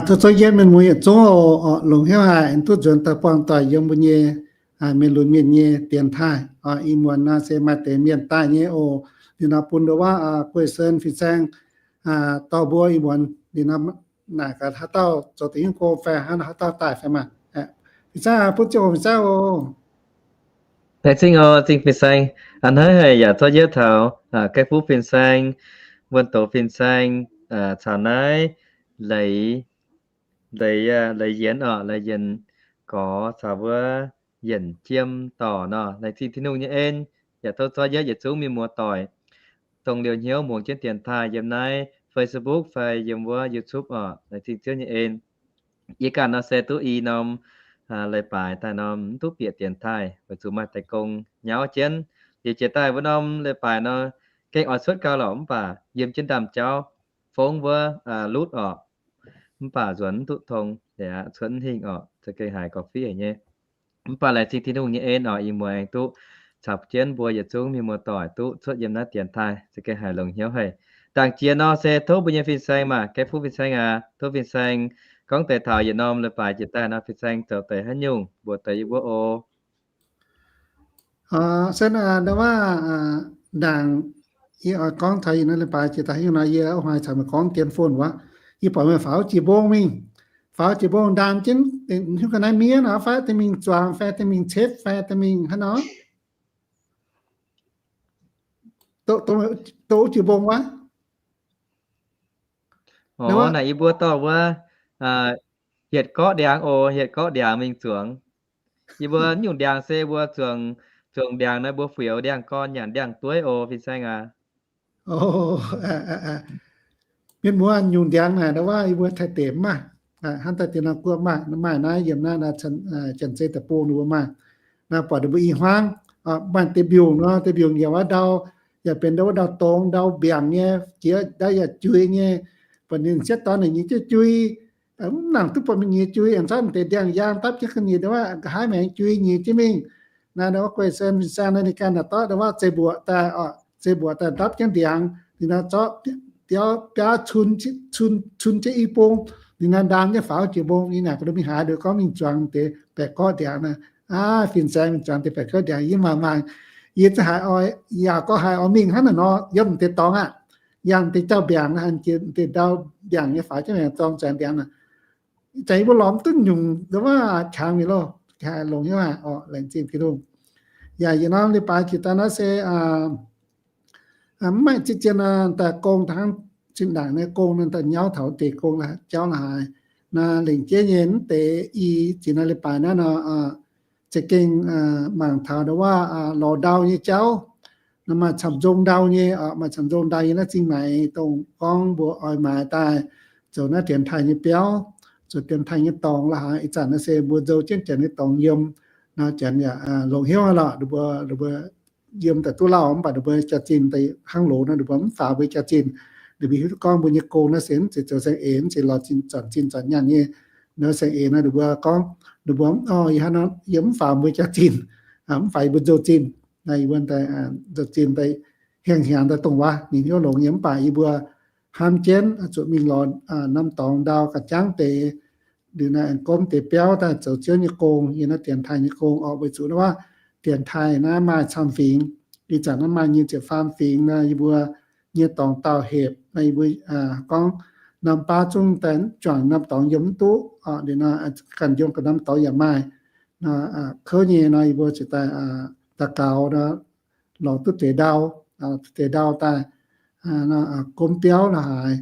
Tov zorqv yiem mienh muoz yietc zungv oc, longc hnyouv haic duqv nzuonx daaih buangh doic yiem mbuo nyei mienh lunx mienh nyei dienx taaih. Ih muonz naaiv se maaih deix mienh daaih nyei oc. Liuz nor bun nduov waac guei sen fin-saeng dorh mbuo ih muonz liuz nor naaic gaax haaix dauh zoux deix nyungc gong fai hnangv haaix dauh daaih fai maah. Fin-saeng bun ziangh hoc fin-saeng oc. Laengz zingh oc, zingh fin-saeng. A'hneiv haic yaac zorqv yietv taux Gaeqv Fuqv fin-saeng, Wuonh Doz fin-saeng, caux naaiv Leiz, Leiz, Leiz Yienx oc, Leiz Yienx Gorx caux wuov Yienx Jiem Dorc nor, laengz zingh Tin-Hungh nyei en. Yaac tov zorqv yietv yietc zungv mienh muoz doic, dongh liouh hnyouv muangx jienv dienx taaih yiem naaiv Facebook fai yiem wuov YouTube oc, laengz zingh Ziouv nyei en. Yie ganh nor se duqv i norm leiz-baaix daaih norm mv duqv bieqc dienx taaih weic zuqc maaih deix gong nyauv jienv. Liuz jiex daaih wuov norm leiz-baaix nor gengh oix cuotv gau lorqc, mv baac yiem jienv ndaamv-jauv fongv wuov lutv orqc, mv baac nzuonx mv duqv tong, cuotv mv hingh orqc, za'gengh haiz gorqv-fiqv haic nyei. Mv baac laengz zingh Tin-Hungh nyei en orqc, ih muonz aengx duqv caux jienv mbuo yietc zungv mienh muoz-doic duqv cuotv yiem naaiv dienx taaih, za'gengh haiz longx hnyouv haic. Ndaangc jiex nor se tov mbuo nyei fin-saeng maah, Gaeqv Fuqv fin-saeng aac, tov fin-saeng gorngv deix taux yietc norm leiz-baaix jiex daaih nor fin-saeng zoux deix haaix nyungc mbuox deix yie mbuo oc. Se nor waac, ndaangc yie oix gorngv taux yietc norm leiz-baaix jiex daaih haaix nyungc nor, yie oix caux meih gorngv dien phone wuov, yie buatc meih faaux jiex mbong mingh, faaux jiex mbong ndaam jienv, hiuv ga'naaiv miev nor fai deix mingh zuangx fai deix mingh cetv fai deix mingh haaix nor, doqc jiex mbong wuov. Naaic yie mbuo dorh wuov hietc gorqv ndiangx oc, hietc gorqv ndiangx mingh zuangx. Yie mbuo nyungc ndiangx se mbuo zuangx, zuangx ndiangx naaiv mbuo fuix ndiangx gorn nyanc ndiangx dueiv oc, fin-saeng aac. Mienh muoz, nyungc ndiangx naaic ndau wuov yie mbuo Taiv deic mv maaih, hnangv daaih deix norm guoqv maaih, maaih naaiv yiem naaiv Janx-Zei deic-bung ninh mbuo maaih. Naaiv buatc ninh mbuo i hmuangv, maaih deix mbiungc nor, deix mbiungc yaac wuov ndau, yaac benx ndau wuov ndau dongz ndau mbiaangc nyei, jiex ndau yaac jui nyei. Buatc ninh sietv dorn naaic nyiex jienv jui, mv nangc duqv buatc mingh nyiex jui, aengx zorqv deix ndiangx-yaang dapv jienv ga'nyiec ndau wuov nqa'haav maengx jui nyiex jienv mingh. Naaiv ndau wuov guei sen fin-saeng naaiv ninh ganh naaic dorv ndau wuov zei mbuoqc daaih, zei mbuoqc daaih dapv jienv ndiangx, ninh nor zorqv biauv cun, cun jienv i bung, ninh nor ndaam jienv faaux jiex mbong. Yie naaic ga'ndongx mingh haaix nduov gorngv mingh zuangx deix baeqc gorqv ndiangx naaic. Aav, fin-saeng mingh zuangx deix baeqc gorqv ndiangx yie mangc mangc, yie za'gengh haiz oix, yaac gorngv haiz oix mingh hnangv naaic nor, yiem deix dorngx aqv, yangh deix jauv mbiaangc, deix ndau mbiaangc nyei faaux jienv maengx zorng zuangx ndiangx naaic. Za'gengh yie mbuo lorz mv duqv nyungc ndau wuov qangx mingh loh, longx hnyouv haic orqc, laengz zingh Tin-Hungh. Yaac yietc norm leiz-baaix jiex daaih naaiv se mv maaih ziex zien daaih gong hnangv zinh ndaangc nyei gong naaiv daaih nyauv taux deix gong jauv la'haaix. Naaiv lengc jeiv nyei mv deix i ziex norm leiz-baaix naaiv nor, za'gengh mangc taux ndau wuov lorz ndau nyei jauv. Naaiv maaih camv nzong ndau nyei, maaih camv nzong ndau nyei naaiv zingh maaiz dongh gorngv mbuo oix maaiz daaih zoux naaiv dienx taaih nyei biauv, zoux dienx taaih nyei dorngx la'haaix. Ih zanc naaiv se mbuo nzou jienv janx nyei dorngx yiem, naaiv janx yaac longx hnyouv lorqc, ninh mbuo, ninh mbuo yiem daaih duqv lauh mv baac ninh mbuo jaax-zinh daaih hnangv loz nor, ninh mbuo mv faaux mbuo jaax-zinh. Ninh mbuo hiuv duqv gorngv mbuo nyei gong naaiv se mv zeiz zoux saeng-eix, mv zeiz lorz zinh zanc zinh zanc nyaanh nyei. Nor saeng-eix nor ninh mbuo gorngv, ninh mbuo, o, yie hnangv nor yie mv faaux mbuo jaax-zinh, mv faaux yie mbuo nzou-zinh. Naaiv yie mbuo daaih nzou-zinh daaih hiaangx hiaangx daaih dongh wuov ninh hnyouv longx nyei mv baac yie mbuo hnamv jienv zuqc mingh lorz norm dorngx ndau ga'jangv deix, liuz naaiv aengx gomv deix biauv daaih zoux Ziouv nyei gong, yiem naaiv dienx taaih nyei gong orqc, weic zuqc naaiv waac dienx taaih naaiv maaih camv fingx. Ih zanc naaiv maaih nyei ziepc faam fingx nor, yie mbuo nyei dorngx dauh hepc nor, yie mbuo gorngv norm baav zungv daaih mv juangc norm dorngx yiem mv duqv orqc. Liuz nor ganh yiem ga'norm dorngx yaac maaih nor, kouv nyei nor, yie mbuo ziouc daaih daux gaux nor, lorz duqv deix ndau, duqv deix ndau daaih gomv biauv la'haaix.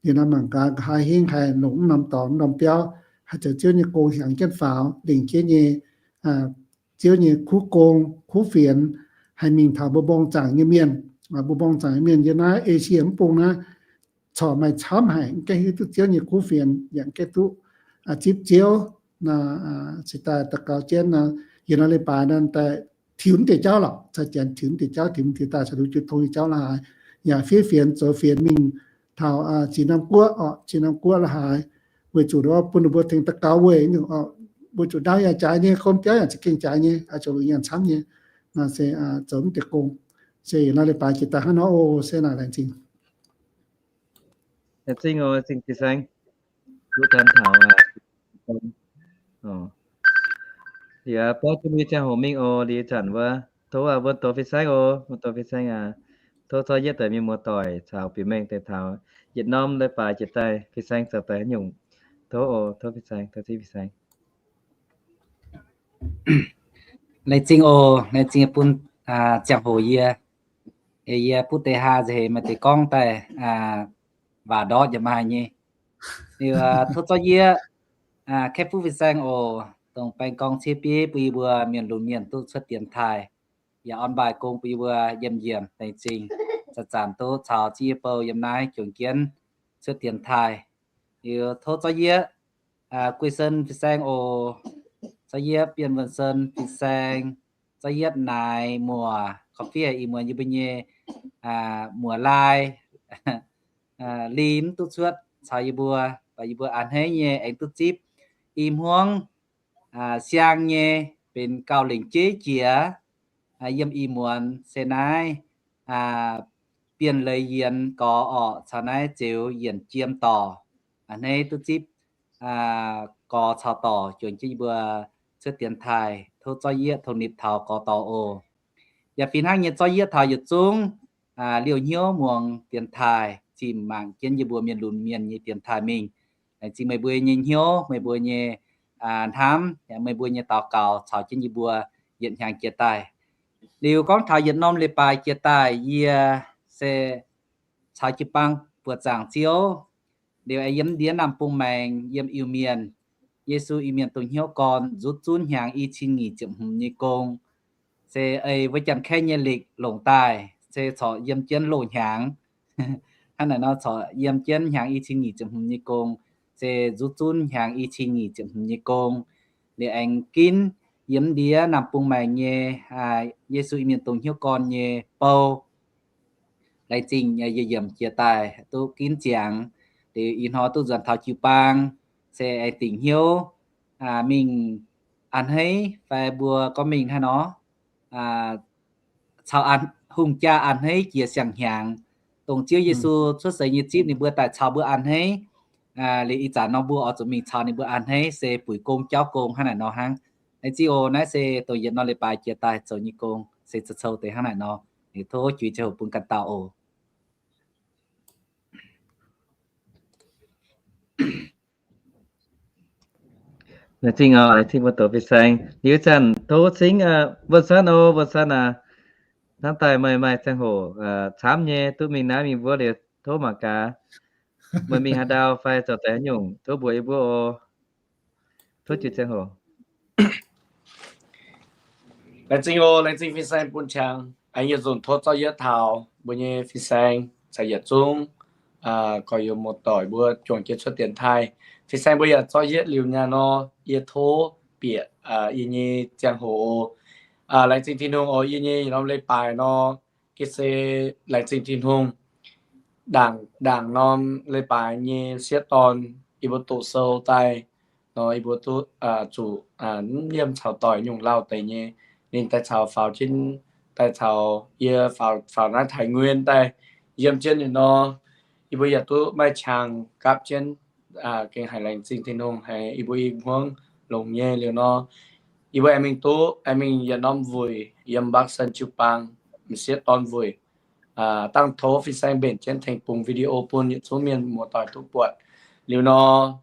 Liuz nor mangc gaax nqa'haav hingv haih longc mv norm dorngx mv norm biauv haih zoux Ziouv nyei gong hiaangx jienv faaux lingc jienv nyei, Ziouv nyei kuv gong kuv fienx haih mingh taux mbuo mbong zaangc nyei mienh. Mbuo mbong zaangc nyei mienh yiem naaiv Esie mv bung naaiv corc maaih camv haic mv gaengh hiuv duqv Ziouv nyei kuv fienx, yaac mv gaengh duqv zipv Ziouv. Ziouc daaih daux gaux jienv nor, yietc norm leiz-baaix nor daaih tiux deix jauv lorqc, caux janx tiux deix jauv, tiux tiux daaih caux duqv jiu tong nyei jauv la'haaix, yaac fiev fienx zoux fienx mingh taux zinh norm guoqv orqc, zinh norm guoqv la'haaix, weic zuqc bun ninh mbuo tengx daux gaux weic, weic zuqc ndau yaac jaaix nyei, gomv biauv yaac za'gengh jaaix nyei, zoux longc nyaanh camv nyei. Nor se zoux mv deix gong. Se yietc norm leiz-baaix jiex daaih hnangv nor oc. Se naaic laengz zingh. Laengz zingh oc, zingh fin-saeng. duqv daan taux. Liuz baav jienv mbuo nyei ziangh hoc mingh oc. Liuz zanc wuov, tov wuov doz fin-saeng oc, wuov doz fin-saeng aac, tov zorqv yietv deix mienh muoz-doic caux bieqc mengh deix taux yietc norm leiz-baaix jiex daaih, fin-saeng zoux daaih haaix nyungc. Tov oc, tov fin-saeng, tov zipv fin-saeng. Laengz zingh oc, laengz zingh bun ziangh hoc yie, yie butv deix haa nzengc hec maaih deix gorngv daaih waac ndortv yaac maaih nyei. Liuz tov zorqv yietv kaeqv fuqv fin-saeng oc, dongh baeng gorngv ciev bieiv bun yie mbuo mienh lunx mienh duqv cuotv dienx taaih, yaac orn mbaih gong bun yie mbuo yiem yiemc. Laengz zingh zanc-zanc duqv caux ziex yie bou yiem naaiv juangc jienv cuotv dienx taaih. Liuz tov zorqv yietv Guei Sen fin-saeng oc, zorqv yietv Bienh Wuonh Sen fin-saeng, zorqv yietv Naaiv Muoc, korv-fiev ih muonz yie mbuo nyei muoc-laai Lim duqv cuotv caux yie mbuo, baac yie mbuo a'hneiv nyei aengx duqv zipv i hmuangv siang nyei benx gauh lengc jeiv jiex yiem ih muonz se naaiv Bienh Leiz Yienx gorx orqc caux naaiv Zeux Yienc Jiem dorc. A'hneiv duqv zipv gorx caux dorc juangc jienv yie mbuo cuotv dienx taaih. Tov zorqv yietv tong nipc taux gorx dorc oc. Yaac fih hnangv nyei zorqv yietv taux yietc zungv liouh hnyouv muangx dienx taaih, zinh mangc jienv yie mbuo mienh lunx mienh nyei dienx taaih mingh. Laengz zingh meih mbuo nyei hnyouv, meih mbuo nyei hnamv, meih mbuo nyei daux gaux caux jienv yie mbuo yietc hnyangx jiex daaih. Liuz gorngv taux yietc norm leiz-baaix jiex daaih, yie se caux jiu-baang buoqc zaangc Ziouv. Liuz aengx yiem ndiev Naamh Bung Maengx yiem Iu-Mienh, Yesu Iu-Mienh dongh hnyouv gorn nzuqc zunv hnyangx i cin nyic ziepc hmz nyei gong. Se ei wuov Janx-Kaeqv nyei lịch longc daaih se corc yiem jienv loz hnyangx. Hnangv naaic nor corc yiem jienv hnyangx i cin nyic ziepc hmz nyei gong, se nzuqc zunv hnyangx i cin nyic ziepc hmz nyei gong. Liuz aengx ginv yiem ndiev Naamh Bung Maengx nyei Yesu Iu-Mienh dongh hnyouv gorn nyei bou. Laengz zingh yie yiemc jiex daaih duqv ginv ziangx. Liuz ih hnoi duqv nzuonx taux jiu-baang, se aengx dingc hnyouv mingh a'hneiv fai mbuo gorngv mingh hnangv nor caux hungh jaa a'hneiv jiex siang-hnyangx. Dongh Ziouv Yesu cuotv seix nyei zipv ninh mbuo daaih caux mbuo a'hneiv. Liuz ih zanc nor mbuo oix zuqc mingh caux ninh mbuo a'hneiv se buic gong jauv gong hnangv naaic nor hnangv. Laengz zingh oc. Naaiv se dongh yietc norm leiz-baaix jiex daaih zoux nyei gong se zoux nyei gong se zoux nyei gong. Liuz tov juix ziangh hoc bun ganh dauh oc. Laengz zingh oc, laengz zingh mbuo doqc fin-saeng. Liuz zanc tov cingv Wuonh San oc, Wuonh San aac, hnangv daaih meih maaih ziangh hoc camv nyei duqv mingh naaiv mingh wuov liuz tov mangc gaax meih mingh haaix ndau fai zoux deix haaix nyungc, tov mbuox yie mbuo oc. Tov juix ziangh hoc. Laengz zingh oc, laengz zingh fin-saeng bun qangx. Aengx yietc nzunc tov zorqv yietv taux mbuo nyei fin-saeng caux yietc zungv gorx-youz muoz-doic mbuo juangc jienv cuotv dienx taaih. Fin-saeng mbuo yaac zorqv yietv liuz nyaah nor, yie tov bieqc yie nyei ziangh hoc oc. Laengz zingh Tin-Hungh oc. Yie nyei norm leiz-baaix nor, ga'sie laengz zingh Tin-Hungh. Ndaangc, ndaangc norm leiz-baaix nyei sieqv dorn, yie mbuo doqc sou daaih nor, yie mbuo duqv zuqc mv liemh caux doic nyungc lauh deix nyei. Ninh daaih caux faaux jienv, daaih caux yie faaux, faaux naaiv Taiv Nguyen daaih yiem jienv ninh nor, yie mbuo yaac duqv maaih qangx gapv jienv. Gengh haiz laengz zingh Tin-Hungh haiz yie mbuo i hmuangv longx nyei liuz nor, yie mbuo aengx mingh duqv, aengx mingh yietc norm wuic yiem Mbac Sen jiu-baang, m'sieqv dorn wuic. Dangh tov fin-saeng mbenc jienv tengx bungx video bun yietc zungv mienh muoz-doic duqv buatc. Liuz nor,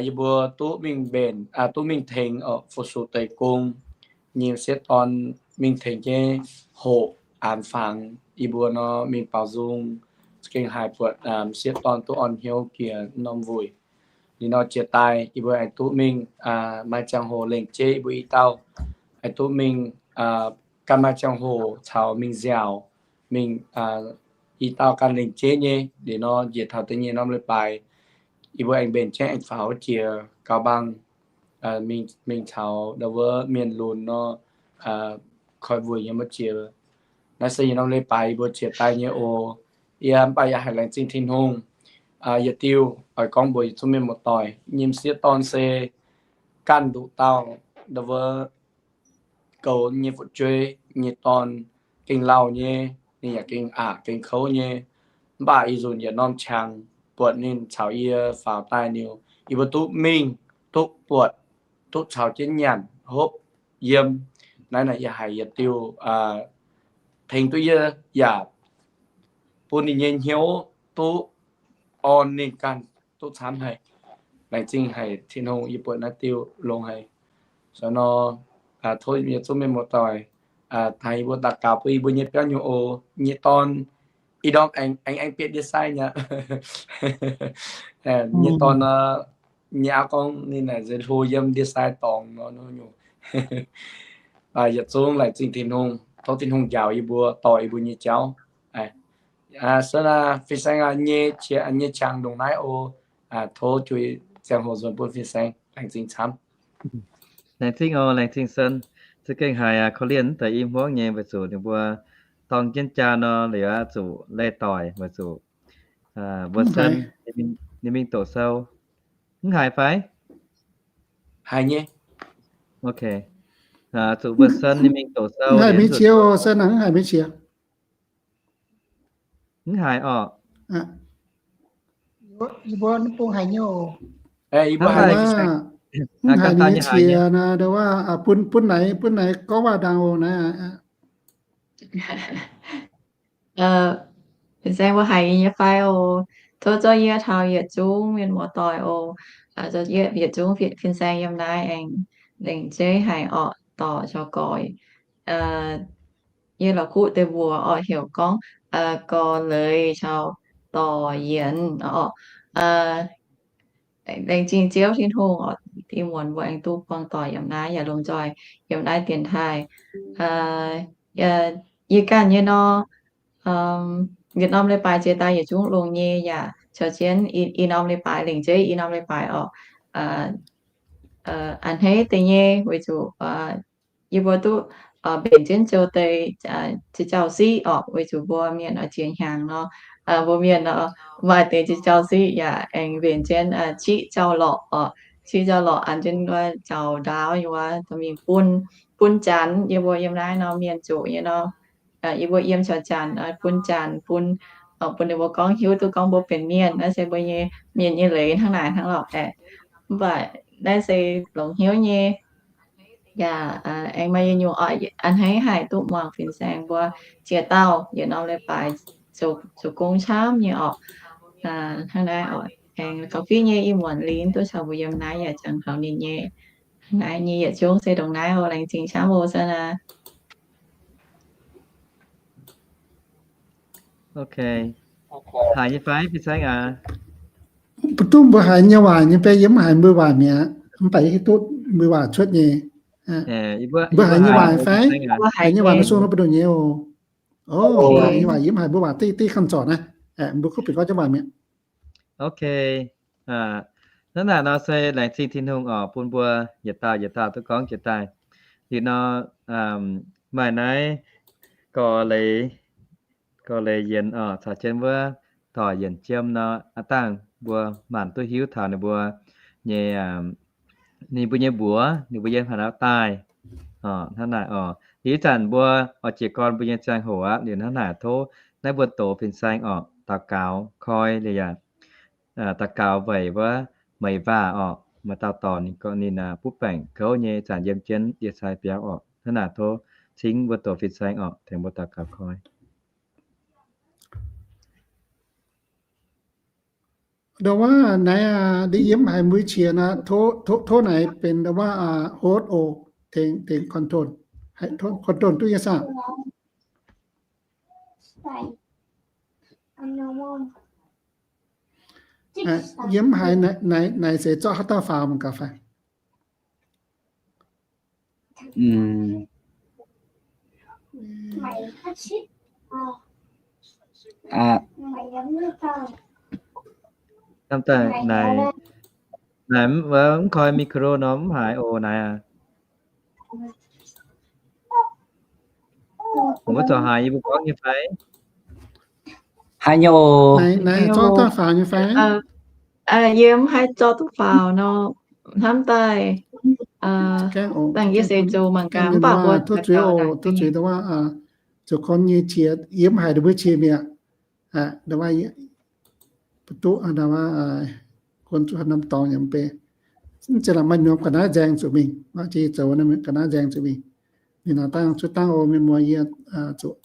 yie mbuo duqv mingh mbenc, duqv mingh tengx fu-sux deix gong nyei m'sieqv dorn mingh tengx jienv hoqc aanx fangx yie mbuo nor mingh baaux nzung. Gengh haiz buatc m'sieqv dorn duqv orn hnyouv jiex norm wuic. Liuz nor jiex daaih yie mbuo aengx duqv mingh, maaih ziangh hoc lengc jeiv yie mbuo i dauh aengx duqv mingh, ganh maaih ziangh hoc caux mingh nziaauc, mingh i dauh ganh lengc jeiv nyei. Liuz nor njiec taux da'nyeic norm leiz-baaix, yie mbuo aengx mbenc jienv aengx faaux jiex Gaux Mbaang, mingh caux ndau wuov mienh lunx nor, koi mbuo yiem wuov jiex. Naaiv se yietc norm leiz-baaix yie mbuo jiex daaih nyei oc. Yie mv baac yaac haiz laengz zingh Tin-Hungh. Yietc diuh oix gorngv mbuox yietc zungv mienh muoz-doic, nyei m'sieqv dorn se ganh nduqc dauh ndau wuov goux nyei fu'jueiv nyei dorn, gengh lauh nyei, ninh yaac gengh aqc gengh kouv nyei. Mv baac ih nzunc yietc norm qangx buatc ninh caux yie faaux daaih liuz, yie mbuo duqv mingh, duqv buatc, duqv caux jienv nyanc hopv yiem. Naaiv naaic yie haiz yietc diuh tengx duqv yie yaac bun ninh nyei hnyouv duqv orn ninh ganh duqv camv haic. Laengz zingh haic Tin-Hungh yie buatc naaiv diuh longx haic. Sou nor, tov yie zungv mienh muoz-doic tengx yie mbuo daux gaux bun yie mbuo nyei biauv nyei oc. Nyei dorn, ih ndorm aengx aengx bieqc ndie-sai nyei. Nyei dorn nor, nyei auv gorngv ninh naaic nzengc hlo yiem ndie-sai dorngx nor nyungc. Yietc zungv laengz zingh Tin-Hungh, tov Tin-Hungh njaaux yie mbuo, dorh yie mbuo nyei jauv. Sou naaic fin-saeng nyei qangx ndongc naaiv oc. Tov juix ziangh hoc nzuonx bun fin-saeng. Laengz zingh camv. Laengz zingh oc, laengz zingh Sen. Za'gengh haiz korv-lienh deix i hmuangv nyei weic zuqc ninh mbuo dorng jienv jaa nor, liuz zuqc laih doic weic zuqc mbuo Sen ninh mingh doqc sou. Mv haiz fai? Haiz nyei. Ok. Zuqc mbuo Sen ninh mingh doqc sou, haiz mingh qiex, Sen mv haiz mingh qiex. Mv haiz orqc. Mv haiz nyei qiex, bun, bun naaic, bun naaic gorngv waac ndaangc oc naaiv. Fin-saeng mbuo haiz nyei fai oc? Tov zorqv yie taux yietc zungv mienh muoz-doic oc. Yietc zungv fin-saeng yiem naaiv aengx lengc jeiv haic orqc, dorc caux gorx. Yie la'kuqv deix mbuox orqc, heuc gorngv gorx leiz caux dorc yienx orqc. Laengz zingh Ziouv Tin-Hungh oc, ih muonz mbuo aengx duqv buangh doic yiem naaiv, yaac lomh nzoih yiem naaiv dienx taaih. Yie ganh nyei nor, yietc norm leiz-baaix jiex daaih yietc zungv longx nyei, yaac caux jienv ih norm leiz-baaix, lengc jeiv ih norm leiz-baaix orqc. A'hneiv deix nyei weic zuqc yie mbuo duqv mbenc jienv zoux deix ziex jauv-siqv orqc, weic zuqc mbuo mienh oix jiex hnyangx nor, mbuo mienh nor maaih deix ziex jauv-siqv yaac aengx mbenc jienv ciqv jauv-lorqc orqc. Ciqv jauv-lorqc an jienv wuov jauv-ndaauv nyei wuov, mingh bun, bun janx. Yie mbuo yiem naaiv nor mienh zoqc nyei nor, yie mbuo yiem caux janx bun janx, bun, bun ninh mbuo gorngv hiuv duqv gorngv mbuo benx mienh. Naaiv se mbuo nyei mienh nyei leiz hnangv naaic hnangv lorqc aeqv. Mv baac naaiv se longx hnyouv nyei. Yaac aengx maaih yietc nyungc oc, a'hneiv haih duqv muangx fin-saeng mbuo ziex dauh yietc norm leiz-baaix zoux gong camv nyei orqc. Hnangv naaiv oc, aengx gauh fiev nyei ih muonz lingh duqv caux mbuo yiem naaiv yaac jangx taux ninh nyei. Naaiv nyei yietc zungv se ndongc naaiv oc. Laengz zingh camv oc, Sen aac. Ok. Haiz nyei fai, fin-saeng aac? Mv duqv mbuo haiz nyei waac nyei fai? Yie mv haiz mbuo waac mi'aqv, mv baac yie hiuv duqv mbuo waac cuotv nyei. Mbuo haiz nyei waac fai? Haiz nyei waac mbuo sung nor mbuo ndoqc nyei oc. Haiz nyei waac yie mv haiz mbuo waac diqv diqv kanh zorc naaiv. Mbuo kuv bieqc gorngv jienv waac mi'aqv. Ok. Hnangv naaic nor se laengz zingh Tin-Hungh oc, bun mbuo yietc dauh yietc dauh duqv gorngv jiex daaih. Liuz nor maaih naaiv gorx leiz, gorx leiz yienx oc, caux jienv wuov dorc yienx jiem nor, aav dangh mbuo maanc duqv hiuv taux ninh mbuo nyei, ninh mbuo nyei mbuox, ninh mbuo yiem haaix dauh daaih. Hnangv naaic oc. Liuz ih zanc mbuo oix jiez gorn mbuo nyei ziangh hoc aqv. Liuz hnangv naaic tov naaiv mbuo doz fin-saeng oc, daux gaux koi liuz yaac daux gaux weic wuov Meix Waac oc, maaih dauh dorc ninh, ninh butv baengc kouv nyei, zanc yiem jienv ndie-sai biauv oc. Hnangv naaic tov cingv mbuo doz fin-saeng oc, tengx mbuo daux gaux koi. Ndo wuov naaiv aqv, ndiev yie mv haiz mbuo qiex nor, tov naaic benx ndo wuov host oc, tengx, tengx control, control duqv nyei saah? Yie mv haiz naaic se zorqv haaix dauh faaux mangc gaax fai? Hnamv daaih naaic, naaic mv koi micro nor mv haiz oc naaic aac. Mbuo zuqc haiz yie mbuo gorngv nyei fai? Haiz nyei oc. Naaic zorqv duqv faaux nyei fai? Yie mv haih zorqv duqv faaux nor, hnamv daaih dangh yie se zoux mangc gaax, mv baac mbuo tov zuiz oc, tov zuiz ndo wuov zoux gorn nyei qiex yie mv haiz ninh mbuo qiex mi'aqv. Ndo wuov, duqv ndo wuov, Gunv zuqc haaix norm dorngx yaac mv bei. Mv zeiz la'maih norm ga'naaiv nzaeng zuqc mingh, maaih jiex zoux ga'naaiv nzaeng zuqc mingh. Ninh nor dangh cuotv dangh oc, mienh muoz, yie zuqc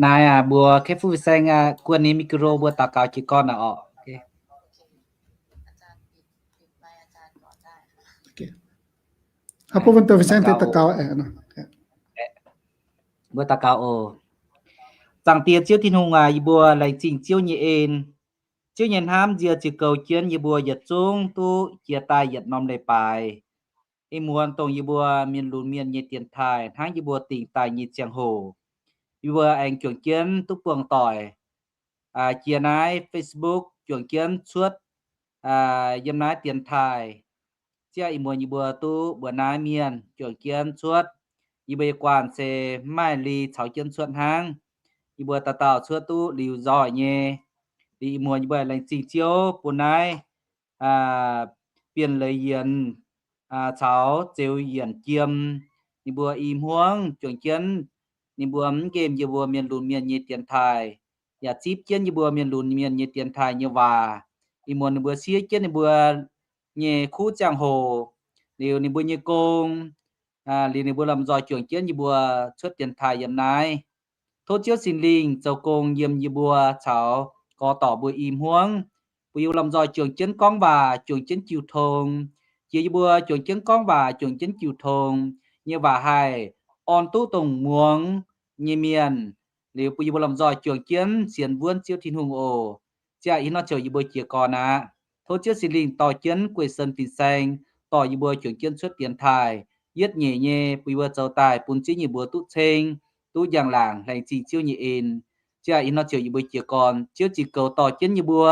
Naaiv aac, mbuo kei fuqv fin-saeng guon ninh micro mbuo daux gaux jiez gorn naaic orqc. Haaix bun wuov fin-saeng deix daux gaux aeqv. Mbuo daux gaux oc. Zaangc Diex Ziouv Tin-Hungh aac, yie mbuo laengz zingh Ziouv nyei en. Ziouv nyei hnamv nzie ziux goux jienv yie mbuo yietc zungv duqv jiex daaih yietc norm leiz-baaix. Ih muonz dongh yie mbuo mienh lunx mienh nyei dienx taaih hnangv yie mbuo dingc daaih nyei ziangh hoc, yie mbuo aengx juangc jienv duqv buangh doic jiex naaiv Facebook, juangc jienv cuotv yiem naaiv dienx taaih. Ziouv, ih muonz yie mbuo duqv mbuox naaiv mienh juangc jienv cuotv. Yie mbuo nyei guanh se mv maaih li caux jienv cuotv hnangv. Yie mbuo dauh dauh cuotv duqv liuz nzoih nyei. Liuz ih muonz yie mbuo laengz zingh Ziouv bun naaiv Bienh Leiz Yienc caux Zeux Yienc Jiem, ninh mbuo i hmuangv juangc jienv ninh mbuo mv nqemh yie mbuo mienh lunx mienh nyei dienx taaih, yaac zipv jienv yie mbuo mienh lunx mienh nyei dienx taaih nyei waac. Ih muonz ninh mbuo siev jienv ninh mbuo nyei kuv ziangh hoc, liuz ninh mbuo nyei gong, liuz ninh mbuo lomh nzoih juangc jienv yie mbuo cuotv dienx taaih yiem naaiv. Tov Ziouv Singx Lingh zoux gong yiem yie mbuo caux gorx-dorc mbuo i hmuangv, bun yie mbuo lomh nzoih juangc jienv gorngv waac, juangc jienv jiu tong. Jiex yie mbuo juangc jienv gorngv waac, juangc jienv jiu tong nyei waac haih orn duqv dongh muangx nyei mienh, liuz bun yie mbuo lomh nzoih juangc jienv sienx wuonv Ziouv Tin-Hungh oc. Ziouv, ih hnoi ziouc yie mbuo jiez gorn aqv. Tov Ziouv Singx Lingh dorh jienv guei sen fin-saeng, dorh yie mbuo juangc jienv cuotv dienx taaih, yietv nyeic nyei bun yie mbuo zoux daaih bun ziex nyeic mbuo duqv ceng, duqv njang-laangc, laengz zingh Ziouv nyei en. Ziouv, ih hnoi ziouc yie mbuo jiez gorn, Ziouv ziux goux dorh jienv yie mbuo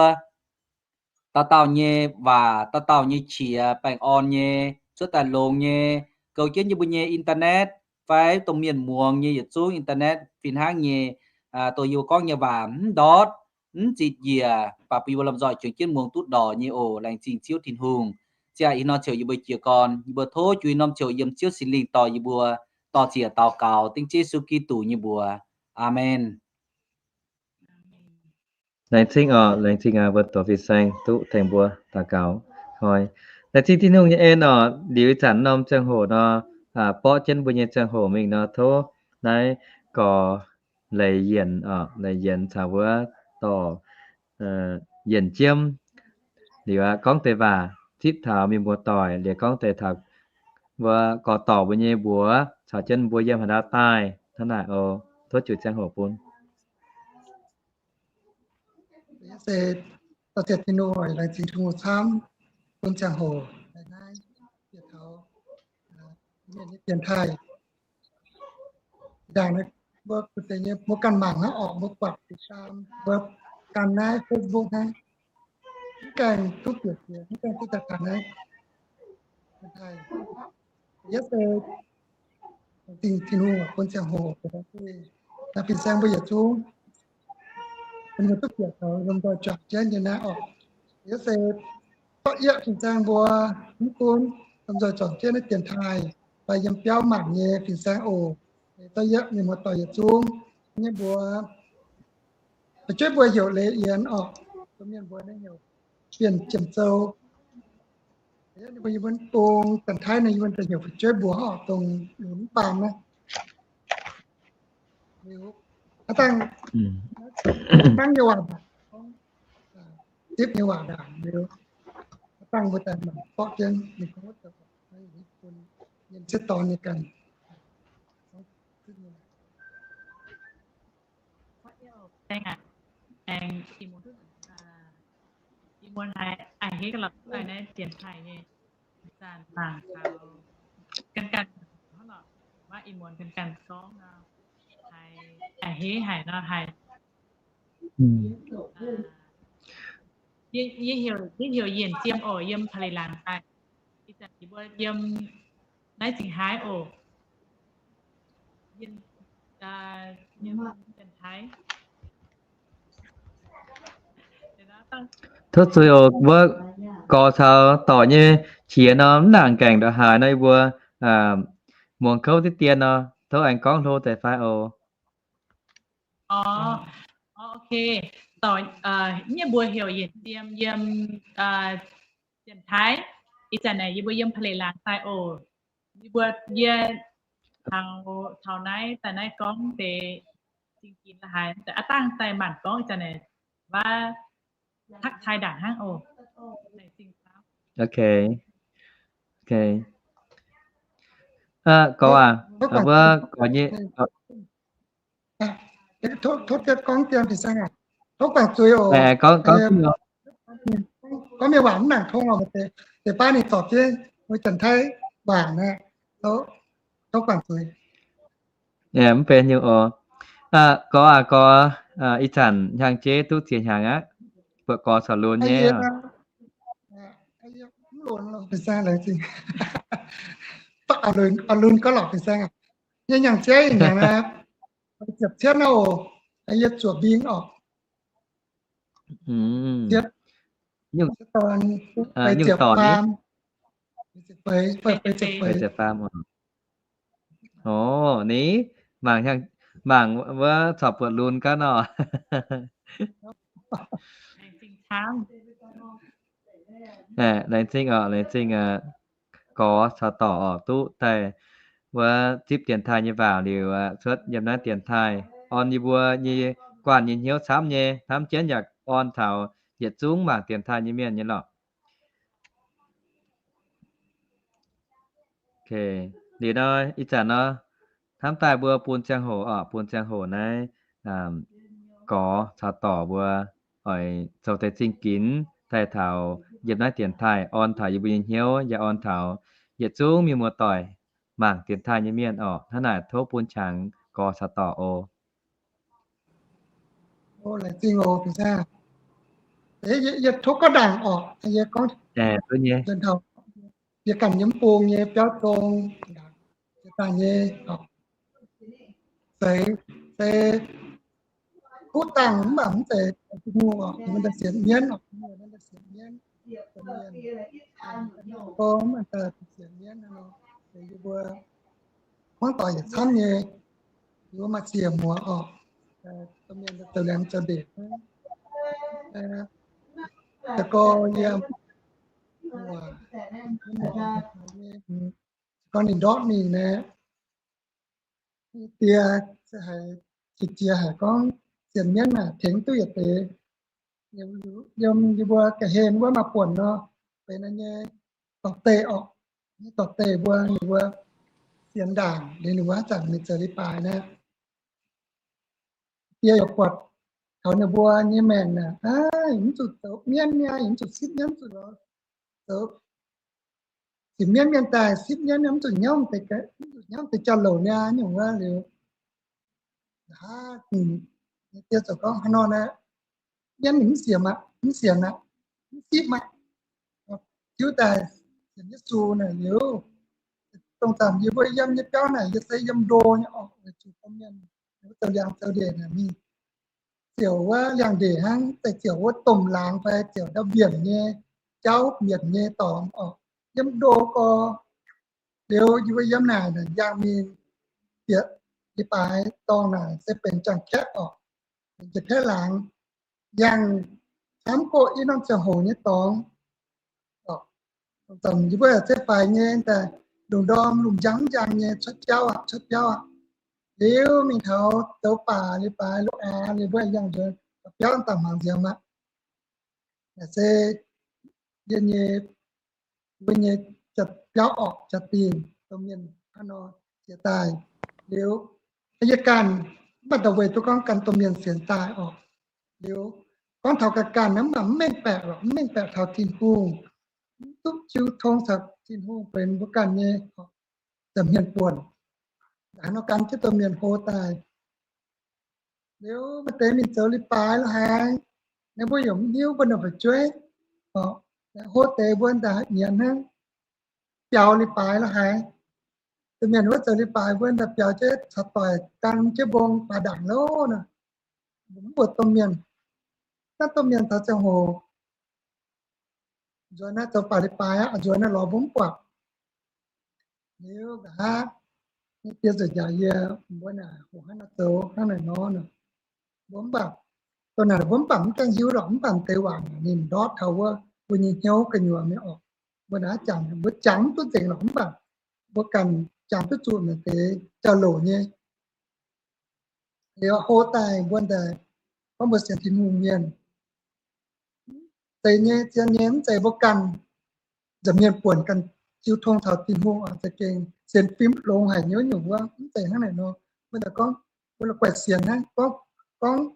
dauh dauh nyei waac, dauh dauh nyei qiex baengh orn nyei, cuotv daaih longx nyei, goux jienv yie mbuo nyei internet fai dongh mienh muangx nyei yietc zungv internet fih hnangv nyei, dongh yie mbuo gorngv nyei waac mv ndortv, mv zitc njiec, baac bun yie mbuo lomh nzoih juangc jienv muangx duqv ndorqc nyei oc. Laengz zingh Ziouv Tin-Hungh. Ziouv, ih hnoi ziouc yie mbuo jiez gorn, yie mbuo tov juix norm ziouc yiem Ziouv Singx Lingh dorh yie mbuo, dorh ziec daux gaux dengv Yesu Giduc nyei mbuox. Aamen. Laengz zingh oc, laengz zingh aqv, mbuo doqc fin-saeng duqv tengx mbuo daux gaux hnoi. Laengz zingh Tin-Hungh nyei en oc. Liuz ih zanc norm ziangh hoc nor, borqv jienv mbuo nyei ziangh hoc mingh nor, tov naaiv gorx Leiz Yienc oc, Leiz Yienc caux wuov dorh Yienc Jiem liuz aqv, gorngv deix waac zipv taux mienh muoz-doic, liuz gorngv deix taux mbuo gorx-dorc mbuo nyei mbuox caux jienv mbuo yiem haaix ndau daaih hnangv naaic oc. Tov juix ziangh hoc bun. Se dorh ziec Tin-Hungh, laengz zingh Tin-Hungh camv bun ziangh hoc naaiv bieqc taux mienh nyei dienx taaih. Ndaangc naaiv mbuo deix nyei mbuo ganh mangc hnangv orqc, mbuo buatc deix saam mbuo ganh naaiv Facebook hnangv, mv gaengh duqv bieqc jiex, mv gaengh duqv daaih taux naaiv. Yie se laengz zingh Tin-Hungh bun ziangh hoc naaiv fin-saeng mbuo yietc zungv, bun mbuo duqv bieqc taux lomh nzoih juangc jienv nyei naaiv orqc. Yie se zorqv yie fin-saeng mbuo mv gunv lomh nzoih juangc jienv naaiv dienx taaih fai yiem biauv mangc nyei fin-saeng oc. Zorqv yie mienh muoz-doic yietc zungv nyei mbuox, fu'jueiv mbuo heuc Leiz Yienc orqc, mbuo mienh mbuo naaiv heuc Bienh Jiem Zou. Ninh mbuo yie mbuo dongh Janx-Taiv naaiv yie mbuo daaih heuc fu'jueiv mbuox orqc, dongh lunx mv baamh naaiv. Liuz, hnangv nyei waac, zipv nyei waac ndaangc liuz, hnangv mbuo daaih mangc borqv jienv ninh gorngv wuov dauh bun mienh zieqv dorn nyei ganh. Aengx ih muonz, ih muonz haiz a'hneiv ga'lapc daaih naaiv dienx taaih nyei, zanc mangc taux ganh ganh hnangv lorqc, maiv ih muonz ganh ganh gorngv nor, haiz a'hneiv haic nor haiz. Yie, yie heuc, yie heuc Yienc Jiem oc, yiem Paa^li^laangx daaih. Ih zanc yie mbuo yiem naaiv Zingh Haaix oc. Yiem, yiem Janx-Taiv. Tov zuiz oc, mbuo gorx caux dorc nyei qiex nor mv nangc gaengh ndongc haaix nor, yie mbuo muangx kouv diqv dien nor, tov aengx gorngv hlo deix fai oc. Ok. Yie mbuo heuc Yietc Ziem yiem Janx-Taiv. Ih zanc naaic yie mbuo yiem Pa'leic Laangz daaih oc. Yie mbuo, yie taux naaiv daaih naaiv gorngv deix zingh ginx la'haaix, aa dangh daaih maanc gorngv ih zanc naaic waac ทักทาย ndaangc hnangv oc. Ok. Gorx aac, wuov gorx nyei, tov gorngv dien fin-saeng aac, tov guangc zuiz oc. Gorngv mienh waac mv nangc tong oc, deix baav ninh zorpc jienv wuov Janx-Taiv waac naaiv, tov guangc zuiz. Mv benx nyungc oc. Gorx aac gorx, ih zanc hnyangx-jeiv duqv ziex hnyangx aqv, buatc gorx caux lunx nyei. Nyei hnyangx-jeiv hnyangx aqv, ziepc cietv naaiv oc, yie zuoqc mbing oc. Nyungc dorn, feix ziepc faam. Oc, ni, mangc, mangc wuov corc buatc lunx gaax nor. Laengz zingh oc, laengz zingh, gorx caux dorc oc, duqv daaih wuov zipv dienx taaih nyei waac liuz, cuotv yiem naaiv dienx taaih, orn yie mbuo nyei guanh nyei hnyouv camv nyei, hnamv jienv yaac orn taux yietc zungv mangc dienx taaih nyei mienh nyei lorqc. Liuz nor, ih zanc nor, hnamv daaih mbuo bun ziangh hoc oc, bun ziangh hoc naaiv gorx caux dorc mbuo oix zoux deix zingh ginx daaih taux yiem naaiv dienx taaih, orn taux yie mbuo nyei hnyouv, yaac orn taux yietc zungv mienh muoz-doic mangc dienx taaih nyei mienh oc. Hnangv naaic tov bun qangx gorx caux dorc oc. Laengz zingh oc, yie tov gorngv ndaangc oc, yie gorngv, yie ganh yiem bung nyei biauv zong, daaih nyei, seix, se kuv dangh mv baac mv zeiz Tin-Hungh oc, mv daaih sienx mienv oc, mv daaih sienx mienv, gorngv mv daaih sienx mienv, yie mbuo gorngv doic yietc camv nyei, yie mbuo maaih ziec muoz oc, domh mienh zoux liangx zoux ndeic, gorngv yiem, gorngv ninh ndortv mingh naaiv, die se haiz qiex jiez haic gorngv sienx mienv naaic tengx duqv yietc deix. Yiem yie mbuo ga'hlen wuov maaih buonc nor, benx nyei dorh deix oc, nyei dorh deix mbuo, ninh mbuo sienx ndaangc liuz ninh mbuo haaix zanc mingh zoux leiz-baaix naaiv. Die yaac buatc taux ninh mbuo nyei maengc naaic, mv zuqc zoux mienv nyei, mv zuqc sipv mienv, mv zuqc zoux, sienx mienv mienh daaih sipv mienv, mv zuqc hnyouv, mv zuqc hnyouv deix jauv-louc nyei nyungc wuov liuz, hnangv nyei die zoux gorngv haaix nor naaiv, mienv ninh mv sienx aqv, mv sienx aqv, mv sipv aqv. Tiuv daaih sienx Yesu naaic liuz, dongh zanc yie mbuo yiem nyei biauv naaic, yie se yiem ndo nyei oc, weic zuqc domh mienh zoux liangx zoux ndeic naaic mingh ziouc wuov liangx-ndeic hnangv, daaih ziouc wuov domh laangz fai ziouc ndau mbienc nyei jauv, mbienc nyei dorngx oc, yiem ndo gorx. Liuz yie mbuo yiem naaic yangh mingh bieqc leiz-baaix dorngh naaic se benx Janx-Kaeqv oc, benx Janx-Kaeqv laangz, yangh camv goqv i norm ziangh hoc nyei dorngx. Yie mbuo se faix nyei daaih lungh ndorm lungh njang njang nyei cuotv biauv aqv, cuotv biauv aqv. Liuz mingh taux zoux baac leiz-baaix lo aax liuz mbuo yangh nzuonx biauv daaih hmuangx nziemx aqv. Naaic se yie nyei, mbuo nyei jaa-biauv orqc, jaa-dingh, domh mienh hnangv nor jiex daaih. Liuz yie ganh mv baac da'weic duqv gorngv gan domh mienh sienx daaih orqc. Liuz gorngv taux ganh ganh naaiv mv baac mv mengh baeqc lorqc, mv mengh baeqc taux Tin-Hungh, mv duqv jiu tong caux Tin-Hungh benx mbuo ganh nyei nza'hmien buonc. Hnangv nor gan jienv domh mienh hlo daaih. Liuz maaih deix mingh zoux leiz-baaix la'haaix, naaiv mbuo yaac mv hiuv, mbuo nor fu'jueiv, hlo deix mbuo daaih nyienz hnangv biaux leiz-baaix la'haaix. Domh mienh wuov zoux leiz-baaix mbuo daaih biaux jienv caux doic gan jienv mbong baaix ndaangc lov nor, mbuo mv buatc domh mienh. Naaiv domh mienh taux ziangh hoc nzuonx naaiv zoux baac leiz-baaix aqv, nzuonx naaiv lorz mbuo mv buatc. Liuz nqa'haav nyei die zuqc njaaux yie, mbuo naaic hoqc hnangv nor zoux hnangv naaic nor nor. Mbuo mv baac, dongh naaic mbuo mv baac mv gaengh hiuv lorqc, mv baac deix waac naaic ninh ndortv taux wuov mbuo nyei hnyouv gu'nyuoz mingh orqc. Mbuo naaiv jangx, mbuo jangx mv duqv nzengc lorqc, mv baac mbuo ganh jangx duqv zuqc naaic deix jauv-louc nyei. Liuz hlo daaih mbuo daaih gorngv mbuo sienx Tin-Hungh mienh, zeiz nyei, zien nyei, mv zeiz mbuo ganh nza'hmien buonc ganh jiu tong taux Tin-Hungh oc, za'gengh sienx fim longx haic nyei wuov nyungc wuov, mv zeiz hnangv naaic nor. Mbuo daaih gorngv mbuo la'guaih sienx hnangv, gorngv, gorngv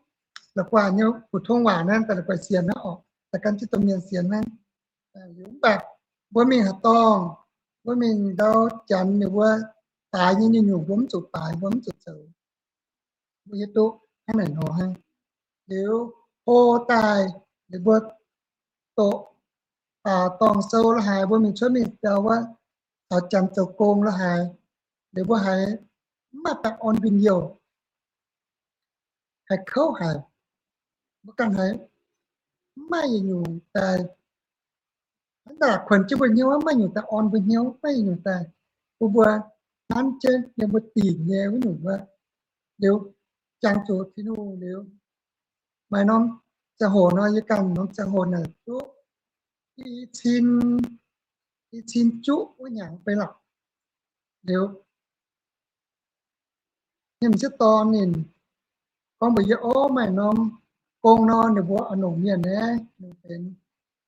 la'guaih nyei phổ thông waac naaiv daaih la'guaih sienx hnangv oc, daaih gan jienv domh mienh sienx hnangv. Liuz mv baac mbuo mingh haaix dorngh, mbuo mingh ndau Janx ninh mbuo baaix nyei nyungc-nyungc mbuo mv zuqc baaix, mbuo mv zuqc zoux. Mbuo hiuv duqv hnangv naaic nor hnangv. Liuz hlo daaih, liuz mbuo doqc, aa, dorngh sou la'haaix, mbuo mingh cuotv mingh dau wuov, caux Janx zoux gong la'haaix, liuz mbuo haiz mv maaih daaih orn njien-youh, haiz kouv haic. Mbuo ganh haiz mv maaih yietc nyungc daaih, hnangv daaih kuonx jienv mbuo hnyouv, mv maaih nyungc daaih orn mbuo hnyouv, mv maaih yietc nyungc daaih bun mbuo hnamv jienv nyei mbuo dingc nyei wuov nyungc wuov. Liuz jangx zuqc Tin-Hungh liuz, maaih norm ziangh hoc nor, yie ganh norm ziangh hoc naaic duqv i cin, i cin juqv wuov hnyangx fai lorqc. Liuz nyei m'sieqv dorn ninh gorngv mbuox yie, ov, maaih norm gong nor, ninh mbuo oix longc mienh naaiv, ninh benx,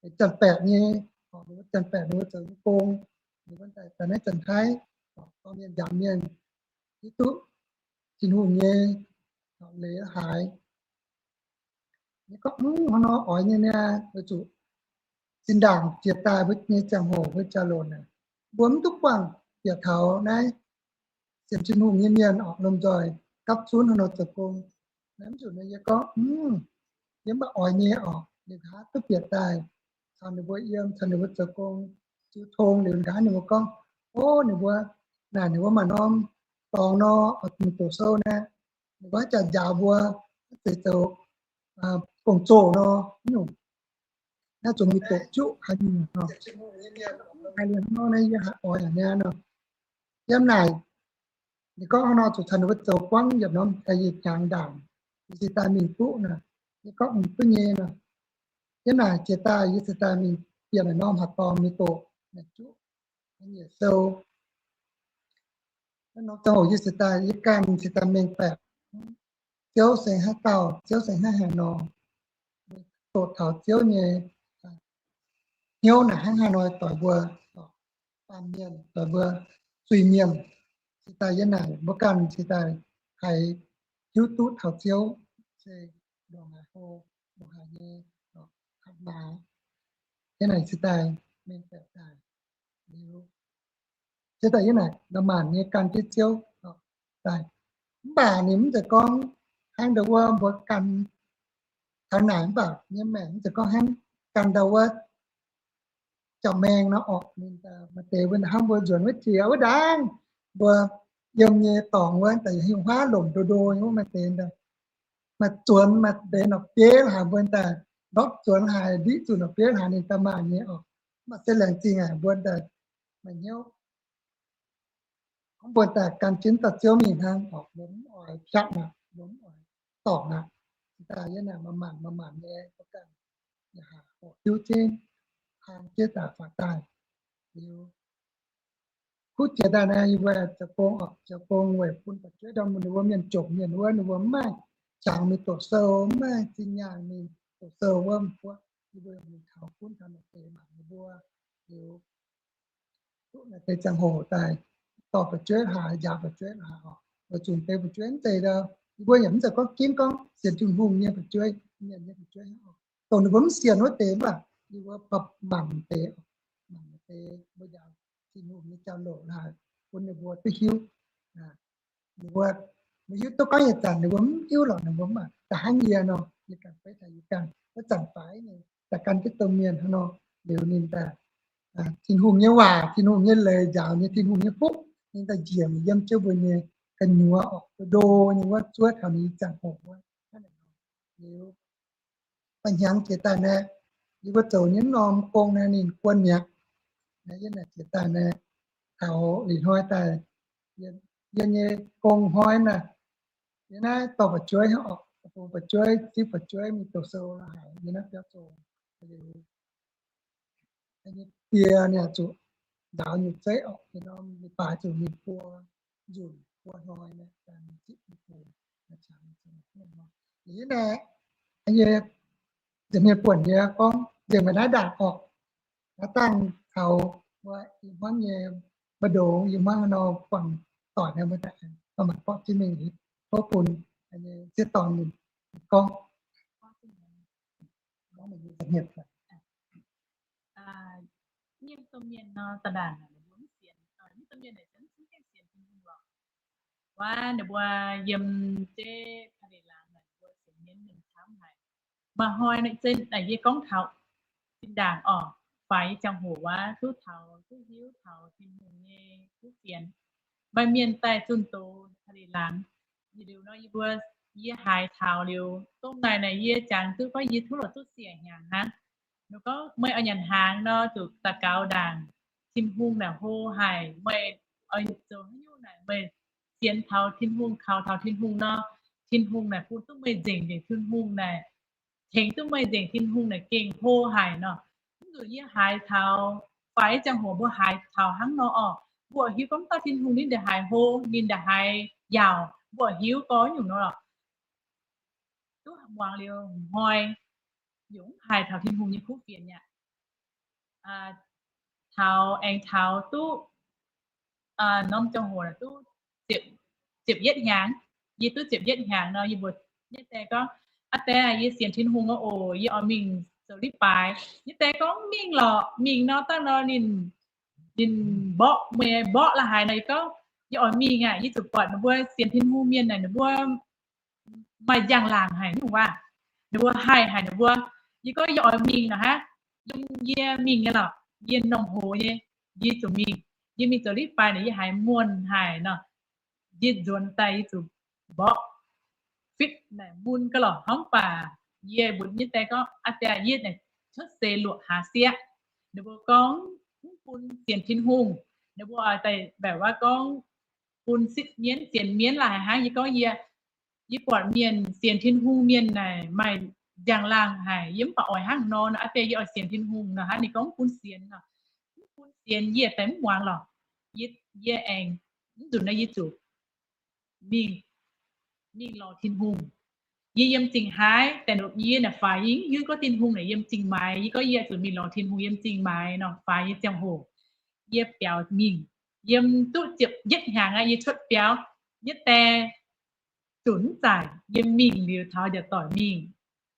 benx janx-baeqc nyei, ninh mbuo janx-baeqc ninh mbuo zoux nyei gong, ninh mbuo daaih naaiv Janx-Taiv, dorh mienh njaaux mienh hiuv duqv Tin-Hungh nyei leiz haaix. Yie gorngv, mv, hnangv nor oix nyei niaa, weic zuqc zinh ndaangc jiex daaih mbuo nyei ziangh hoc mbuo jauv-louc naaic, mbuo mv duqv buangh bieqc taux naaiv sienx Tin-Hungh nyei mienh oc, lomh nzoih gapv zunv hnangv nor zoux gong. Naaiv mv zuqc nor yie gorngv, mv, yie mv baac oix nyei oc, ninh nqa'haav duqv bieqc daaih caux ninh mbuo yiem, caux ninh mbuo zoux gong, jiu tong liuz nqa'haav ninh mbuo gorngv, ov, ninh mbuo naaic ninh mbuo maaih norm dorngx nor, oix mingh doqc sou naaiv, ninh mbuo jaax njaaux mbuo, mv zeiz zoux gong-zoh nor, nyungc naaiv zuqc mingh doqc juqv haaix nyungc nor. Haaix liuz hnangv nor naaiv yie haiz oix a'hneiv nor. Yiem naaic, ninh gorngv hnangv nor zuqc caux ninh mbuo zoux buangv yietc norm daaih yietc hnyangx ndaangc, yie cingx daaih mingh duqv naaic. Yie gorngv, mv, duqv nyei nor. Yiem naaic jiex daaih yie cingx daaih mingh bieqc naaic norm haaix dorngx mingh doqc naaic juqv haaix nyungc sou. Naaiv norm ziangh hoc yie cingx daaih, yie ganh cingx daaih mengh baeqc, Ziouv se haaix dauh, Ziouv se hnangv haaix nor, doqc taux Ziouv nyei hnyouv naaic hnangv haaix nor doix mbuo baamh mienh, doix mbuo zuiz-mienh. Cingx daaih yiem naaic mbuo ganh cingx daaih haih hiuv duqv taux Ziouv se ndongc haaix hlo, ndongc haaix nyei hatc maaz. Yiem naaic cingx daaih mengh baeqc daaih liuz, cingx daaih yiem naaic maaih maanc nyei gan jienv Ziouv daaih. Mv baac ninh mv zeiz gorngv hnangv ndau wuov mbuo gan taux naaic, mv baac nyei maengc mv zeiz gorngv hnangv gan ndau wuov jauv-maengh nor orqc. Ninh maaih deix mbuo hnangv mbuo nzuonx wuov jiex wuov ndaangc, mbuo yiem nyei dorngx wuov daaih hingh huaav lomc ndo ndo nyei wuov, maaih deix maaih zuonx, maaih deix norqc bieiv haaix mbuo daaih ndortv zuonx haaix, ndiqv zuqc norqc bieiv haaix ninh daaih maaih nyei orqc. Mv baac se laengz zingh aqv, mbuo daaih maaih hnyouv gorngv mbuo daaih gan jienv dauh Ziouv mingh hnangv orqc, mbuo mv oix piatv aqv, mbuo mv oix dorngc aqv. Cingx daaih yiem naaic maaih maanc maaih maanc nyei mbuo ganh yaac haih hiuv jienv, haan jienv daaih faaux daaih. Liuz kuv jiex daaih naaiv, yie mbuo zoux gong orqc, zoux gong weic bun fu'jueiv ndorm ninh mbuo mienh jomc mienh wuov, ninh mbuo mv maaih qangx mingh doqc sou, mv maaih zinh nyaanh mingh doqc sou wuov, mbuo, yie mbuo mingh taux gunv taux naaic deix mangc ninh mbuo. Liuz duqv naaic deix ziangh hoc daaih dorh fu'jueiv haaix, njaaux fu'jueiv haaix oc. Weic zuqc deix fu'jueiv mv zeiz ndau, yie mbuo yaac mv zeiz gorngv ginv gorngv sienx Tin-Hungh nyei fu'jueiv, mienh nyei fu'jueiv oc. Dongh ninh mbuo mv sienx wuov deix mv baac yie mbuo mangc deix, mangc deix mbuo njaaux Tin-Hungh nyei jauv-louc haaix, bun ninh mbuo duqv hiuv. Ninh mbuo, mbuo hiuv duqv gorngv yietc zanc ninh mbuo mv hiuv lorqc, ninh mbuo mv baac da'hnangv yie nor, yie ganh beiv daaih yie ganh wuov zanc faix nyei daaih gan jienv domh mienh hnangv nor. Liuz ninh daaih Tin-Hungh nyei waac, Tin-Hungh nyei leiz, njaaux nyei Tin-Hungh nyei fuqv, ninh daaih njiec yiem jienv mbuo nyei gu'nyuoz orqc, ndo ndo nyei wuov zuov taux ninh nyei ziangh hoc wuov. Liuz da'hnyangx jiex daaih naaiv, yie mbuo zoux nyei norm gong naaiv ninh guon mi'aqv. Naaiv yie naaic jiex daaih naaiv, taux lih hnoi daaih, yie yie nyei gong hnoi naaic, yie naaiv dorh fu'jueiv oc, fu'jueiv, ziqv fu'jueiv mingh doqc sou la'haic yie naaiv biauv zoux. Nyei die ninh zuqc nzaaux nyutc zeiv oc, ninh norm leiz-baaix zuqc mingh buo nzunc buo hnoi naaic, ziqv mingh buo. Naaiv nyei nza'hmien buonc yie gorngv nzengc meih naaiv ndaangc oc. Naaiv dangh taux wuov yie hmuangv nyei mbu'ndongx, yie hmuangv nor buangh doic naaiv mbuo daaih, mangc borqv jienv mingh tov bun sieqv dorn ninh gorngv. Mienh domh mienh nor, da'ndaangc mbuo mv sienx, mienh domh mienh naaic mv gaengh sienx Tin-Hungh lorqc. Wuov ninh mbuo yiem jienv Kali laangz naaic mbuo sienx mienv mienh camv haic. Maaih hnoi naaic yie gorngv taux zinh ndaangc oc, faix nyei ziangh hoc wuov, duqv taux, duqv hiuv taux Tin-Hungh nyei kuv fienx. Maaih mienh daaih zunh doz Kali laangz. Liuz nor yie mbuo, yie haiz taux liuz, dongh naaic naaic yie jangx duqv gorngv yie tov lorz duqv siec hnyangx hnangv. Ninh gorngv meih oix nyanc hnaangx nor zuqc daux gaux ndaangc, Tin-Hungh naaic hlo haic. Meih oix zoux haaix nyungc naaic meih sienx taux Tin-Hungh, kaux taux Tin-Hungh nor, Tin-Hungh naaic bun duqv meih nzengc, nzengc Tin-Hungh naaic tengx duqv meih nzengc, Tin-Hungh naaic gengh hlo haic nor. Mv zuqc yie haiz taux, faix ziangh hoc mbuo haiz taux hnangv nor oc, mbuo hiuv gorngv dauh Tin-Hungh ninh ndaaih haiz hlo, ninh ndaaih haiz yaauc, mbuo hiuv gorngv nyungc nor lorqc. Duqv muangx liuz hnoi yaac mv haiz taux Tin-Hungh nyei kuv fienx aqv. Taux aengx taux duqv norm ziangh hoc duqv ziepc yietv hnyangx. Yie duqv ziepc yietv hnyangx nor, yie mbuox nyei die gorngv, Aa die, yie sienx Tin-Hungh oc, yie oix mingh zoux litv baaix. Nyei die gorngv, Mingh lorqc. Mingh nor dangh nor ninh, ninh mborqv, meih mborqv la'haaix nor, yie gorngv, Yie oix mingh aqv. Yie zuqc buatc ninh mbuo sienx Tin-Hungh mienh naaic ninh mbuo maaih njang-laangc haic nyungc waac, ninh mbuo haih haic ninh mbuo. Yie gorngv, Yie oix mingh nor hnangv. Yiem yie mingh nyei lorqc, yie norm hoz nyei, yie zuqc mingh. Yie mingh zoux litv baaix naaic yie haiz muonh haic nor, yie nzuonx daaih yie zuqc mborqv fitv naaic mun gaax lorqc. Hnangv baac yie mbuox nyei die gorngv, Aa die, yie naaic cuotv seix luoqc hlaax sieqv. Ninh mbuo gorngv mv bun sienx Tin-Hungh. Ninh mbuo daaih mbaeqc waac gorngv bun sitv mienv sienx mienv la'haic hnangv. Yie gorngv, Yie, yie buatc mienh sienx Tin-Hungh mienh naaic maaih njang-laangc haic, yie mv baac oix hnangv nor nor, aa die, yie oix sienx Tin-Hungh nor hnangv. Ninh gorngv, Mv bun sienx nor. Mv bun sienx yie daaih mv muangx lorqc. Yie, yie aengx mv nzunc naaiv yie zuqc mingh, mingh lorz Tin-Hungh. Yie yiem zingh haaix daaih nor, yie naaic faix, yie mv hiuv gorngv Tin-Hungh naaic yiem zingh maaiz. Yie gorngv yie zuqc mingh lorz Tin-Hungh yiem zingh maaiz nor, faix nyei ziangh hoc yie biaux mingh. Yiem duqv ziepc yietv hnyangx aqv, yie cuotv biauv. Nyei die zunc mv zaaic, yie mingh liuz taux njaaux doic mingh,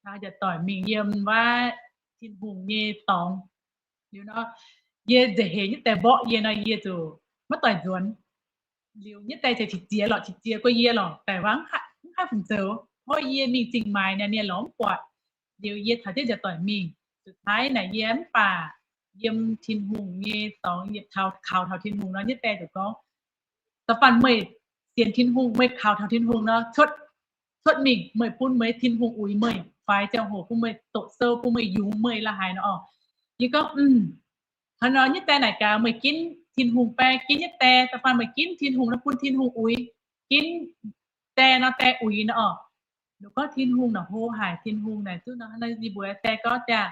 taux njaaux doic mingh yiem wuov Tin-Hungh nyei dorngx. Liuz nor, yie nza'heix nyei die mborqv yie nor, yie zuqc maiv doix nzuonx. Liuz nyei die ziouc qiex jiez lorqc, qiex jiez guei yie lorqc, daaih waac mv haih fungc zoux. Hnoi yie mingh zingh maaiz naaic, ninh lorz mv buatc. Liuz yie taux jienv njaaux doic mingh. Zuqc taaix naaic yie mv baac yiem Tin-Hungh nyei dorngx, yie taux, kaux taux Tin-Hungh nor, nyei die zuqc gorngv, Da'faanh meih sienx Tin-Hungh, meih kaux taux Tin-Hungh nor, cuotv, cuotv mingh, meih bun meih Tin-Hungh uix meih, faix ziangh hoc bun meih doqc sou, bun meih yungz meih la'haic nor oc. Yie gorngv, Mv, hnangv nor nyei die naaic gaax, meih ginv Tin-Hungh bae, ginv nyei die, da'faanh meih ginv Tin-Hungh nor, bun Tin-Hungh uix, ginv die nor, die uix nor oc. Ninh gorngv Tin-Hungh naaic hlo haic, Tin-Hungh naaic duqv nor, hnangv nor yie mbuox die gorngv, Die,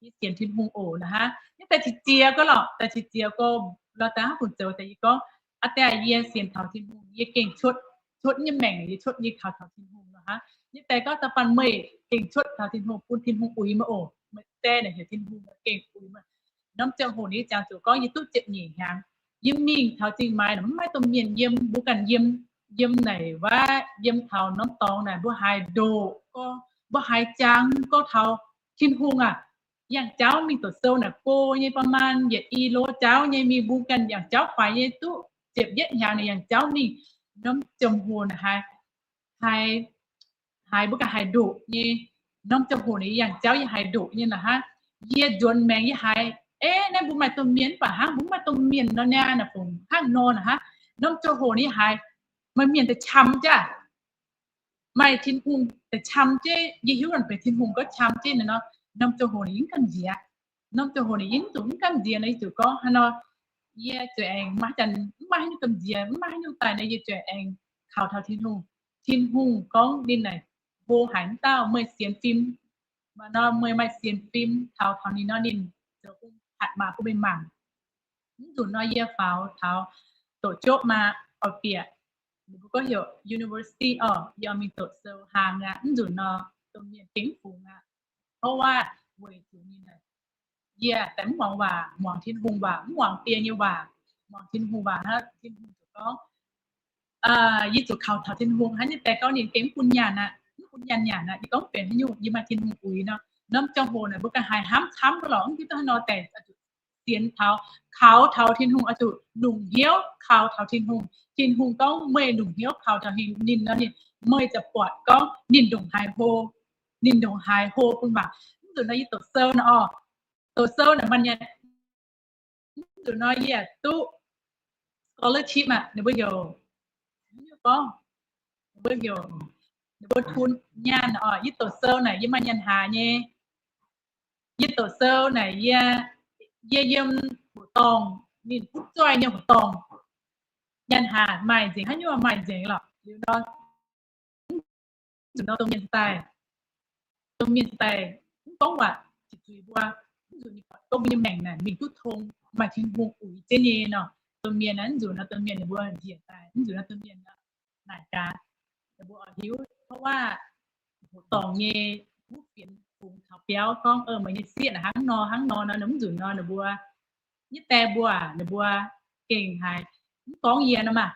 yie sienx Tin-Hungh oc nor hnangv. Nyei die qiex jiez gaax lorqc, die qiex jiez gaax lorqc, daaih mv haih fungc zoux. Daaih yie gorngv, Aa die, yie sienx taux Tin-Hungh, yie gengh cuotv, cuotv nyei maengc, yie cuotv, yie kaux taux Tin-Hungh nor hnangv. Nyei die gorngv, Da'faanh meih gengh cuotv taux Tin-Hungh, bun Tin-Hungh uix meih oc. Meih die naaic heuc Tin-Hungh gengh uix meih. Norm ziangh hoc ninh jangx zuqc gorngv yie duqv ziepc nyeic hnyangx. Yie mingh taux zingh maaiz naaic mv maaih domh mienh yiem, mbuo ganh yiem, yiem naaic wuov, yiem taux norm dorngx naaic mbuo haiz ndoqc, mbuo haiz jangx gorngv taux Tin-Hungh aac, yangh jauv mingh doqc sou naaic go nyei, ประมาณ yietc i lo jauv nyei mingh, mbuo ganh yangh jauv faix nyei, duqv ziepc yietv hnyangx naaic yangh jauv mingh. Norm ziangh hoc naaic haiz, haiz, haiz mbuo ganh haiz ndoqc nyei. Norm ziangh hoc naaic yangh jauv yie haiz ndoqc nyei lorqc hnangv. Yie nzuonx maengx yie haiz, Eix, naaiv mbuo maaih domh mienh mv baac hnangv mbuo mv maaih domh mienh nor, naaiv naaic fungc hnangv nor naaic hnangv. Norm ziangh hoc naaic yie haiz maaih mienh daaih qam jienv, maaih Tin-Hungh daaih qam jienv. Yie hiuv nor benx Tin-Hungh gorngv qam jienv nor. Norm ziangh hoc naaic yie mv gamh nziex. Norm ziangh hoc naaic yie mv zuqc, mv gamh nziex nor, yie zuqc gorngv hnangv nor, yie zuqc aengx maiv maaih haaix nyungc gamh nziex, maiv maaih haaix nyungc daaih nor, yie zuqc aengx kaux taux Tin-Hungh. Tin-Hungh gorngv ninh naaic hlo haic wuov dauh, meih sienx fim, maaih nor meih maaih sienx fim taux taux ninh nor, ninh zoux bung hatc maac bun meih mangc. Mv nzunc nor yie faaux taux doqc jopv maa oix bieqc, ninh mbuo gorngv heuc university oc, yie oix mingh doqc sou hlang aqv. Mv nzunc nor domh mienh gengh mv fungx aqv, เพราะว่า weic zuqc ninh, yie daaih mv muangx waac, muangx Tin-Hungh waac, mv muangx die nyei waac, muangx Tin-Hungh waac hnangv. Tin-Hungh ziouc gorngv, yie zuqc kaux taux Tin-Hungh hnangv. Yie daaih gorngv ninh gengh mv bun nyaanh aqv, mv bun nyaanh nyanc aqv. Yie gorngv benx haaix nyungc, yie maaih Tin-Hungh uix nor, norm ziangh hoc naaic mbuo ganh haiz hnamv camv ga'lorqc, mv hiuv duqv haaix nor daaih zuqc sienx taux, kaux taux Tin-Hungh, oix zuqc longc hnyouv kaux taux Tin-Hungh. Tin-Hungh gorngv meih longc hnyouv kaux taux ninh nor, ninh, meih ziouc buatc gorngv ninh ndongc haaix hlo, ninh ndongc haaix hlo bun waac. Mv nzunc nor yie doqc sou nor oc, doqc sou naaic maaih nyanc, mv nzunc nor yie duqv scholarship aqv, ninh mbuo heuc, gorngv, ninh mbuo heuc, ninh mbuo tun nyaanh oc. Yie doqc sou naaic yie maaih nyanc haaix nyei. Yie doqc sou naaic yie, yie yiem hmuangx dorngh, ninh butv zoih nyei hmuangx dorngh. Nyanc haaix maaih nzengc, haaix nyungc maaih nzengc lorqc. Liuz nor, mv nzunc nor domh mienh daaih, domh mienh daaih mv gorngv waac, jiex zuiz mbuo. Mv nzunc ninh buatc domh mienh nyei maengc naaic mingh duqv tong, maaih Tin-Hungh uix jienv nyei nor. Domh mienh naaiv, mv nzunc nor domh mienh ninh mbuo njiec daaih, mv nzunc nor domh mienh naaic gaax, ninh mbuo oix hiuv, เพราะว่า hmuangx dorngh nyei wuov fienx fungx taux biauv gorngv, meih nyei sieqv naaic hnangv nor hnangv nor nor, mv nzunc nor ninh mbuo nyei die mbuo, ninh mbuo gengh haiz mv gorngv yie nor maah.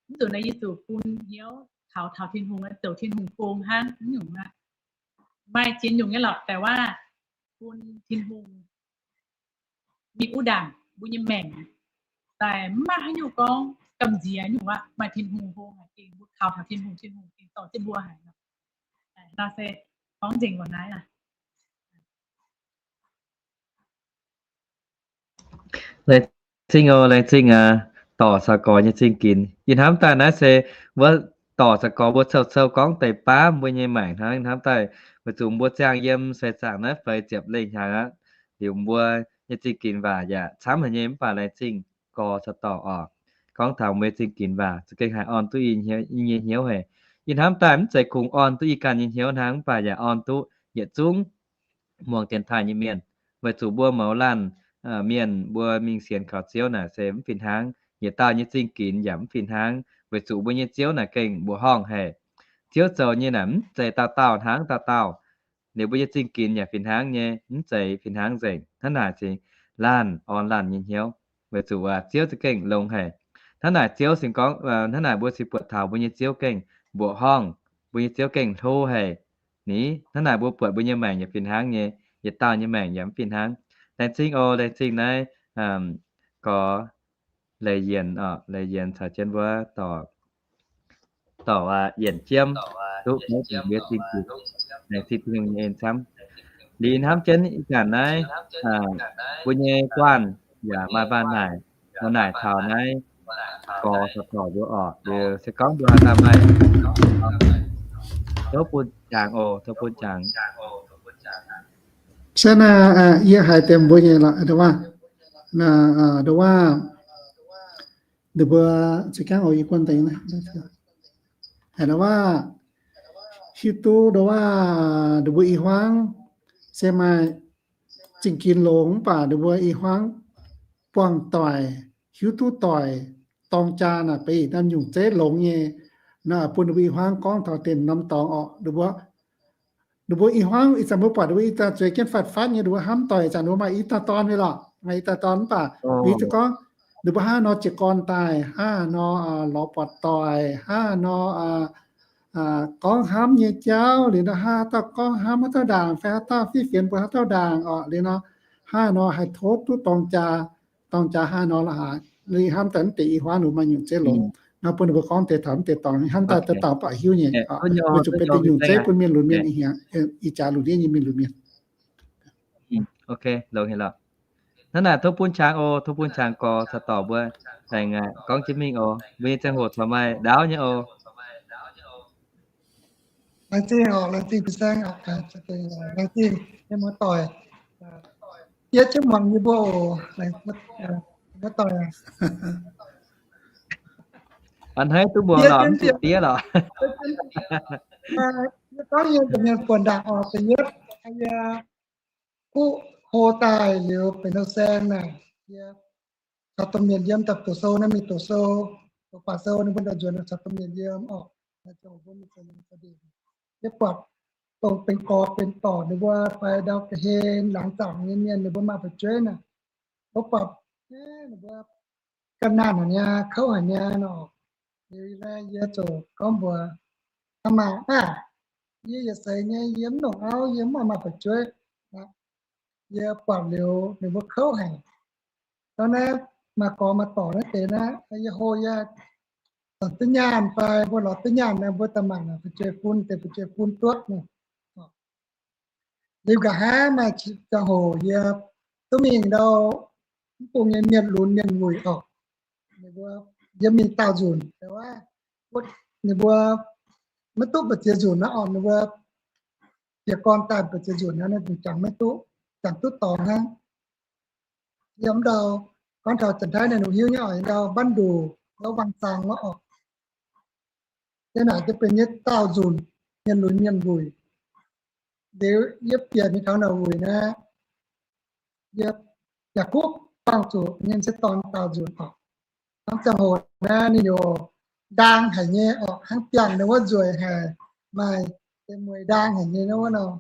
Mv nzunc nor yie zuqc bun hnyouv kaux taux Tin-Hungh, zoux Tin-Hungh gong hnangv. Mv nyungc aqv, maaih ziex nyungc nyei lorqc, แต่ว่า bun Tin-Hungh mingh wuov ndaangc mbuo nyei maengc daaih mv maaih haaix nyungc gorngv gamh nziex nyungc aqv. Maaih Tin-Hungh hlo haic, gengh mbuo kaux taux Tin-Hungh, Tin-Hungh gengh dorh jienv mbuo haic. Nor se gorngv nzengc mbuo naaiv aqv. Laengz zingh oc, laengz zingh aqv. Dorc saux gorx nyei zingh ginx. Ih hnamv daaih naaiv se wuov dorc saux gorx mbuo cou-cou gorngv deix baav mbuo nyei maengc hnangv. Ih hnamv daaih weic zuqc mbuo ziangh yiem sai zaangc naaiv feix ziepc lengh hnyangx aqv. Liuz mbuo nyei zingh ginx waac yaac camv haic nyei, mv baac laengz zingh gorx saux dorc oc. Gorngv taux mbuo nyei zingh ginx waac za'gengh haih orn duqv yie nyei hnyouv haic. Ih hnamv daaih mv zeiz kungx orn duqv yie ganh nyei hnyouv hnangv, mv baac yaac orn duqv yietc zungv muangx dienx taaih nyei mienh. Weic zuqc mbuo mouz laanh mienh mbuo mingh sienx kaux Ziouv naaic se mv fih hnangv. Yietc dauh nyei zingh ginx yaac mv fih hnangv, weic zuqc mbuo nyei Ziouv naaic gengh mbuoqc horngh haic. Ziouv zoux nyei naaic mv zeiz dauh dauh hnangv dauh dauh. Liuz mbuo nyei zingh ginx yaac fih hnangv nyei, mv zeiz fih hnangv nzengc. Hnangv naaic se laanh orn laanh nyei hnyouv. Weic zuqc Ziouv za'gengh longx haic. Hnangv naaic Ziouv se gorngv, hnangv naaic mbuo se buatc taux mbuo nyei Ziouv gengh mbuoqc horngh, mbuo nyei Ziouv gengh hlo haic. Ni, hnangv naaic mbuo buatc mbuo nyei maengc yaac fih hnangv nyei, yietc dauh nyei maengc yaac mv fih hnangv. Laengz zingh oc, laengz zingh naaiv gorx Leiz Yienc oc, Leiz Yienc caux jienv mbuo dorc, dorc Yienc Jiem duqv mbuo zingh ginx, laengz zingh Tin-Hungh nyei en camv. Liuz hnamv jienv ih zanc naaiv mbuo nyei guanh yaac maaih mbaan naaic, maaih naaic taux naaiv gorx saux gorx mbuo oc. Liuz se gorngv mbuo haaix dauh maaih, tov bun jangx oc, tov bun jangx. Se naaic, yie haiz deix mbuo nyei lorqc, nduov waac, nduov waac, ninh mbuo za'gengh oix yie guanh deix, haiz nduov waac, hiuv duqv nduov waac, ninh mbuo ih hmuangx se maaih zingh ginx longx mv baac ninh mbuo ih hmuangx buangh doic, hiuv duqv doic, dorng jaa naaic beiv norm nyungc zeiv longx nyei. Naaiv bun ninh mbuo ih hmuangx gorngv taux deix norm dorngx orqc, ninh mbuo ih hmuangx ih zanc mbuo buatc ninh mbuo ih dauh zueiz jienv fatv fatv nyei, ninh mbuo hnamv doic ih zanc ninh mbuo maaih i dauh dorn nyei lorqc, maaih i dauh dorn mv baac mbuo hiuv duqv gorngv ninh mbuo hnangv nor jiez gorn daaih, hnangv nor lorz buatc doic, hnangv nor gorngv hnamv nyei jauv liuz nor, haaix dauh gorngv hnamv haaix dauh ndaangc, fai haaix dauh fiev fienx mbuox haaix dauh ndaangc orqc liuz nor, hnangv nor haih tov duqv dorng jaa, dorng jaa hnangv nor lorqc haic. Liuz hnamv daaih mv deix ih hmuangx ninh maaih nyungc zeiv longx nor, bun ninh mbuo gorngv deix taux mv deix dorngx, hnamv daaih daaih dauh baac hiuv nyei, weic zuqc benx deix nyungc zeiv bun mienh lunx mienh ih hnyangx, ih jaax lunx ndiev nyei mienh lunx mienh. Ok, longx haic lorqc. Hnangv naaic tov bun qangx oc, tov bun qangx gorx caux dorc mbuo aengx gorngv jienv mingh oc. Mbuo nyei ziangh hoc corc maaih ndaauv nyei oc. Laengz zingh oc, laengz zingh fin-saeng oc, laengz zingh nyei muoz-doic, yie jienv muangx yie mbuo oc. A'hneiv duqv mbuox lorqc, mv zuqc diev lorqc. Gorngv yie mienh buonc ndaangc oc, da'yietv yie kuv hlo daaih liuz benx nor saeng naaic, yie caux domh mienh yiem daaih doqc sou naaiv, mingh doqc sou, doqc baac sou ninh mbuo ndau nzuonx caux domh mienh yiem oc. Yie buatc dongh benx gorx benx dorc ninh mbuo fai ndau ga'hlen laangz zaangc nyei mienh ninh mbuo maaih fu'jueiv naaic, mbuo buatc ninh mbuo ga'naanh haic niaa, kouv haic niaa nor. Liuz yie ziouc gorngv mbuox, Aa maah aah, yie yietc seix nyei yie mv longc auv, yie mv maaih fu'jueiv. Yie buatc liuz ninh mbuo kouv haic. Dongh naaiv maaih gorx maaih dorc naaiv deix naaiv, yie hlo yie zanc duqv nyaanh fai mbuo lorz duqv nyaanh naaiv, mbuo daaih mangc fu'jueiv-fun deix fu'jueiv-fun duqv. Liuz nqa'haav maaih ziangh hoc yie duqv mingh ndau mv bung nyei mienh lunx mienh wuic oc. Ninh mbuo, yie mingh daauh nzunc, ninh mbuo maiv duqv mbu'ziex nzunc naaiv oc, ninh mbuo jiez gorn daaih mbu'ziex nzunc naaiv, ninh jangx maiv duqv, jangx duqv dorngx hnangv. Yiem ndau, gorngv taux Janx-Taiv naaiv ninh hiuv nyei oc, ndau บ้านดู่ wuov วังจัง wuov oc. Yie naaic duqv benx nyei daauh nzunc, mienh lunx mienh wuic. Liuz yie bieqc mingh taux naaic wuic naaiv, yie yaac kuv buangh zuqc mienh sieqv dorn daauh nzunc oc. Hnangv ziangh hoc naaiv ninh yaac ndaang haic nyei oc, hnangv biangh ninh wuov nzueic haic, maaih deix mueiz ndaang haic nyei wuov nor.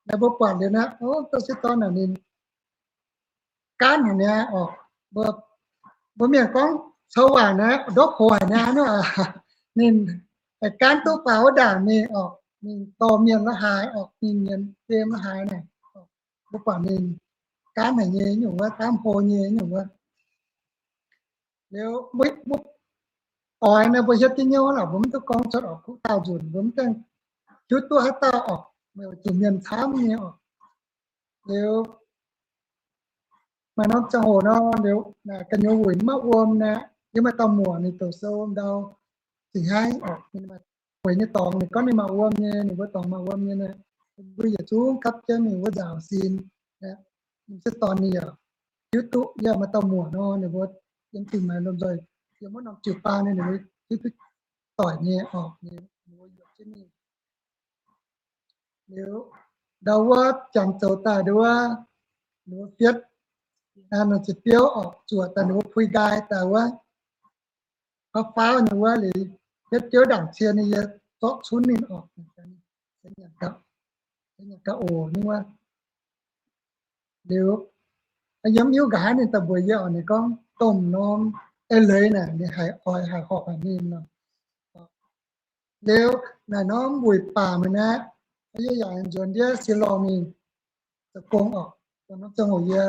Naaiv mbuo buatc liuz naaiv, o, dongh sieqv dorn naaic ninh gaanv haic niaa oc. Mbuo, mbuo mienh gorngv cou waac naaiv ndopv hoc haic niaa, ninh gaanv duqv faaux wuov ndaangc mingh oc, ninh dorh mienh la'haaix oc, ninh nyienz fiem la'haaix naaic, mbuo buatc ninh gaanv haic nyei nyungc wuov, gaanv hlo nyei nyungc wuov. Liuz mbuo oix naaiv mbuo hietv jienv hnyouv lorqc, mbuo mv duqv gorngv cuotv oc, kuv daauh nzunc mbuo mv gaengh hiuv duqv haaix dauh oc, weic zuqc mienh camv nyei oc. Liuz maaih norm ziangh hoc nor, liuz naaic gu'nyuoz wuic maiv wuom naaic, yie maaih dauh muoc ninh doqc sou ndau zingc haiv oc, weic nyei dorngx ninh gorngv ninh maaih wuom nyei, ninh mbuo dorngx maaih wuom nyei naaic, mbuo yietc zungv gapv jienv ninh wuov nzaaux sin. Ninh sieqv dorn ninh yaac hiuv duqv, yie maaih dauh muoc nor, ninh mbuo yiem dingh maengx lomh nzoih yiem wuov norm jiu-baang nyei, ninh mbuo hiuv duqv doic nyei oc, ninh mbuo yuoqc jienv mingh. Liuz ndau wuov janx zoux daaih ndau wuov, ninh mbuo fietv, ninh ziepc biouv oc, zuoqc daaih ninh mbuo puix nqaai daaih wuov, faaux faaux nyei wuov liuz, fietv biouv ndaangc cie ninh yie zorqv cunv ninh oc, nyanc ga'oc nyei wuov. Liuz yie mv hiuv nqa'haav ninh daaih mbuox yie oc, ninh gorngv domh norm eix leiz naaic ninh haiz oix haiz horpc haic ninh nor. Liuz naaic norm wuic baac meih naaiv, yie yaac nzuonx ndiev siex lorh mingh zoux gong oc. Dongh norm ziangh hoc yie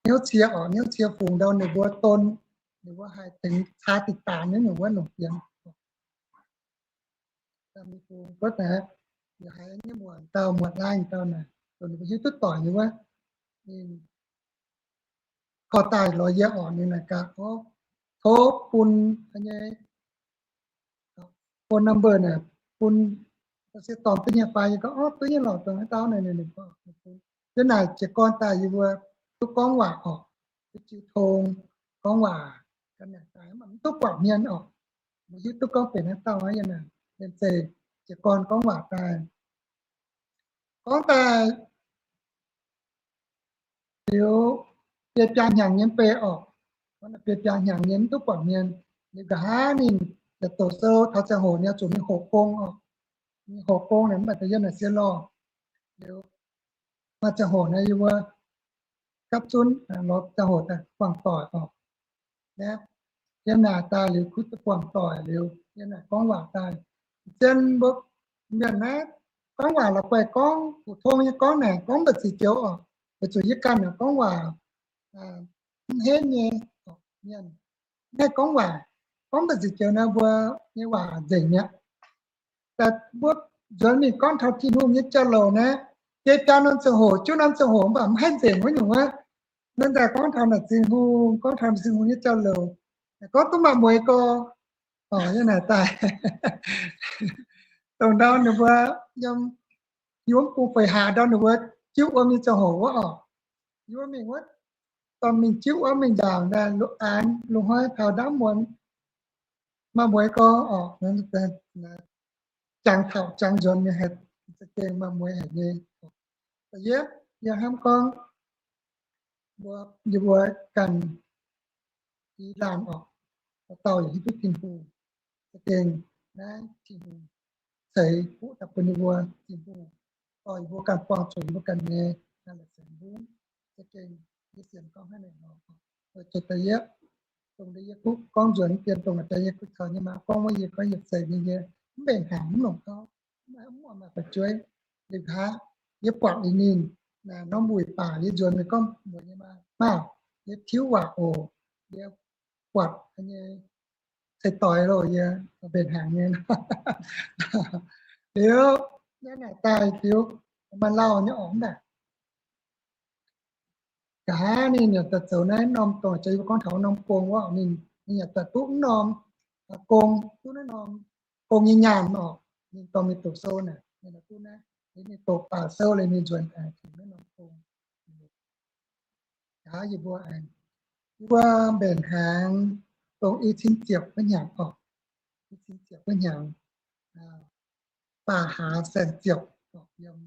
hnyouv cie oc, hnyouv cie fungx ndau ninh mbuo don, ninh mbuo haih tengx caa dinh daanx nyei nyungc wuov longc fienx. Wuov naaic, yaac haiz nyei muoc dauh muoc laanh dauh naaic, dongh ninh mbuo hiuv duqv doic nyei wuov, ninh korv daaih lorz yie oc, ninh naaic gaax, o, tov bun nyei phone number naaic bun sieqv dorn duqv nyei fai? Yie gorngv, o, duqv nyei lorqc, dongh haaix dauh naaic, ninh gorngv, yie naaic jiez gorn daaih yie mbuo duqv gorngv waac oc, duqv jiu tong gorngv waac, ga'naaiv daaih mv duqv buatc hmien oc, mbuo hiuv duqv gorngv benx haaix dauh aqv. Yie naaic liemh zeih jiez gorn gorngv waac daaih, gorngv daaih liuz, biei biaa hnyangx nyei mv bei oc. Gorngv daaih biei biaa hnyangx nyei mv duqv buatc hmien. Liuz nqa'haav ninh yaac doqc sou, taux ziangh hoc ninh zuqc mingh hoqc gong oc. Mingh hoqc gong naaic mv baac da'yietv naaic sieqv lorh. Liuz maaih ziangh hoc naaiv yie mbuo gapv zunv lorz ziangh hoc daaih buangh doic oc. Yie naaic daaih liuz kuv duqv buangh doic liuz, yie naaic gorngv waac daaih, zien mbuo mienh naaiv gorngv waac la'guaih gorngv, fu tong nyei gorngv naaic gorngv mv baac ziqc joux oc. Weic zuqc yie ganh naaic gorngv waac mv henv nyei mienh. Mv haih gorngv waac, gorngv mv baac ziqc joux naaiv mbuo nyei waac nzengc mi'aqv. Daaih mbuo nzuonx mingh gorngv taux Tin-Hungh nyei jauv-louc naaiv, biei biaa norm ziangh hoc, juov norm ziangh hoc mv baac mv haih nzengc wuov nyungc wuov. Naaiv daaih gorngv taux naaic Tin-Hungh, gorngv taux Tin-Hungh nyei jauv-louc, gorngv duqv maaih mueiz gorx. Yie naaic daaih dongh ndau ninh mbuo yiem, yiem bung feix hlaax ndau ninh mbuo jiuv wuom nyei ziangh hoc wuov oc. Yie mbuo mingh wuov dorh mingh jiuv wuov mingh nzaangc daaih, lungh aanx lungh hnoi taux ndaamv muonz, maaih mueiz gorx oc, jangx taux jangx nzuonx nyei, haih za'gengh maaih mueiz haic nyei. Da'yietv, yie hnamv gorngv mbuo, yie mbuo ganh i laanh oc, dauh dauh yaac hiuv duqv Tin-Hungh za'gengh naaiv Tin-Hungh ceix fuqv daaih bun yie mbuo. Tin-Hungh dorh yie mbuo ganh buangh zuqc yie mbuo ganh nyei la'zengx mbungv. Za'gengh yie sienx gorngv hnangv naaic nor. Weic zuqc da'yietv, dongh yie gorngv nzuonx dien dongh a'jang yie kuh caux nyei maa gorngv wuov, yie gorngv yietc seix nyei yie mv mbenc hnaangx, mv longc gauv, mv maaih fu'jueiv. Liuz nqa'haav yie buatc liuz ninh norm wuic baac yie nzuonx, ninh gorngv mbuox nyei maa, Maah, yie tiuv waac oc, yie buatc nyei ceix-doix loh, yie mbenc hnaangx nyei. Liuz naaiv naaic daaih liuz maaih lauh nyei orqc, mv baac nqa'haav ninh yaac daaih zoux naaiv norm dongh a'jang yie gorngv taux norm gong wuov, ninh, ninh yaac daaih duqv norm gong, duqv naaiv norm gong nyei nyaanh oc. Ninh dorh mingh doqc sou naaic, ninh duqv naaiv, ninh doqc baac sou liuz ninh nzuonx tengx naaiv norm gong. Nqa'haav yie mbuo, yie mbuo mbenc hnaangx dongh i cin ziepc wuov hnyangx oc, i cin ziepc wuov hnyangx, baac hlaax saeng-ziepc oc, yiem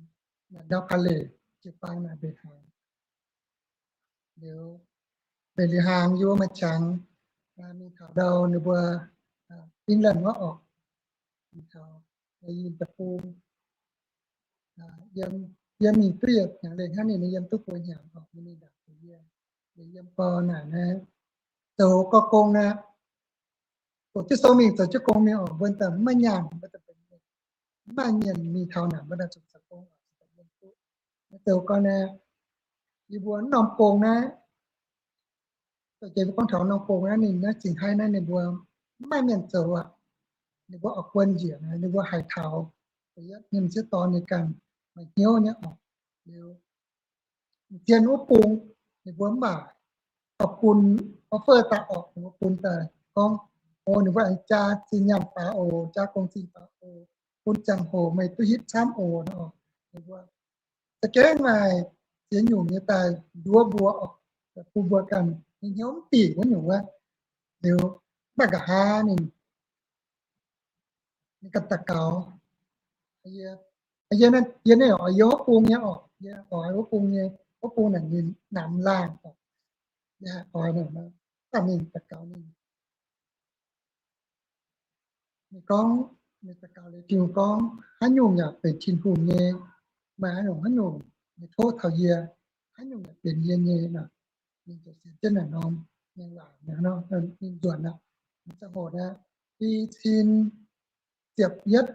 ndau Paaleic jiu-baang naaic mbenc hnaangx. Liuz mbenc liuz hnaangx yie mbuo maaih qangx mingh taux ndau ninh mbuo England wuov oc, mingh taux yinh deic-bung, yiem, yiem mingh duqv yietc hnyangx lengh hnangv, ninh yiem duqv buo hnyangx oc, ninh mingh ndaangc yie, yiem gorx naaic naaiv zoux gorx gong naaiv, doqc jienv sou mingh zoux jienv gong mingh oc, mbuo daaih mv maaih nyaanh, mbuo daaih mv maaih mienh mingh taux naaic, mbuo daaih zuqc zoux gong oc, zoux gorx naaiv. Yie mbuo norm gong naaiv, dongh jiex mbuo gorngv taux norm gong naaiv, ninh naaiv Zingh Haaix naaiv ninh mbuo mv maaih mienh zoux aqv. Ninh mbuo oix guon njiec, ninh mbuo haiz taux ninh m'sieqv dorn ninh ganh maaih hnyouv nyei oc. Liuz zien wuov bung, ninh mbuo mv baac oix bun offer daaih oc, ninh mbuo bun daaih gorngv, o, ninh mbuo aengx jaa zinh nyaanh faaux oc, jaa gong zinh faaux oc, bun ziangh hoc meih duqv hitv camv oc nor. Ninh mbuo za'gengh maaih ziex nyungc nyei daaih nduov mbuo oc, bun mbuo ganh nyei hnyouv mv dingc wuov nyungc wuov. Liuz mv baac nqa'haav ninh, ninh ganh daux gaux, yie naaiv oix yiem wuov bung nyei oc, yie oix wuov bung nyei, wuov bung naaic ninh namx laangh oc, yie haih oix naaic, daaih ninh daux gaux ninh, ninh gorngv, ninh daux gaux liuz Tin-Hungh gorngv, haaix nyungc yaac benx Tin-Hungh nyei. Maaih haaix nyungc, haaix nyungc meih tov taux yie, haaix nyungc yaac benx yie nyei nor. Ninh ziouc sienx jienv naaic norm mienh waac, ninh nzuonx aqv. Ziangh hoc naaiv i cin ziepc yietv,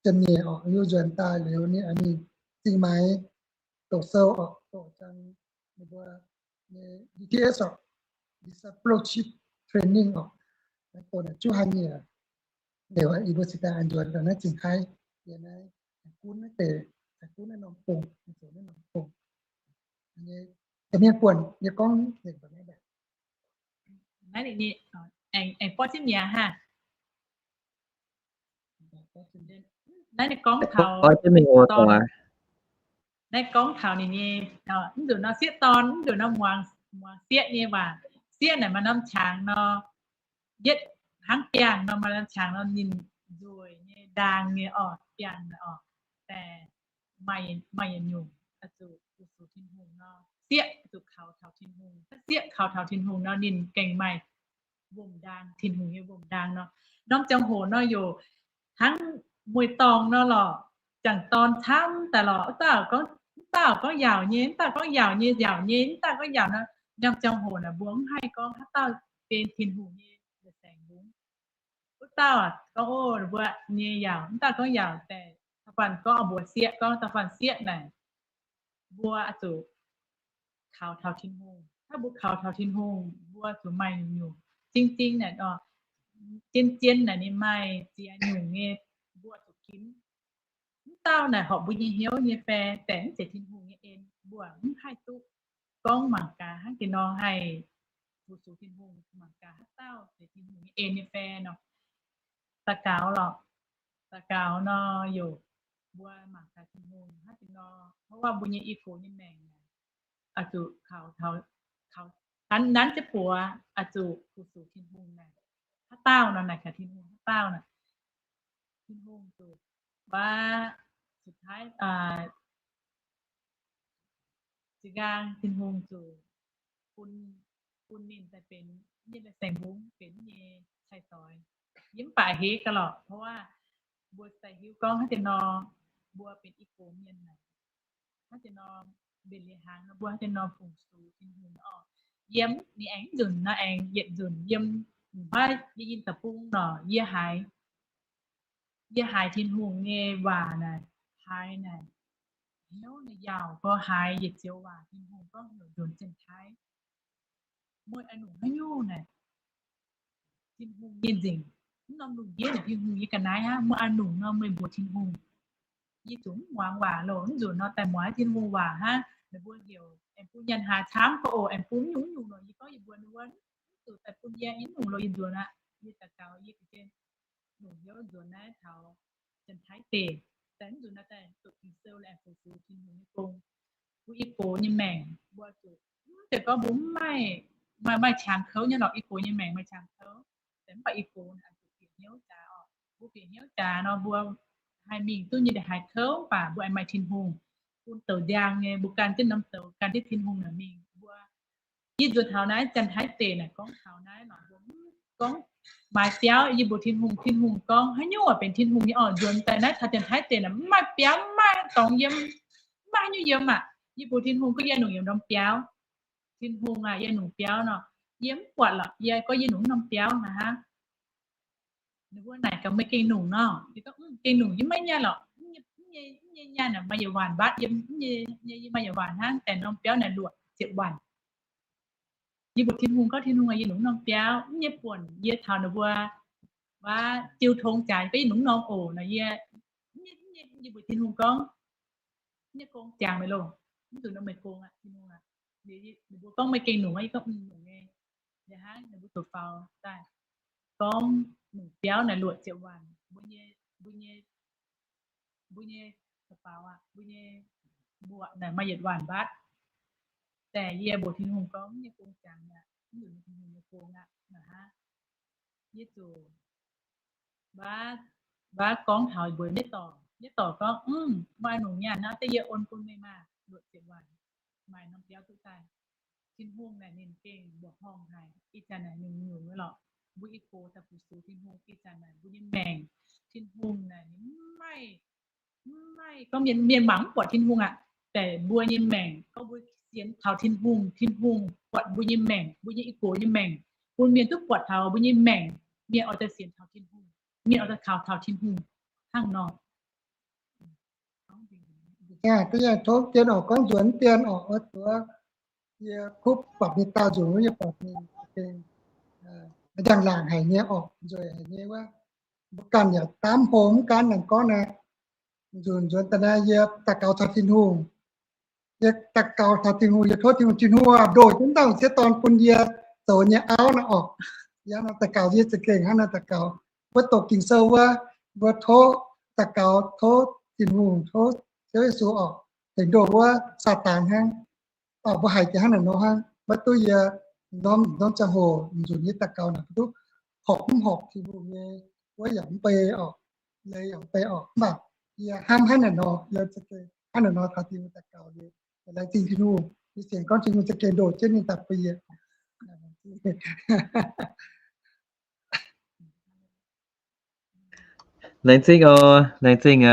ziepc nyeic oc, yie nzuonx daaih liuz ninh, ninh zingh maaiz doqc sou oc, doqc jang ninh mbuo nyei D T S oc, discipleship training oc. Naaiv doqc naaic juqv haaix nyungc liuz, yie mbuo cingx daaih nzuonx daaih naaiv Zingh Haaix, yie naaiv gunv naaiv deix, gunv naaiv norm gong, zoux naaiv norm gong. Nyei, mienh buonc yie gorngv naaiv, aengx, aengx borqv jienv mi'aqv haah. Naaiv ninh gorngv taux, naaiv gorngv taux ninh nyei, mv nzunc nor sieqv dorn, mv nzunc nor muangx, muangx sieqv nyei waac. Sieqv naaic maaih norm qangx nor, yietv hnangv biangh nor, maaih norm qangx nor ninh nzueic nyei, ndaang nyei oc, biangh naaic oc. Daaih maaih yietc nyungc oix zuqc fu-sux Tin-Hungh nor, sieqv zuqc kaux taux Tin-Hungh. Sieqv kaux taux Tin-Hungh nor ninh gengh maaih wuom-ndaang, Tin-Hungh nyei wuom-ndaang nor. Norm ziangh hoc nor yaac hnangv mueiz-dorngh nor lorqc, jangc dorn camv daaih lorqc, wuov dauh gorngv, wuov dauh gorngv yaauc nyei, wuov dauh gorngv yaauc nyei, yaauc nyei, wuov dauh gorngv yaauc nor. Norm ziangh hoc naaic mbuo mv haih gorngv haaix dauh benx Tin-Hungh nyei la'saengx mbungv. Wuov dauh gorngv, o, mbuo nyei yaauc, wuov dauh gorngv yaauc daaih. Da'faanh gorngv mbuox sieqv, gorngv da'faanh sieqv naaic, mbuo oix zuqc kaux taux Tin-Hungh. Hnangv mbuo kaux taux Tin-Hungh, mbuo zuqc maaih nyungc-nyungc, zing-zing naaic, zien-zien naaic ninh maaih ziex nyungc nyei, mbuo zuqc ginv. Mv dauh naaic horpc mbuo nyei hnyouv nyei fai, daaih mv zeiz Tin-Hungh nyei en, mbuo mv haih duqv gorngv mangc gaax hnangv geh nor haih fu-sux Tin-Hungh, mangc gaax haaix dauh zeiz Tin-Hungh nyei en nyei fai nor. Daux gaux lorqc, daux gaux nor yaac mbuo mangc gaax Tin-Hungh hnangv geh nor, เพราะว่า mbuo nyei i gox nyei maengc naaic, oix zuqc kaux taux, taux nanv jienv buoz, oix zuqc fu-sux Tin-Hungh naaic. Haaix dauh nor naaic gaax Tin-Hungh, haaix dauh naaic, Tin-Hungh zuqc, wuov, สุดท้าย za'ngaang Tin-Hungh zuqc bun, bun ninh daaih benx nyei saeng-mbungv, benx nyei cai-doix. Yie mv baac a'hneiv gaax lorqc, เพราะว่า mbuo daaih hiuv gorngv haaix diuh nor, mbuo benx i gox mienh naaic, haaix diuh nor, mbenc liuz hnaangx nor mbuo haaix diuh nor fungc sux Tin-Hungh oc. Yiem ninh aengx nzunc nor aengx yietc nzunc yiem, mv baac yie yinh deic-bung nor, yie haiz, yie haiz Tin-Hungh nyei waac naaic, haiz naaic, hnyouv naaic yaauc gorx haiz yietc zioux waac Tin-Hungh gorngv heuc nzuonx Janx-Taiv, meih oix nungc haaix nyungc naaic, Tin-Hungh nyei nzengc, mv norm lungh ndiev naaic Tin-Hungh nyei ga'naaiv hnangv, meih oix nungc nor meih mbuox Tin-Hungh. Yie zuqc mv muangx waac loh, mv nzunc nor daaih muangx Tin-Hungh waac hnangv. Naaiv mbuo heuc aengx bun nyanc haaix camv gorx oc, aengx bun nyungc nyungc loh, yie gorngv yie mbuox ninh wuov, mv zuqc daaih bun yie, yie mv nungc loh, yie nzuonx aqv. Yie daux gaux yie ga'zien nungc hnyouv nzuonx naaiv taux Janx-Taiv deic, daaih mv nzunc naaiv daaih doqc Ging-Sou laaix fu-sux Tin-Hungh nyei gong. Mbuo i gox nyei maengc mbuo zuqc, mv zeiz gorngv mbuo mv maaih, maaih, maaih qangx kouv nyei lorqc. I gox nyei maengc maaih qangx kouv, mv baac i gox naaic zuqc bieqc hnyouv jaax oc. Mbuo bieqc hnyouv jaax nor mbuo haih mingh duqv nyei ndie-haaix kouv, mv baac mbuo aengx maaih Tin-Hungh bun douz-ndiangx nyei, mbuo gan jienv norm douz, gan jienv Tin-Hungh naaic mingh. Mbuo yie nzuonx taux naaiv Janx-Taiv deic naaic, gorngv taux naaiv nor mbuo mv gorngv maaih biauv. Yie mbuox Tin-Hungh, Tin-Hungh gorngv haaix nyungc oix benx Tin-Hungh nyei oc. Nzuonx daaih naaiv taux Janx-Taiv deic naaic mv maaih biauv, mv maaih dorngx yiem, mv maaih haaix nyungc yiem aqv. Yie mbuox Tin-Hungh gorngv yie nungc yiem norm biauv. Tin-Hungh aah, yie nungc biauv nor, yie mv buatc lorqc. Yie gorngv yie nungc norm biauv naaic hnangv. Ninh mbuo naaic gaax meih gengh nungc nor, yie gorngv, Mv, gengh nungc, yie maiv nyaanh lorqc. Mv nyei, mv nyei nyaanh aah, maaih yietc waanc mbatv yiem, mv nyei, yie maaih yietc waanc hnangv, daaih norm biauv naaic luoqc ziepc waanc. Yie mbuox Tin-Hungh gorngv, Tin-Hungh aah, yie nungc norm biauv. Mv nyei buonc yie taux ninh mbuo wuov jiu tong jaax gorngv yie nungc norm oc nor, yie, yie mbuox Tin-Hungh gorngv, Mv nyei gong ziangx meih loh, mv zuqc nor meih gong aqv, Tin-Hungh aac. Ninh mbuo gorngv meih gengh nungc aqv, yie gorngv, Mv nungc nyei. Liuz hnangv ninh mbuo zuqc faaux daaih gorngv nungc biauv naaic luoqc ziepc waanc. Mbuo nyei, mbuo nyei, mbuo nyei daux gaux aac, mbuo nyei mbuoqc naaic maaih yietc waanc mbatv. Daaih yie mbuox Tin-Hungh gorngv, Mv nyei gong ziangx aqv, mv zuqc Tin-Hungh nyei gong aqv. Hnangv naaic hnangv, yie zuqc baav, baav gorngv taux mbuox yietc dorc, yietc dorc gorngv, Mv, maaih nungc nyaanh naaiv, da'yie on bun meih maah, luoqc ziepc waanc, maaih norm biauv duqv daaih. Tin-Hungh naaic ninh gengh mbuoqc horngh haic. Ih zanc naaic ninh nyungc nyei lorqc. Mbuo i gox daaih fu-sux Tin-Hungh, ih zanc naaic mbuo nyei maengc, Tin-Hungh naaic ninh mv maaih, mv maaih gorngv mienh, mienh mangc mv buatc Tin-Hungh aqv. Daaih mbuo nyei maengc gorngv mbuo sienx kaux Tin-Hungh, Tin-Hungh buatc mbuo nyei maengc, mbuo nyei i gox nyei maengc, bun mienh duqv buatc taux mbuo nyei maengc, mienh oix daaih sienx kaux Tin-Hungh, mienh oix daaih kaux taux Tin-Hungh hnangv nor. Aa, da'nyeic tov dien oc, gorngv nzuonx dien oc, oix zuqc yie kuv buatc mingh daauh nzunc wuov, yie buatc mingh gengh njang-laangc haic nyei oc, nzueic haic nyei wuov. Mbuo ganh yaac daamv hlo mv gaanv naaic gorngv naaic, nzunc nzuonx daaih naaiv yie daux gaux taux Tin-Hungh. Yie daux gaux taux Tin-Hungh, yie tov Tin-Hungh, Tin-Hungh aah, ndoh jienv dauh sieqv dorn bun yie zoux nyei auv naaic oc. Yie hnangv naaiv daux gaux, yie za'gengh hnangv naaiv daux gaux. Wuov doqc Ging-Sou wuov, mbuo tov daux gaux, tov Tin-Hungh, tov Ziouv Yesu oc, tengx ndoh wuov Saadaan hnangv. Oc, mbuo haiz jiex hnangv naaic nor hnangv, maiv duqv yie norm, norm ziangh hoc nzunc yie daux gaux naaic maiv duqv horpc, mv horpc Tin-Hungh nyei wuov yaac mv bei oc, leiz yaac mv bei oc. Mv baac yie hnamv hnangv naaic nor, yie za'gengh hnangv naaic nor taux Tin-Hungh daux gaux, yie laengz zingh Tin-Hungh. Yie sienx gorngv Tin-Hungh za'gengh ndoh jienv ninh daaih bun yie. Laengz zingh oc, laengz zingh,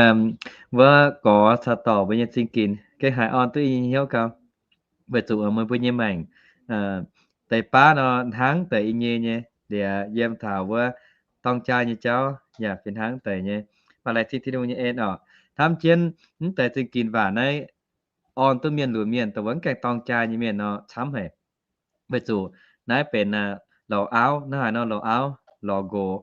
wuov gorx caux dorc mbuo nyei zingh ginx, gengh haiz orn duqv i nyei hnyouv gau. Weic zuqc meih mbuo nyei maengc deix baav nor hnangv deix i nyei nyei, liuz yiem taux wuov dorng jaa nyei jauv yaac fih hnangv deix nyei. Mv baac laengz zingh Tin-Hungh nyei en oc, hnamv jienv mv deix zingh ginx waac naaiv orn duqv mienh lunx mienh, dongh wuov mv gaengh dorng jaa nyei mienh nor camv haic. Weic zuqc naaiv benx lorz auv, naaiv haaix nor lorz auv, lorz nqox,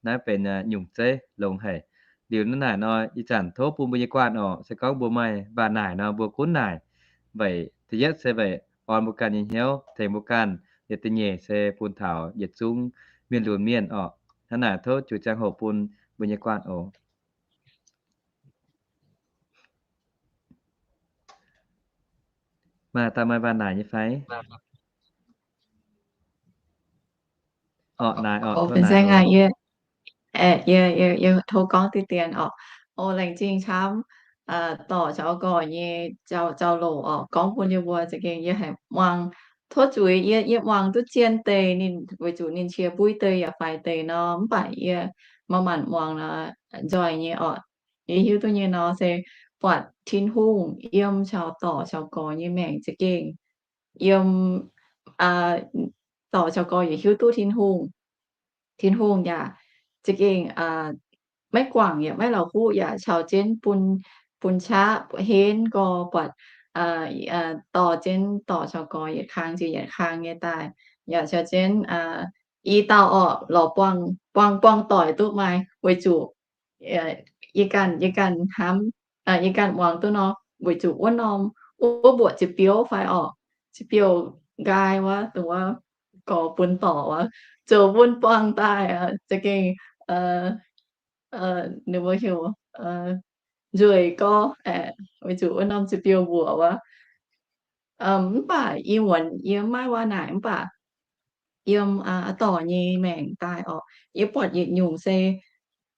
naaiv benx nyungc zeiv longx haic. Liuz naaiv naaic nor ih zanc tov bun mbuo nyei guanh oc, se gorngv mbuo maaih waac naaic nor mbuo gunv naaic. Weic da'yietv se weic orn mbuo ganh nyei hnyouv, tengx mbuo ganh. Liuz da'nyeic se bun taux yietc zungv mienh lunx mienh oc. Hnangv naaic tov juix ziangh hoc bun mbuo nyei guanh oc. Maaih daaih maaih waac naaic nyei fai? Naaiv, yie, yie, yie tov gorngv diqv dien orqc. O, laengz zingh camv, dorc caux gorx nyei zaux loc orqc, gorngv bun yie mbuo za'gengh yie haiz muangx. Tov zuiz yie, yie muangx duqv zien deix ninh, weic zuqc ninh qiex buiv deix yaac faix deix nor, mv baac yie manc-manc muangx nor, nzoih nyei orqc. Yie hiuv duqv nyei nor se buatc Tin-Hungh yiem caux dorc caux gorx nyei maengc za'gengh yiem, dorc caux gorx yietc hiuv duqv Tin-Hungh. Tin-Hungh yaac za'gengh maiv guangc yaac maiv la'huqv yaac caux jienv bun, bun qaqv henv gorx buatc, dorh jienv dorc caux gorx yietc kang jiex yietc kang nyei daaih, yaac caux jienv i dauh orqc lorz buang, buang, buang doic duqv maaih weic zuqc yie ganh, yie ganh hnamv, yie ganh muangx duqv nor, weic zuqc wuov norm, wuov mbuoqc ziepc biouv fai orqc, ziepc biouv nqaai wuov, dongh wuov gorx bun dorc wuov, zoux bun buang daaih za'gengh ninh mbuo heuc nzueic gorx, weic zuqc wuov norm ziepc biouv mbuoqc wuov. Mv baac yie muonz yie maiv waac naaic, mv baac yiem aa dorc nyei maengc daaih orqc, yie buatc yietc nyungc se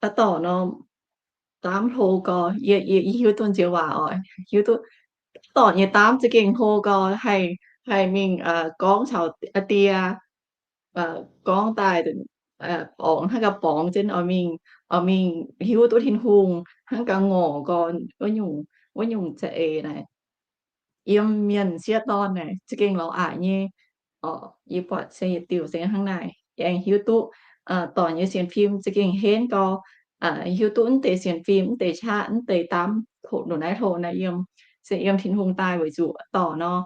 aa dorc nor, daamv hlo gorx, yie, yie hiuv duqv nziex waac oc, hiuv duqv dorc nyei daamv za'gengh hlo gorx, haih, haih mingh gorngv caux aa die, gorngv daaih, borngz hnangv gaax borngz jienv oix mingh, oix mingh hiuv duqv Tin-Hungh hnangv gaax ngorc gorx, wuov nyungc, wuov nyungc za'eix naaic. Yiem mienh sieqv dorn naaic za'gengh lorz aqc nyei. Yie buatc se yietc diuc se hnangv naaic, aengx hiuv duqv dorc nyei sienx fim za'gengh henv gorx, hiuv duqv mv deix sienx fim, mv deix qaqv, mv deix daamv, hoqc ndongc naaiv hlo naaiv yiem, se yiem Tin-Hungh daaih weic zuqc dorc nor,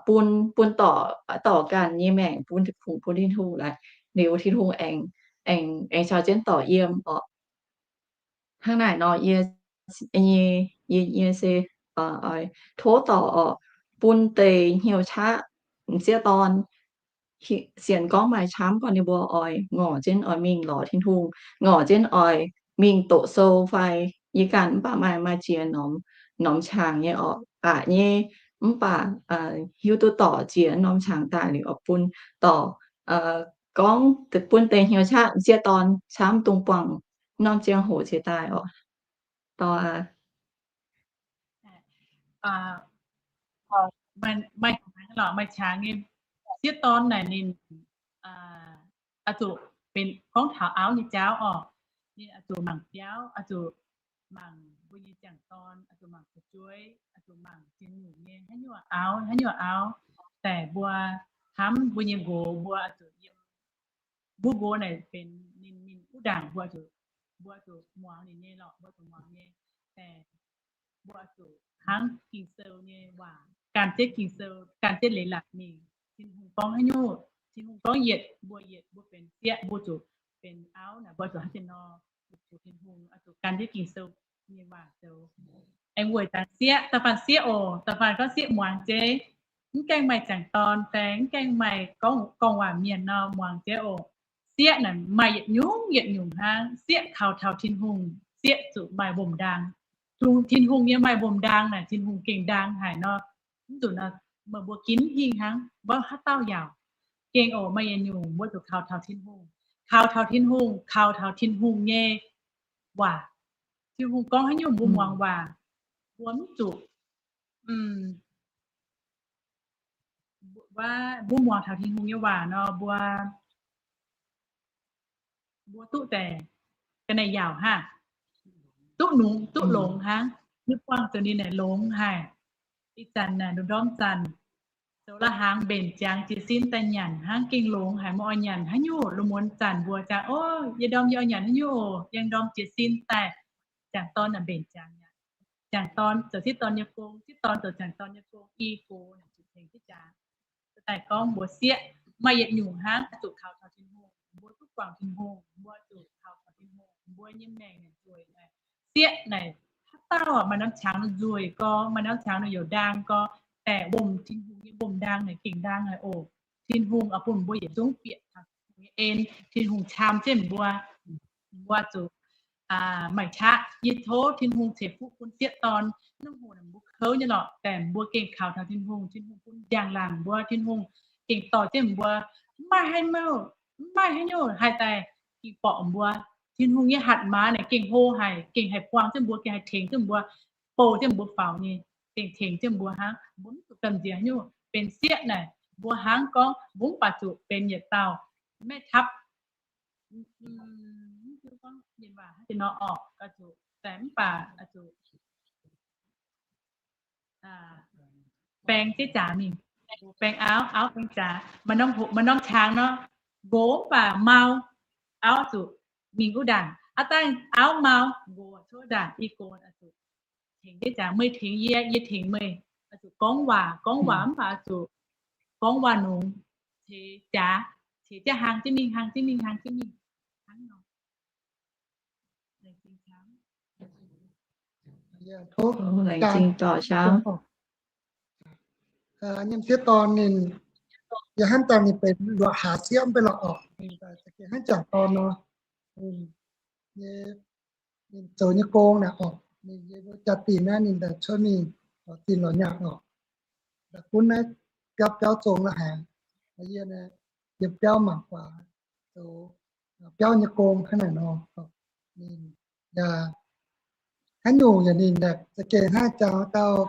bun, bun dorc, dorc ganh nyei maengc bun, bun Tin-Hungh laaix, liuz Tin-Hungh aengx, aengx caux jienv dorc yiem orqc. Hnangv naaic nor, yie, yie, yie se tov dorc orqc, bun deix hnyouv qaqv m'sieqv dorn sienx gorngv maaih camv gorngv ninh mbuo oix ngorc jienv oix mingh lorz Tin-Hungh, ngorc jienv oix mingh doqc sou fai yie ganh mv baac maaih, maaih jiex norm, norm qangx nyei orqc, aqc nyei, mv baac hiuv duqv dorc jiex norm qangx daaih liuz oix bun dorc gorngv bun deix hnyouv qaqv m'sieqv dorn camv dungx buangh norm ziangh hoc ceix daaih orqc. Dorh aqv. Maaih qangx lorqc, maaih qangx nyei sieqv dorn naaic ninh oix zuqc benx gorngv taux auv nyei jauv orqc. Ninh oix zuqc mangc biauv, oix zuqc mangc mbuo nyei jangc dorn, oix zuqc mangc fu'jueiv, oix zuqc mangc ziex nyungc nyei haaix nyungc auv, haaix nyungc auv, daaih mbuo hnamv mbuo nyei nqox, mbuo oix zuqc yiem, mbuo nqox naaic benx ninh, ninh wuov ndaangc mbuo zuqc, mbuo zuqc muangx ninh nyei lorqc, mbuo zuqc muangx nyei. Daaih mbuo zuqc hnangv Ging-Sou nyei waac, gan jienv Ging-Sou, gan jienv leiz-latc mingh. Tin-Hungh gorngv haaix nyungc, Tin-Hungh gorngv yietc, mbuo yietc, mbuo benx sieqv, mbuo zuqc benx auv naaic, mbuo zuqc hnangv haaix nor, zuqc Tin-Hungh, zuqc gan jienv Ging-Sou nyei waac zoux. Aengx weic dangh sieqv, da'faanh sieqv oc, da'faanh gorngv sieqv muangx jeiv, mv gaengh maaih jangc dorn fai mv gaengh maaih gorngv, gorngv waac mienh nor, muangx jeiv oc. Sieqv naaic maaih yietc nyungc yietc nyungc hnangv. Sieqv kaux taux Tin-Hungh, sieqv zuqc maaih mba'mdaang. Tin-Hungh nyei maaih mba'mdaang naaic, Tin-Hungh gengh ndaang haic nor. Mv zuqc nor, meih mbuo ginv hingh hnangv, mv baac haaix dauh yaac gengh oc, maaih yietc nyungc mbuo zuqc kaux taux Tin-Hungh. Kaux taux Tin-Hungh, kaux taux Tin-Hungh nyei waac. Tin-Hungh gorngv haaix nyungc mbuo muangx waac, mbuo mv zuqc, mbuo muangx taux Tin-Hungh nyei waac nor, mbuo, mbuo duqv deix ga'naaiv yaauc hnangv, duqv nungx, duqv longx hnangv. Mbuo buangh zuqc ninh naaic longx haic. Ih zanc naaic ndorm zanc zoux la'hnaangx mbenc ziangx jiez sin daaih nyanc hnangv, gengh longx haic, maiv oix nyanc haaix nyungc. Lungh muonz zanc mbuo jangx, o, yie ndorm yie oix nyanc haaix nyungc oc, yie ndorm jiez sin daaih. Jangc dorn naaic mbenc ziangx nyanc. Jangc dorn zoux sieqv dorn nyei gong, sieqv dorn zoux jangc dorn nyei gong, i gox naaic zuqc tengx jienv jaax. Daaih gorngv mbuo sieqv maaih yietc nyungc hnangv, zuqc kaux taux Tin-Hungh, mbuo duqv guangc Tin-Hungh, mbuo zuqc kaux taux Tin-Hungh, mbuo nyei maengc naaic nzueic naaic. Sieqv naaic haaix dauh maaih norm qangx nor nzueic gorx, maaih norm qangx nor youc ndaang gorx, daaih wuom Tin-Hungh nyei wuom ndaang naaic gengh ndaang haic oc. Tin-Hungh oix bun mbuo yietc zungv bieqc taux Tin-Hungh nyei en. Tin-Hungh qam jienv mbuo, mbuo zuqc maaih qaqv. Yie tov Tin-Hungh ceix fuqv bun sieqv dorn. Hnangv hoc mbuo kouv nyei lorqc, daaih mbuo gengh kaux taux Tin-Hungh, Tin-Hungh bun njang-laangc mbuo, Tin-Hungh gengh dorh jienv mbuo, mv maaih haaix nyungc Mv maaih haaix nyungc haih daaih ging borqc mbuo. Tin-Hungh nyei hatc maaz naaic gengh hlo haic, gengh haih buang jienv mbuo, gengh haih tengx jienv mbuo, bouh jienv mbuo faaux nyei, gengh tengx jienv mbuo hnangv. Mbuo mv zuqc gamh nziex haaix nyungc. Benx sieqv naaic mbuo hnangv gorngv mbuo mv baac zuqc benx yietc dauh maiv tapv, mv hiuv gorngv mienh waac hnangv haaix nor orqc, oix zuqc, mv baac oix zuqc baeng jiex jaax mingh, baeng auv, auv baeng jaax, maaih norm, maaih norm qangx nor, nqox mv baac mau, auv zuqc mingh wuov ndaangc. Aav dangh auv mau, nqox cuotv ndaangc, i gox oix zuqc tengx jiex jaax, meih tengx yie, yie tengx meih, oix zuqc gorngv waac, gorngv waac mv baac oix zuqc gorngv waac-nongx, ceix jaax, ceix jienv hlang jienv mingh, hlang jienv mingh, hlang jienv mingh, hnangv nor. Laengz zingh dorh Shaan. Nyei m'sieqv dorn ninh, yie hnamv daaih ninh benx luoqc hlaax sieqv mv bei lorqc orqc, ninh za'gengh hnangv jangc dorn nor. Ninh zoux nyei gong naaic orqc, ninh yie mbuo jaa-dingh naaiv ninh daaih cuotv mingh lorz zinh lorz nyaanh orqc. Daaih gunv naaiv biauv biauv zong la'haaix, yie, yie biauv mangc guaax zoux biauv nyei gong hnangv naaic nor. Ninh yaac haaix nyungc yaac ninh za'gengh hnangv jangx dauh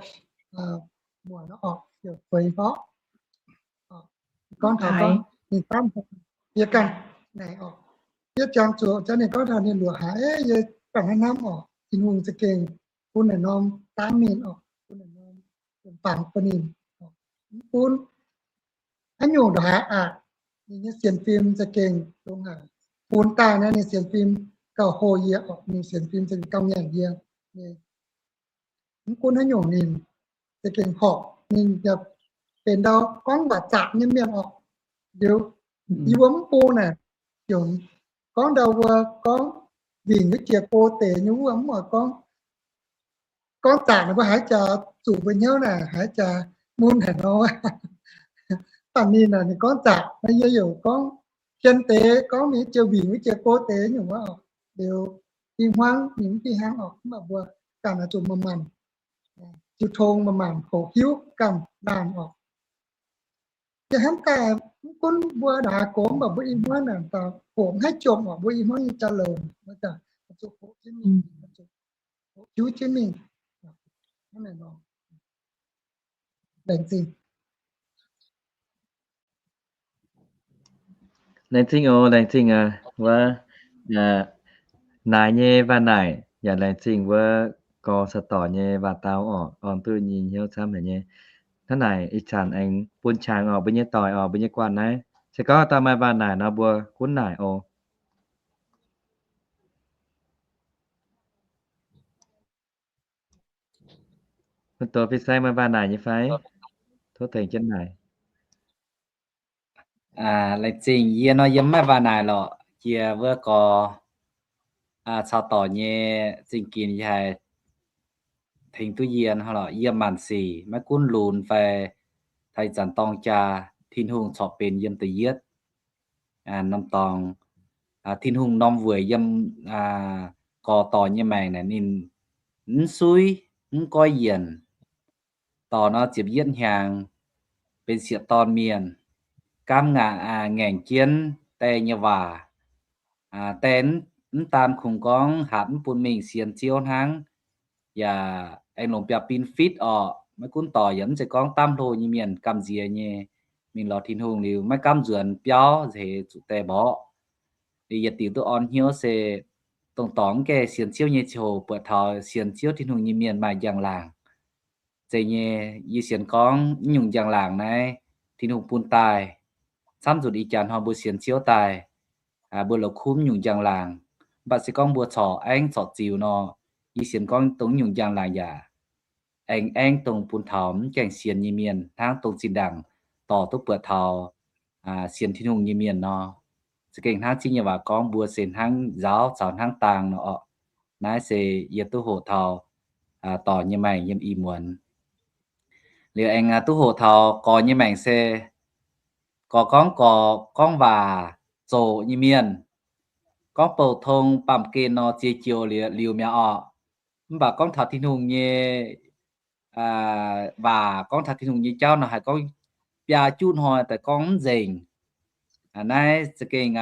muoc nor orqc, heuc Feix Horqv. Gorngv taux ninh, yie ganh naaic orqc, yie jangx zuqc jangx ninh gorngv taux ninh luoqc haaix, yie ganh hnamv orqc, Tin-Hungh za'gengh bun naaic norm dangv ninh orqc, bun naaic norm bangc bun ninh. Mv gunv haaix nyungc ndongc haaix aqc, ninh nyei sienx fim za'gengh dongh haaix, funx daaih naaiv ninh sienx fim gauh hlo yie orqc, ninh sienx fim za'gengh gauh ngaengc yie. Mv gunv haaix nyungc ninh za'gengh horpc, ninh yaac benx ndau gorngv waac zaqc nyei mienh orqc. Liuz yie mbuo mv bung naaic, gorngv ndau mbuo gorngv wingc wuov jiex go deix nyei wuov mv oix gorngv, gorngv zaqc naaic mbuo haaix jaax zuqc mbuo hnyouv naaic haaix jaax mun haic nor. Mv baac ninh naaic ninh gorngv zaqc naaiv, yie yaac gorngv hien deix gorngv mingh jiex wingc wuov jiex go deix nyungc wuov orqc. Liuz i hmuangv ninh mv fih hnangv orqc, mv baac mbuo ganh oix zuqc manc-manc jiu tong, manc-manc hoqc hiuv ganh laanh orqc. Yie hnamv daaih mv gunv mbuo ndongc haaix gox, mv baac mbuo i hmuangv naaic daaih hoqc mv haih jomc orqc, mbuo i hmuangv nyei jauv-louc, zuqc hoqc jienv mingh, hoqc hiuv jienv mingh. Laengz zingh. Laengz zingh oc, laengz zingh aac. Wuov, naaic nyei waac naaic yaac laengz zingh wuov gorx caux dorc nyei waac dau orqc, orn duqv nyei hnyouv camv haic nyei. Hnangv naaic ih zanc aengx bun qangx orqc, mbuo nyei doic orqc, mbuo nyei guanh naaiv. Se gorngv dauh maaih waac naaic nor, mbuo gunv naaic oc. Mv deix fin-saeng maaih waac naaic nyei fai? Tov tengx jienv naaic. Laengz zingh. Yie nor yie mv maaih waac naaic lorqc. Yie wuov gorx caux dorc nyei zingh ginx yie haiz tengx duqv yie hnangv lorqc. Yie maanc sic maiv gunv lunx fai taux ih zanc dorng jaa, Tin-Hungh corc benx yiem da'yietv. Norm dorngx, Tin-Hungh norm weic yiem gorx dorc nyei maengc naaic ninh mv suiv, mv goiv yienc. Dorc nor ziepc yietv hnyangx benx sieqv-dorn mienh, gaamv ngaanc ngaengc jienv die nyei waac. Die mv daan kungx gorngv hatc mv bun mingh sienx Ziouv hnangv, yaac aengx longc biauv-bin fitv orqc. Maiv gunv dorc yaac mv zeiz gorngv daamv hlo nyei mienh, gamh nziex nyei, mingh lorz Tin-Hungh liuz maiv gaamv nzuonx biauv nzeix zuqc die mborqv. Liuz yietc diuc duqv orn hnyouv se dongh dorngx mv gaengh sienx Ziouv nyei ziangh hoc buatc taux sienx Ziouv Tin-Hungh nyei mienh maaih njang-laangc. Zeiz nyei, yie sienx gorngv mv nyungc njang-laangc naaiv Tin-Hungh bun daaih. Camv nzunc ih jaax hnoi mbuo sienx Ziouv daaih, mbuo la'kuqv mv nyungc njang-laangc. Mv baac se gorngv mbuo corc aengv corc ziux nor, yie sienx gorngv dongh mv nyungc njang-laangc yaac aengx aengv dongh bun taux mv gaengh sienx nyei mienh, hnangv dongh zinh ndaangc dorc duqv buatc taux sienx Tin-Hungh nyei mienh nor. Za'gengh hnangv Ziouv nyei waac gorngv, mbuo se hnangv nzaaux caux hnangv daang nor orqc. Naaiv se yie duqv hoqc taux dorc nyei maengc yiem ih muonz. Liuz aengx duqv hoqc taux gorx nyei maengc se gorx gorngv gorx gorngv waac zoqc nyei mienh, gorngv bouh tong baamh gen nor ziex joux liuz mi'aqv orqc. Mv baac gorngv taux Tin-Hungh nyei waac, gorngv taux Tin-Hungh nyei jauv nor, haiz gorngv biaa juqv hnoi daaih gorngv mv nzengc. Naaiv za'gengh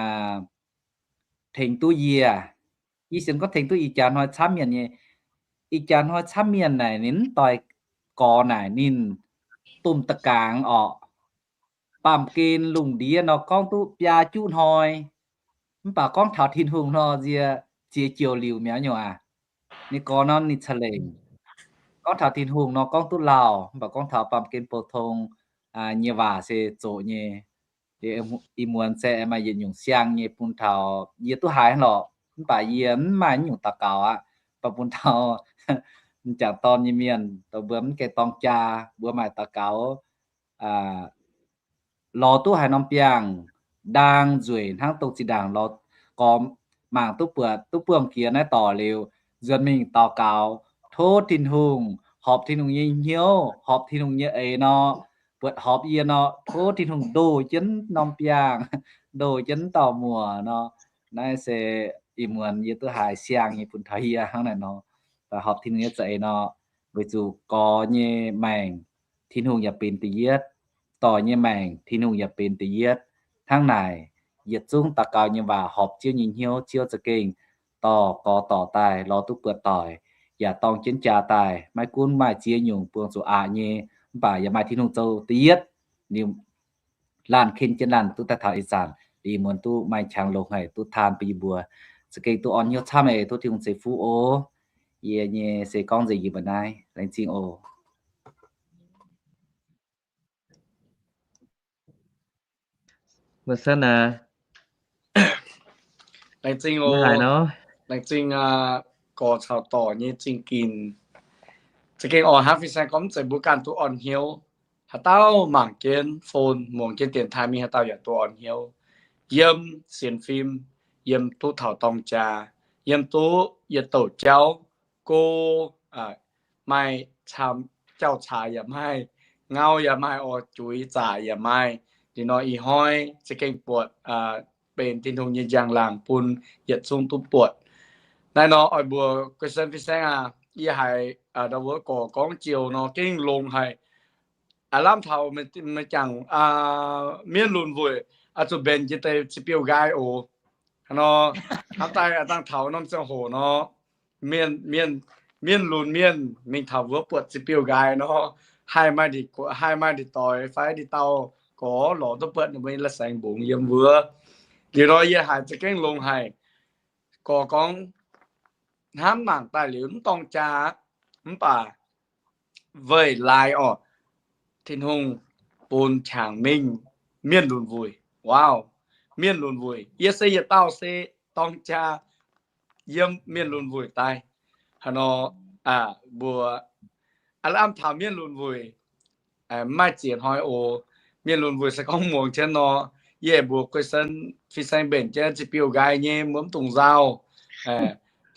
tengx duqv yie. Yie sienx gorngv tengx duqv ih jaax hnoi camv mienh nyei. Ih jaax hnoi camv mienh naaic ninh mv doix gorx naaic ninh domh da'gaangx orqc. Baamh gen lungh ndiev nor gorngv duqv biaa juqv hnoi, mv baac gorngv taux Tin-Hungh nor nziex ziex joux liuz mi'aqv nyungc aac. Ninh gorx nor ninh ca'lengc. Gorngv taux Tin-Hungh nor gorngv duqv lauh, mv baac gorngv taux baamh gen pou-tong nyei waac se zoqc nyei. Ih muonz se maaih yietc nyungc siang nyei bun taux yie duqv haiz lorqc, mv baac yie mv maaih nyungc daux gaux aqv. Mv baac bun taux m'jangc dorn nyei mienh, mbuo mv gaengh dorng jaa, mbuo maaih daux gaux lorz duqv haaix norm biangh, ndaang nzueic hnangv dongh zinh ndaangc lorz gorx mangc duqv buatc, duqv buangh jiex naaiv dorc liuz, nzuonx mingh daux gaux, tov Tin-Hungh horpc Tin-Hungh nyei hnyouv, horpc Tin-Hungh nyei eix nor, buatc horpc yie nor, tov Tin-Hungh ndoh jienv norm biangh, ndoh jienv dauh muoc nor. Naaiv se ih muonz yie duqv haiz siang nyei bun taux yie hnangv naaiv nor. Horpc Tin-Hungh nyei za'eix nor, weic zuqc gorx nyei maengc Tin-Hungh yaac benx da'yietv, dorc nyei maengc Tin-Hungh yaac benx da'yietv. Hnangv naaic, yietc zungv daux gaux nyei waac horpc Ziouv nyei hnyouv, Ziouv za'gengh dorh gorx dorc daaih lorz duqv buatc doic, yaac dorng jienv jaa daaih. Maiv gunv maaih ziex nyungc buangh zuqc aqc nyei, mv baac yaac maaih Tin-Hungh zoux da'yietv. Liuz laanh ken jienv laanh duqv daaih taux ih zanc, ih muonz duqv maaih qangx longx haic duqv taan bun yie mbuo. Za'gengh duqv orn hnyouv camv eix, tov Tin-Hungh ceix fuqv oc. Yie nyei se gorngv nzengc yie mbuo naaiv. Laengz zingh oc. Mbuo sanv aac. Laengz zingh oc. Laengz zingh gorx caux dorc nyei zingh ginc. Za'gengh oix hnangv fin-saeng gorngv mv zeiz mbuo ganh duqv orn hnyouv. Haaix dauh mangc jienv phone, muangx jienv dienx taaih mingh, haaix dauh yaac duqv orn hnyouv. Yiem sienx fim, yiem duqv taux dorng jaa, yiem duqv yietc douc jauv go, maaih camv jauv caax yaac maaih, ngau yaac maaih, oix juix zaqc yaac maaih. Liuz nor ih hnoi za'gengh buatc benx Tin-Hungh nyei njang-laangc bun yietc zungv duqv buatc. Naaiv nor oix mbuox guei sen fin-saeng aac, yie haiz ndau wuov gorx gorngv joux nor gengh longx haic. Aav lamh taux meih jangc mienv lunx wuic, zuqc mbenc jiex deix ziqc biouv nqaai oc. Hnangv nor, hnamv daaih aav dangh taux norm ziangh hoc nor, mienh, mienh lunx mienh mingh taux wuov buatc ziqc biouv nqaai nor, haih maaih, haih maaih ndie-doix fai ndie-dauh gorx lorz duqv buatc ninh mbuo nyei la'saengx mbungx yiem wuov. Liuz nor yie haiz za'gengh longx haic. Gorx gorngv, hnamv mangc daaih liuz mv dorng jaa, mv baac weic laaix orqc, Tin-Hungh bun qangx mingh mienh lunx wuic. Wow, mienh lunx wuic, yie se yietc dauh se dorng jaa yiem mienh lunx wuic daaih. Hnangv nor, mbuo aav lamh taux mienh lunx wuic, maaih ziex hnoi oc. Mienh lunx wuic se gorngv muangx jienv nor, yie mbuox guei sen fin-saeng mbenc jienv ziqc biouv nqaai nyei, mbuo mv dungx nzauh.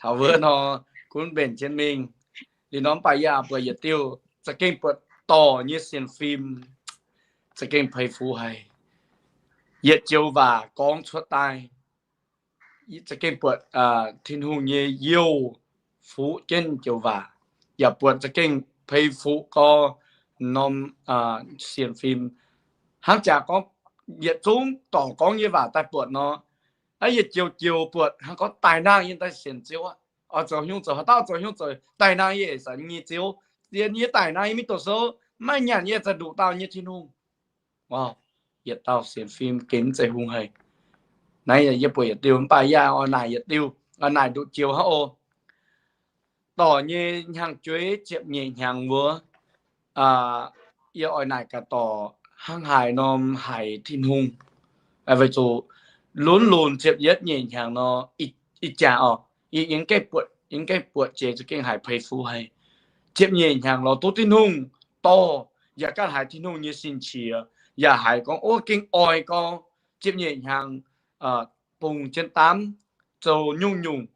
Taux wuov nor, gunv mbenc jienv mingh. Liuz nor mv baac yie buatc yietc diuh za'gengh buatc dorc nyei sienx fim, za'gengh peix fuqv haic. Yietc joux waac gorngv cuotv daaih, za'gengh buatc Tin-Hungh nyei youh fuqv jienv joux waac, yaac buatc za'gengh peix fuqv gorx norm sienx fim. Hnangv jaax gorngv yietc zungv dorc gorngv nyei waac daaih buatc nor, aav yietc joux joux buatc hnangv gorngv daaih nangh yiem daaih sienx Ziouv aqv. Oix zoux hnyouv zoux, haaix dauh zoux hnyouv zoux daaih nangh yie eix zanc nyei Ziouv. Yie daaih nangh yie mingh doqc sou, maiv nyanc yie za'nduqc dauh nyei Tin-Hungh. Yietc dauh sienx fim gengh mv zeiz hungh haic. Naaiv yie buatc yietc diuh, mv baac yie oix naaic yietc diuh, oix naaic nduqc joux hnangv oc. Dorc nyei hnyangx-jueiv ziepc nyeic hnyangx wuov, yie oix naaic gaax dorc hnangv haaix norm haiz Tin-Hungh. Weic zuqc lunx-lunx ziepc yietv nyeic hnyangx nor, ih jaax oc, yie mv gaengh buatc jiex, za'gengh haiz peix fuqv haic. Ziepc nyeic hnyangx lorz duqv Tin-Hungh dorh, yaac ganh haiz Tin-Hungh nyei sin qiex, yaac haiz gorngv, ov, gengh oix gorngv ziepc nyeic hnyangx bungx jienv daamv, zoux nyungc-nyungc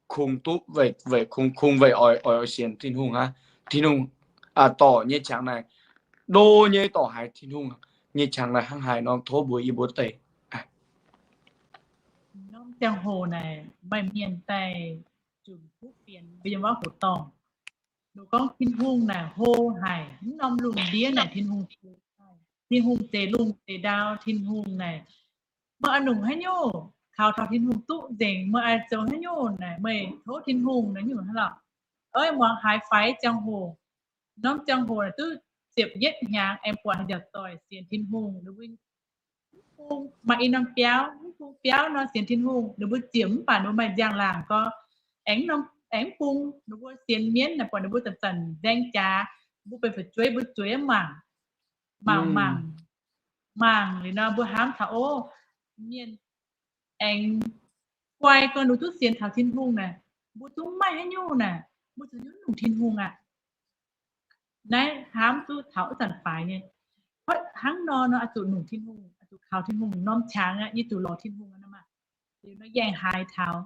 kungx duqv weic, kungx weic oix, oix sienx Tin-Hungh aqv. Tin-Hungh dorc nyei qangx naaic, ndo nyei dorc haiz Tin-Hungh nyei qangx naaic hnangv haaix nor, tov mbuox yie mbuo deix. Norm ziangh hoc naaic maaih mienh daaih zunc kuv fienx mbuo yiem wuov hoc dorngh. Ninh gorngv Tin-Hungh naaic hlo haic, mv norm lungh ndiev naaic Tin-Hungh, Tin-Hungh zeix lungh zeix ndau, Tin-Hungh naaic Meih oix nungc haaix nyungc kaux taux Tin-Hungh duqv nzengc, meih oix zoux haaix nyungc naaic, meih tov Tin-Hungh naaic nyungc hnangv lorqc. Oix muangx haaix faix ziangh hoc, norm ziangh hoc naaic duqv ziepc yietv hnyangx aengx buatc haaix nziaauc doic sienx Tin-Hungh, ninh mbuo mv bung maaih i norm biauv, mv bung biauv nor sienx Tin-Hungh, ninh mbuo ziepc mv baac ninh mbuo maaih nziangh laangc gorx, aengx mv bung ninh mbuo sienx mienv naaic buatc ninh mbuo zanc-zanc nzaeng jaax, mbuo benx fu'jueiv mbuo zueiz mangc, mangc mangc, mangc liuz nor mbuo hnamv taux, o, mienh aengx guai gorx ninh duqv sienx taux Tin-Hungh naaic, mbuo zungv mv maaih haaix nyungc naaic, mbuo zungv nungc Tin-Hungh aqv. Naaiv hnamv duqv taux wuov zanc faix nyei. Hnangv nor nor oix zuqc nungc Tin-Hungh, oix zuqc kaux Tin-Hungh norm qangx aqv, yie zuqc lorz Tin-Hungh aqv nor maah. Liuz nor yie aengx haiz taux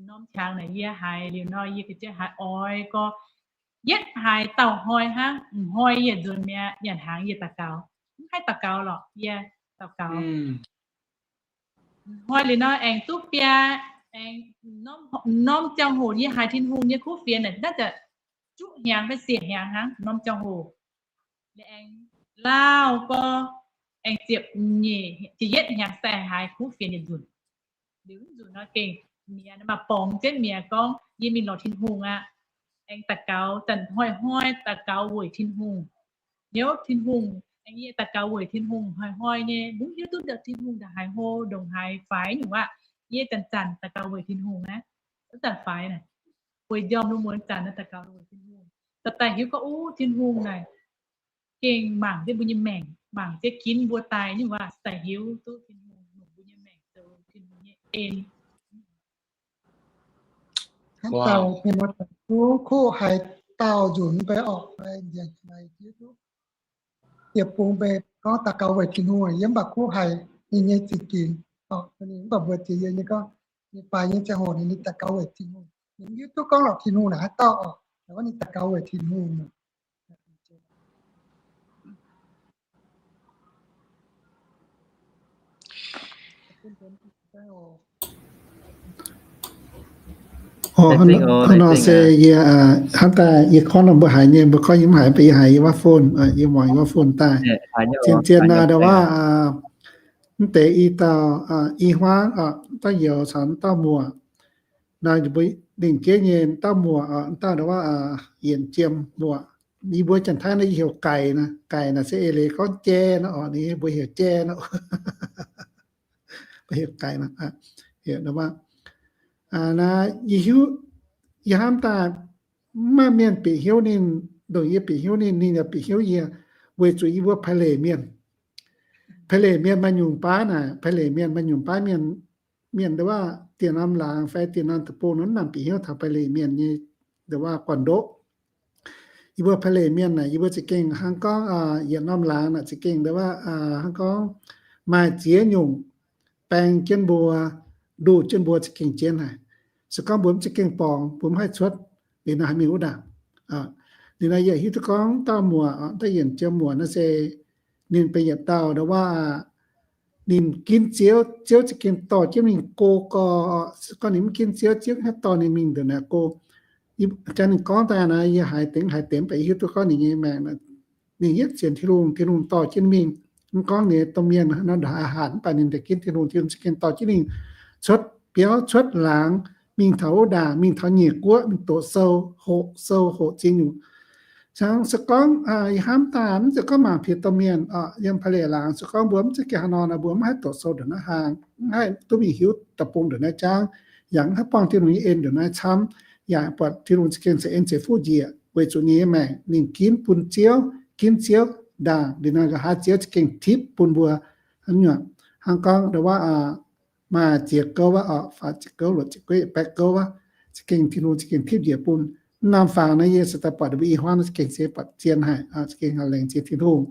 norm qangx naaic, yie haiz liuz nor yie ga'jiex haiz oix gorx, yietv haiz dauh hnoi hnangv, m'hnoi yie nzuonx mi'aqv, nyanc hnaangx yie daux gaux, mv haih daux gaux lorqc, yie daux gaux. M'hnoi liuz nor aengx duqv biaa, aengx norm ziangh hoc yie haiz Tin-Hungh nyei kuv fienx naaic naaiv ziouc juqv hnyangx fai siec hnyangx hnangv, norm ziangh hoc. Liuz aengx lauh gorx, aengx ziepc nyeic ziepc yietv hnyangx se haiz kuv fienx yietc nzunc. Liuz nzunc nor gengh mi'aqv, maaih borngz jienv mi'aqv gorngv yie mingh lorz Tin-Hungh aqv. Aengx daux gaux zanc hnoi-hnoi daux gaux weic Tin-Hungh. Hnyouv Tin-Hungh, aengx yie daux gaux weic Tin-Hungh hnoi-hnoi nyei, mv hiuv duqv ndongc Tin-Hungh ndongc haaix hlo, ndongc haaix faix nyungc aqv. Yie zanc-zanc daux gaux weic Tin-Hungh aqv. Wuov zanc faix naaic, weic njormh lungh muonz zanc naaiv daux gaux weic Tin-Hungh. Daaih daaih hiuv gorngv, uv, Tin-Hungh naaic gengh mangc jienv mbuo nyei maengc, mangc jienv ginv mbuo daaih nyungc aqv, daaih hiuv duqv Tin-Hungh longc mbuo nyei maengc zoux Tin-Hungh nyei en. Hnangv dauh mienh muoz doic kuv, kuv haiz dauh nzunc mv bei orqc, mv bei nzengc maiv hiuv duqv. Yie bung mbuo gorngv daux gaux weic Tin-Hungh, yie mv baac kuv haiz ninh nyei zingh ginx, ninh mv baac mbuox jiex yie nyei gorngv, ninh faix nyei ziangh hoc ninh daux gaux weic Tin-Hungh. Ninh mv hiuv duqv gorngv lorqc Tin-Hungh naaic haaix dauh orqc, ninh gorngv ninh daux gaux weic Tin-Hungh. Nor se yie hnamv daaih yie gorngv nor mbuo haiz nyei, mbuo gorngv yie mv haiz, mv baac yie haiz yie wuov phone, yie muangx yie wuov phone daaih. Zien-zien nor ndau wuov, mv deix i dauh i hmuangv, dauh youz caux dauh muoc. Naaiv mbuo lingc jeiv nyei dauh muoc, dauh ndau wuov yienc jiem muoc. Yie mbuo Janx-Taiv naaiv yie heuc gaic naaic, gaic naaic se eix leiz gorngv jai naaiv orqc, ninh mbuo heuc jai naaiv. Mbuo heuc gaic naaiv. Naaiv yie hiuv, yie hnamv daaih mv maaih mienh bieqc hnyouv ninh, ndongc yie bieqc hnyouv ninh, ninh yaac bieqc hnyouv yie, weic zuqc yie mbuo paiv leic mienh. Paiv leic mienh maaih nyungc baav naaic, paiv leic mienh maaih nyungc baav mienh, mienh ndau wuov dienh norm laangz fai dienh norm deic-bung nor mv nangc bieqc hnyouv taux paiv leic mienh nyei ndau wuov guanh ndoqv. Yie mbuo paiv leic mienh naaic, yie mbuo za'gengh hnangv gorngv yietc norm laangz naaic za'gengh ndau wuov hnangv gorngv maaih ziex nyungc baeng jienv mbuo, nduh jienv mbuo za'gengh jienv haic. Se gorngv mbuo mv za'gengh borngz, mbuo mv haih cuotv liuz nor haih mingh wuov ndaangc. Liuz nor yie hiuv duqv gorngv dauh muoc, dauh yienc jiem muoc naaiv se ninh benx yietc dauh ndau wuov ninh ginv Ziouv, Ziouv za'gengh dorh jienv mingh go gorx. Se gorngv ninh mv ginv Ziouv, Ziouv mv haih dorh ninh mingh ndongc naaic go. Jangx ninh gorngv daaih naaiv, yie haiz deix haiz deix, mv baac yie hiuv duqv gorngv ninh nyei maengc, ninh yietv sienx Tin-Hungh, Tin-Hungh dorh jienv mingh. Mv gorngv ninh domh mienh nor ndongc haaix hatc, mv baac ninh daaih ginv Tin-Hungh, Tin-Hungh za'gengh dorh jienv ninh cuotv biauv cuotv laangz, mingh taux wuov ndaangc, mingh taux nyeic guoqv, mingh doqc sou, hoqc sou hoqc ziex nyungc. Cangv se gorngv yie hnamv daaih mv zeiz gorngv mangc piex domh mienh yiem paiv leic laangz, se gorngv mbuo mv za'gengh haaix nor nor, mbuo mv haih doqc sou ndongc naaiv hlang, mv haih duqv mingh hiuv deic-bung ndongc naaiv jangv, yaac mv haih buangh Tin-Hungh nyei en ndongc naaiv camv, yaac buatc Tin-Hungh za'gengh ceix en ceix fuqv njiec weic zuqc ninh nyei maengc ninh ginv bun Ziouv, ginv Ziouv ndaangc, liuz nor nqa'haav Ziouv za'gengh tipv bun mbuo. Hnangv gorngv ndau wuov maaih ziex gouv wuov, faaux ziex gouv, luoqc ziex gouv, baeqv gouv wuov, za'gengh Tin-Hungh za'gengh tipv njiec bun. Mv norm fangx naaiv yie se daaih buatc ninh mbuo i hmuangv za'gengh se buatc zien haic, za'gengh laengz zingh Tin-Hungh.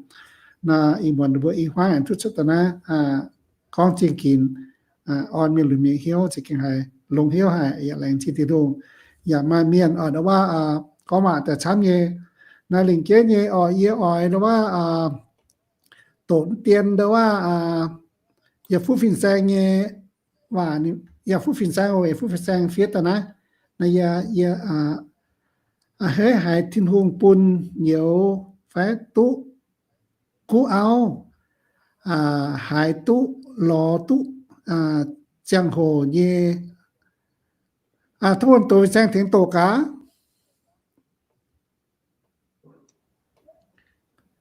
Naaiv ih muonz ninh mbuo i hmuangv aengx duqv cuotv daaih naaiv gorngv zingh ginx, orn mienh lunx mienh hnyouv za'gengh haiz longx hnyouv haic, yaac laengz zingh Tin-Hungh. Yaac maaih mienh oix ndau wuov gorngv waac daaih camv nyei. Naaiv lingc jeiv nyei oix, yie oix ndau wuov doqc dien ndau wuov yaac fuqv fin-saeng nyei waac, yaac fuqv fin-saeng, yaac fuqv fin-saeng fiev daaih naaiv. Naaiv yie, yie a'hneiv haiz Tin-Hungh bun youz fai duqv guv auv, haiz duqv lorz duqv ziangh hoc nyei, tov wuom doz fin-saeng tengx doqc gaax.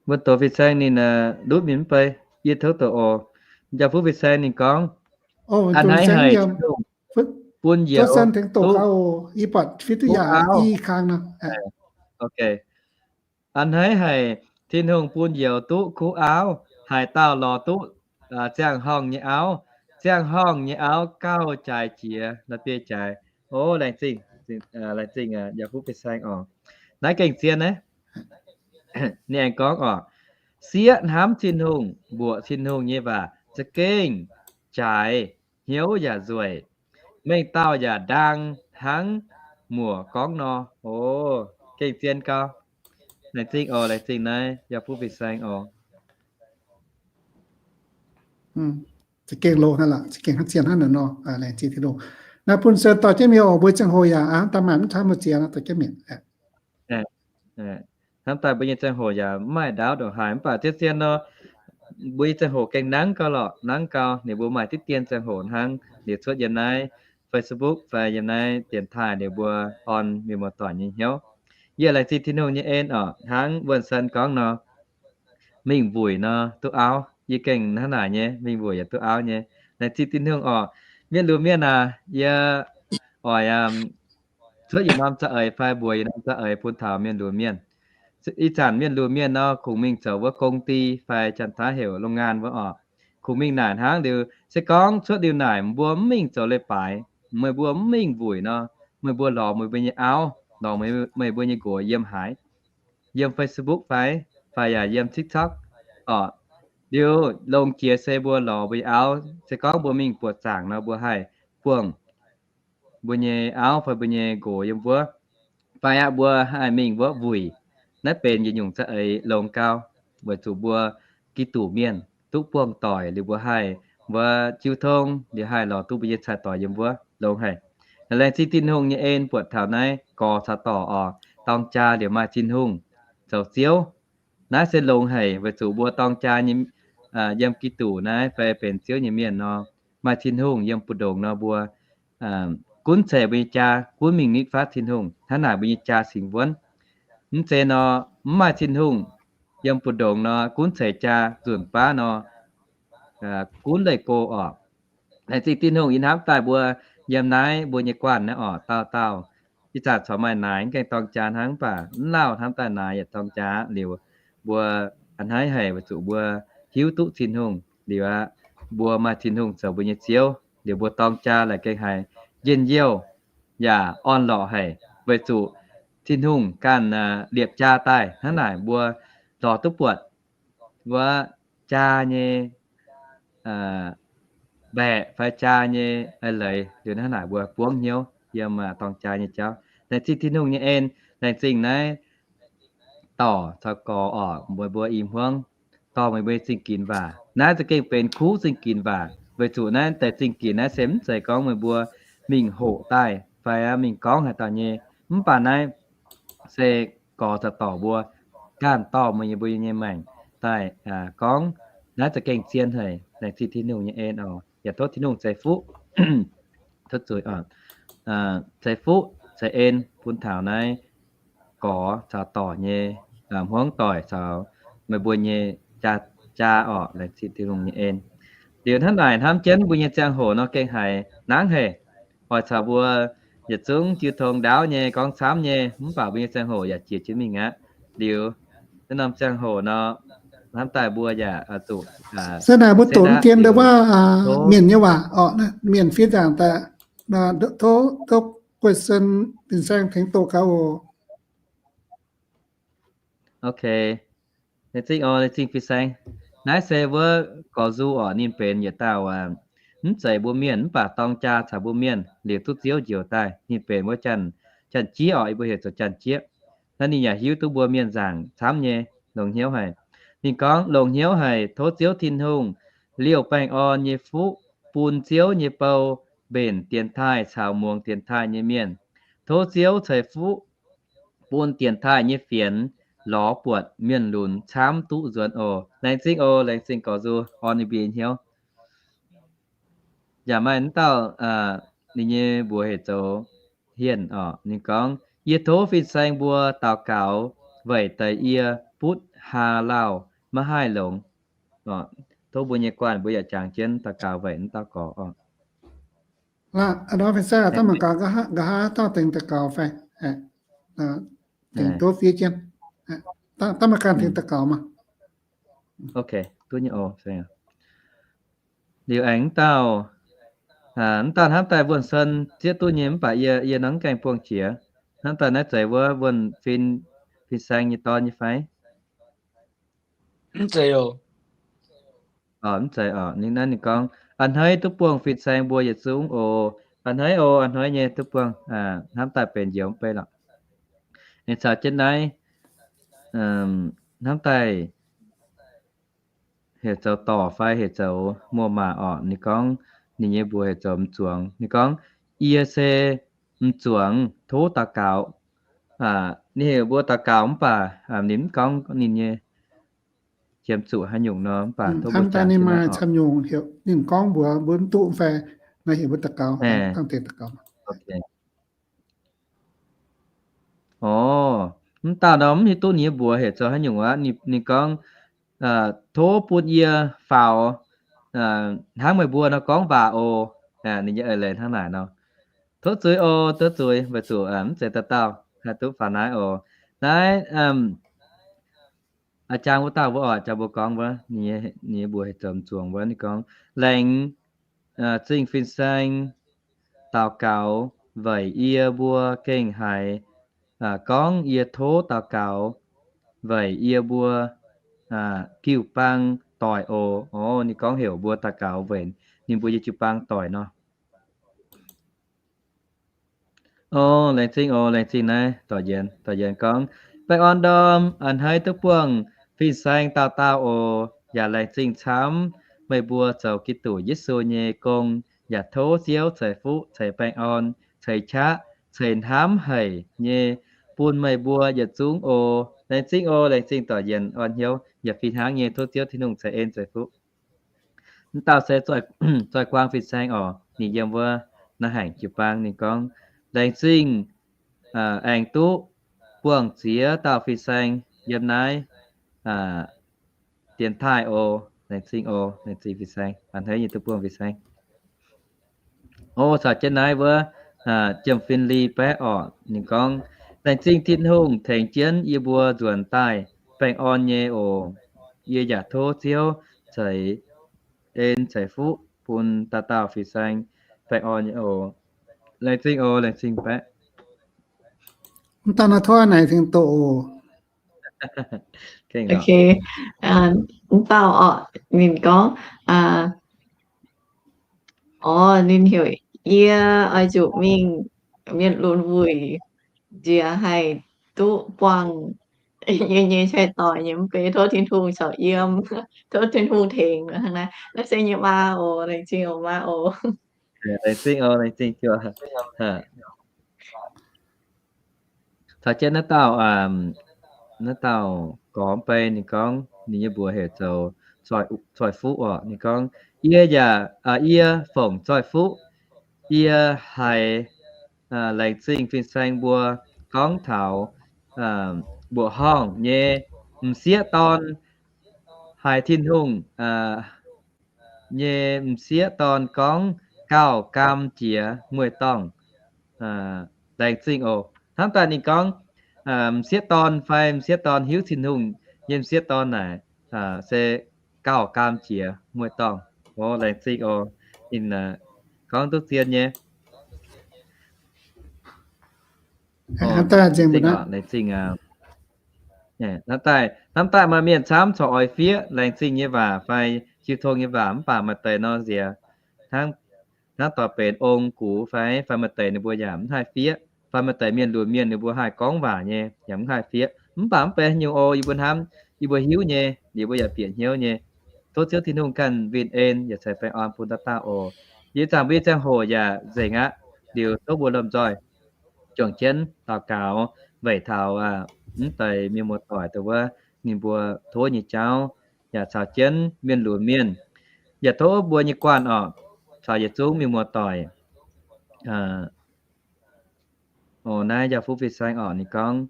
Wuom doz fin-saeng ninh ndutv mingh mv bei, yie tov doqc oc. Njaaux fuqv fin-saeng ninh gorngv, a'hneiv haic bun njoux duqv kuv auv. A'hneiv haic Tin-Hungh bun njoux duqv kuv auv, haaix dauh lorz duqv ziangh horngh nyei auv, ziangh horngh nyei auv gauh jaaix jiex la'bieiv jaaix. O, laengz zingh, laengz zingh njaaux fuqv fin-saeng oc. Naaiv gengh zien naaiv. Ninh aengx gorngv oc, sieqv hnamv Tin-Hungh, mbuoqc Tin-Hungh nyei waac za'gengh jaaix, hnyouv yaac nzueic, mengh dauh yaac ndaang hnangv muoc gorngv nor. O, gengh zien gau. Laengz zingh oc, laengz zingh naaiv njaaux fuqv fin-saeng oc. Za'gengh longx hnangv, za'gengh hnangv zien hnangv naaiv nor. Laengz zingh Tin-Hungh. Naaiv bun se dorh jienv mienh oc, mbuo ziangh hoc yaac hnamv daaih maaih mv taaih muoz ziex dorh jienv mienh. Hnamv daaih mbuo nyei ziangh hoc yaac mv maaih ndaauv ndongc haaix, mv baac zien zien nor, mbuo nyei ziangh hoc gengh nangv gau lorqc, nangv gau. Ninh mbuo maaih diqv dien ziangh hoc hnangv, liuz cuotv yiem naaiv Facebook fai yiem naaiv dienx taaih liuz mbuo orn mienh muoz-doic nyei hnyouv. Yie laengz zingh Tin-Hungh nyei en oc, hnangv Wuonh Sen gorngv nor, mingh wuic nor duqv auv. Yie gengh hnangv naaic nyei, mingh wuic yaac duqv auv nyei. Laengz zingh Tin-Hungh oc. Mienh lunx mienh aac, yie oix cuotv yietc norm za'eix fai mbuox yietc norm za'eix bun taux mienh lunx mienh. Ih zanc mienh lunx mienh nor, kungx mingh zoux wuov โรงงาน fai janx-taiv heuc โรงงาน wuov oc. Kungx mingh naaic hnangv liuz, se gorngv cuotv liuz naaic mbuo mv mingh zoux leiz-baaix, meih mbuo mv mingh wuic nor, meih mbuo lorz meih mbuo nyei auv, lorz meih mbuo nyei nqox yiem haaix? Yiem Facebook fai, fai yaac yiem TikTok oc. Liuz longx jiex se mbuo lorz mbuo nyei auv, se gorngv mbuo mingh buoqc zaangc nor, mbuo haih buangh mbuo nyei auv fai mbuo nyei nqox yiem wuov, fai aqv mbuo haih mingh wuov wuic. Naaiv benx yietc nyungc za'eix longx gau, weic zuqc mbuo Giduc mienh duqv buangh doic liuz mbuo haih wuov jiu tong liuz haih lorz duqv mbuo nyei cai-doix yiem wuov longx haic. Laengz zingh Tin-Hungh nyei en buatc taux naaiv gorx caux dorc oc, dorng jaa liuz maaih Tin-Hungh zoux Ziouv. Naaiv se longx haic weic zuqc mbuo dorng jaa nyei, yiem Giduc naaiv fai benx Ziouv nyei mienh nor, maaih Tin-Hungh yiem mbu'ndongx nor mbuo gunv ceix mbuo nyei jaa gunv mingh nitv fatv Tin-Hungh. Hnangv naaic mbuo nyei jaa singx wuonv. Mv zeiz nor, mv maaih Tin-Hungh yiem mbu'ndongx nor gunv ceix jaa nzunc baav nor, gunv leih go oc. Laengz zingh Tin-Hungh yie hnamv daaih mbuo yiem naaiv mbuo nyei guanh naaiv oc, dauh dauh ih zanc corc maaih naaic mv gaengh dorng jaa hnangv, mv baac mv lauh hnamv daaih naaic yaac dorng jaa aqv. Liuz mbuo a'hneiv haic weic zuqc mbuo hiuv duqv Tin-Hungh liuz aqv, mbuo maaih Tin-Hungh zoux mbuo nyei Ziouv liuz mbuo dorng jaa laaic gengh haiz njien-youh yaac orn-lorqc haic, weic zuqc Tin-Hungh ganh liepc jaa daaih. Hnangv naaic mbuo lorz duqv buatc wuov jaa nyei mbaeqc fai jaa nyei eix leiz liuz hnangv naaic mbuo buangv hnyouv yiem dorng jaa nyei jauv. Laengz zingh Tin-Hungh nyei en, laengz zingh naaiv dorc caux gorx oc, meih mbuo i hmuangv dorh meih mbuo nyei zingh ginx waac. Naaiv za'gengh benx kuv zingh ginx waac, weic zuqc naaiv deix zingh ginx naaiv se mv zeiz gorngv meih mbuo mingh hoqc daaih fai mingh gorngv haaix dauh nyei. Mv baac naaiv se gorx caux dorc mbuo ganh dorh meih mbuo nyei maengc daaih gorngv. Naaiv za'gengh zien haic. Laengz zingh Tin-Hungh nyei en oc. Yaac tov Tin-Hungh ceix fuqv, tov zuiz, ceix fuqv ceix en bun taux naaiv gorx caux dorc nyei hmuangv doic caux meih mbuo nyei jaa, jaa orqc. Laengz zingh Tin-Hungh nyei en. Liuz hnangv naaic hnamv jienv mbuo nyei ziangh hoc nor gengh haiz nangv haic. Oix caux mbuo yietc zungv jiu tong ndaauv nyei gorngv camv nyei, mv baac mbuo nyei ziangh hoc yaac jiex jienv mingh aqv. Liuz naaiv norm ziangh hoc nor, hnamv daaih mbuo yaac zuqc se naaic mbuo doqc mv dien ndau wuov mienh nyei waac oc. Mienh fiev nzaangc daaih, tov, tov guei sen fin-saeng tengx doqc gaax oc. Ok. Laengz zingh oc, laengz zingh fin-saeng. Naaiv se wuov gorx nzu oc, ninh benx yietc dauh mv zeiz mbuo mienh mv baac dorng jaa caux mbuo mienh liuz duqv Ziouv njoux daaih. Ninh benx wuov janx, janx-jieqv oc, yie mbuo heuc zoux janx-jieqv. Naaiv ninh yaac hiuv duqv mbuo mienh nzaangc camv nyei, longx hnyouv haic. Ninh gorngv, longx hnyouv haic, tov Ziouv Tin-Hungh liouh baengh orn nyei fuqv bun Ziouv nyei bou mbenc dienx taaih caux muangx dienx taaih nyei mienh. Tov Ziouv ceix fuqv bun dienx taaih nyei fienx lorz buatc mienh lunx camv duqv nzuonx oc. Laengz zingh oc, laengz zingh gorx nzu, orn ninh mbuo nyei hnyouv. yaac maaih wuov dauh ninh nyei mbuox heuc zoux Hienh oc. Ninh gorngv, yie tov fin-saeng mbuo daux gaux weic deix yie butv haa lauh maiv haih longx. Tov mbuo nyei guanh mbuo yaac jangx jienv daux gaux weic wuov dauh gorx oc. Fin-saeng, daaih mangc gaax nqa'haav dauh dengx daux gaux fai? Dengx duqv fiev jienv. Daaih mangc gaax dengx daux gaux maah. Liuz aengx wuov dauh, wuov dauh hnamv daaih Wuonh Sen zieqv duqv nyei mv baac yie, yie nor mv gaengh buangh jiex. Hnamv daaih naaiv zeiz wuov Wuonh Fin, Fin-saeng nyei dorn nyei fai? Mv zeiz oc. Ninh naaiv ninh gorngv, a'hneiv duqv buangh fin-saeng mbuo yietc zungv oc. A'hneiv oc, a'hneiv nyei duqv buangh. Hnamv daaih benx njoux mv bei lorqc. Ninh caux jienv naaiv, hnamv daaih heuc zoux Dorc fai heuc zoux Muoz-maac oc. Ninh gorngv ninh nyei mbuox heuc zoux M'zuangx. Ninh gorngv, yie se M'zuangx tov daux gaux. Ninh heuc mbuo daux gaux mv baac ninh mv gorngv ninh nyei qiemx zuqc haaix nyungc nor, mv baac tov mbuo jangx jienv naaiv oc. Ninh gorngv mbuox mbuo mv duqv fai, naaiv heuc mbuo daux gaux, dangh deix daux gaux. Orv, mv dauh nor mv hiuv duqv ninh nyei mbuox heuc zoux haaix nyungc aqv. Ninh gorngv, tov bun yie faaux hnangv meih mbuo nor gorngv waac oc. Ninh nyei eix leiz hnangv naaic nor. Tov zuiz oc, tov zuiz, weic zuqc mv zeiz dauh dauh haih duqv faaux naaiv oc. Naaiv a'jang wuov dauh wuov oc, jang mbuo gorngv wuov, ninh nyei mbuox heuc zoux M'zuangx wuov, ninh gorngv, laengz zingh fin-saeng daux gaux weic yie mbuo gengh haiz gorngv yie tov daux gaux weic yie mbuo jiu-baang doic oc. Orv, ninh gorngv heuc mbuo daux gaux weic ninh mbuo nyei jiu-baang doic nor. Orv, laengz zingh oc, laengz zingh naaiv Dorc Yienx. Dorc Yienx gorngv, baengh orn ndorm a'hneiv duqv buangh fin-saeng dauh dauh oc. Yaac laengz zingh camv meih mbuo zoux Giduc Yesu nyei gong, yaac tov Ziouv ceix fuqv, ceix baengh orn, ceix qaqv, ceix hnamv haic nyei bun meih mbuo yietc zungv oc. Laengz zingh oc, laengz zingh Dorc Yienx orn hnyouv, yaac fih hnangv nyei tov Ziouv Tin-Hungh ceix en ceix fuqv. Mv dauh se Zoih Guang fin-saeng oc, ninh yiem wuov naaiv haic jiu-baang. Ninh gorngv, laengz zingh aengx duqv buangh ziex dauh fin-saeng yiem naaiv dienx taaih oc. Laengz zingh oc, laengz zingh fin-saeng, a'hneiv nyei duqv buangh fin-saeng. Orv, caux jienv naaiv wuov Jiem Fin Li Baeqv oc, ninh gorngv, laengz zingh Tin-Hungh tengx jienv yie mbuo nzuonx daaih baengh orn nyei oc. Yie yaac tov Ziouv ceix en ceix fuqv bun dauh dauh fin-saeng baengh orn nyei oc. Laengz zingh oc, laengz zingh Baeqv. Mv dauh naaiv tov naaic tengx doqc oc. Mv dauh oc, ninh gorngv, orv, ninh heuc yie oix zuqc mingh mienh lunx wuic nziex haih duqv buangh yie nyei cai-doic nyei mv bei. Tov Tin-Hungh caux yiem, tov Tin-Hungh tengx hnangv naaiv. Naaiv se yie nyei maa oc, laengz zingh oc maa oc. Laengz zingh oc, laengz zingh juoh. Caux jienv naaiv dauh, naaiv dauh gorx mv bei ninh gorngv ninh nyei mbuox heuc zoux Zoih Fuqv oc. Ninh gorngv, yie yaac, yie fongc Zoih Fuqv. Yie haiz laengz zingh fin-saeng mbuo gorngv taux mbuoqc horngh nyei m'sieqv dorn, haiz Tin-Hungh nyei m'sieqv dorn gorngv gauh gaam jiex mueiz-dorngh. Laengz zingh oc. Hnamv daaih ninh gorngv m'sieqv dorn fai m'sieqv dorn hiuv Tin-Hungh nyei m'sieqv dorn naaic se gauh gaam jiex mueiz-dorngh. Orv, laengz zingh oc. Ninh gorngv duqv zien nyei. Laengz zingh, hnamv daaih maaih mienh camv corc oix fiev laengz zingh nyei waac fai jiu tong nyei waac, mv baac maaih deix nor nziex hnangv dorh benx ong gux fai, fai maaih deix ninh mbuo yaac mv haih fiev, fai maaih deix mienh lunx mienh ninh mbuo haih gorngv waac nyei yaac mv haih fiev. Mv baac mv benx haaix nyungc oc, yie mbuo hnamv, yie mbuo hiuv nyei, yie mbuo yaac bieqc hnyouv nyei. Tov Ziouv Tin-Hungh ganh win-en yaac ceix baengh orn bun dauh dauh oc. Yie zaangc mbuo nyei ziangh hoc yaac nzengc aqv. Liuz tov mbuo lomh nzoih juangc jienv daux gaux weic taux mv deix mienh muoz-doic dongh wuov ninh mbuo tov nyei jauv, yaac caux jienv mienh lunx mienh, yaac tov mbuo nyei guanh oc, dorh yietc zungv mienh muoz-doic. Naaiv njaaux fuqv fin-saeng orqc, ninh gorngv,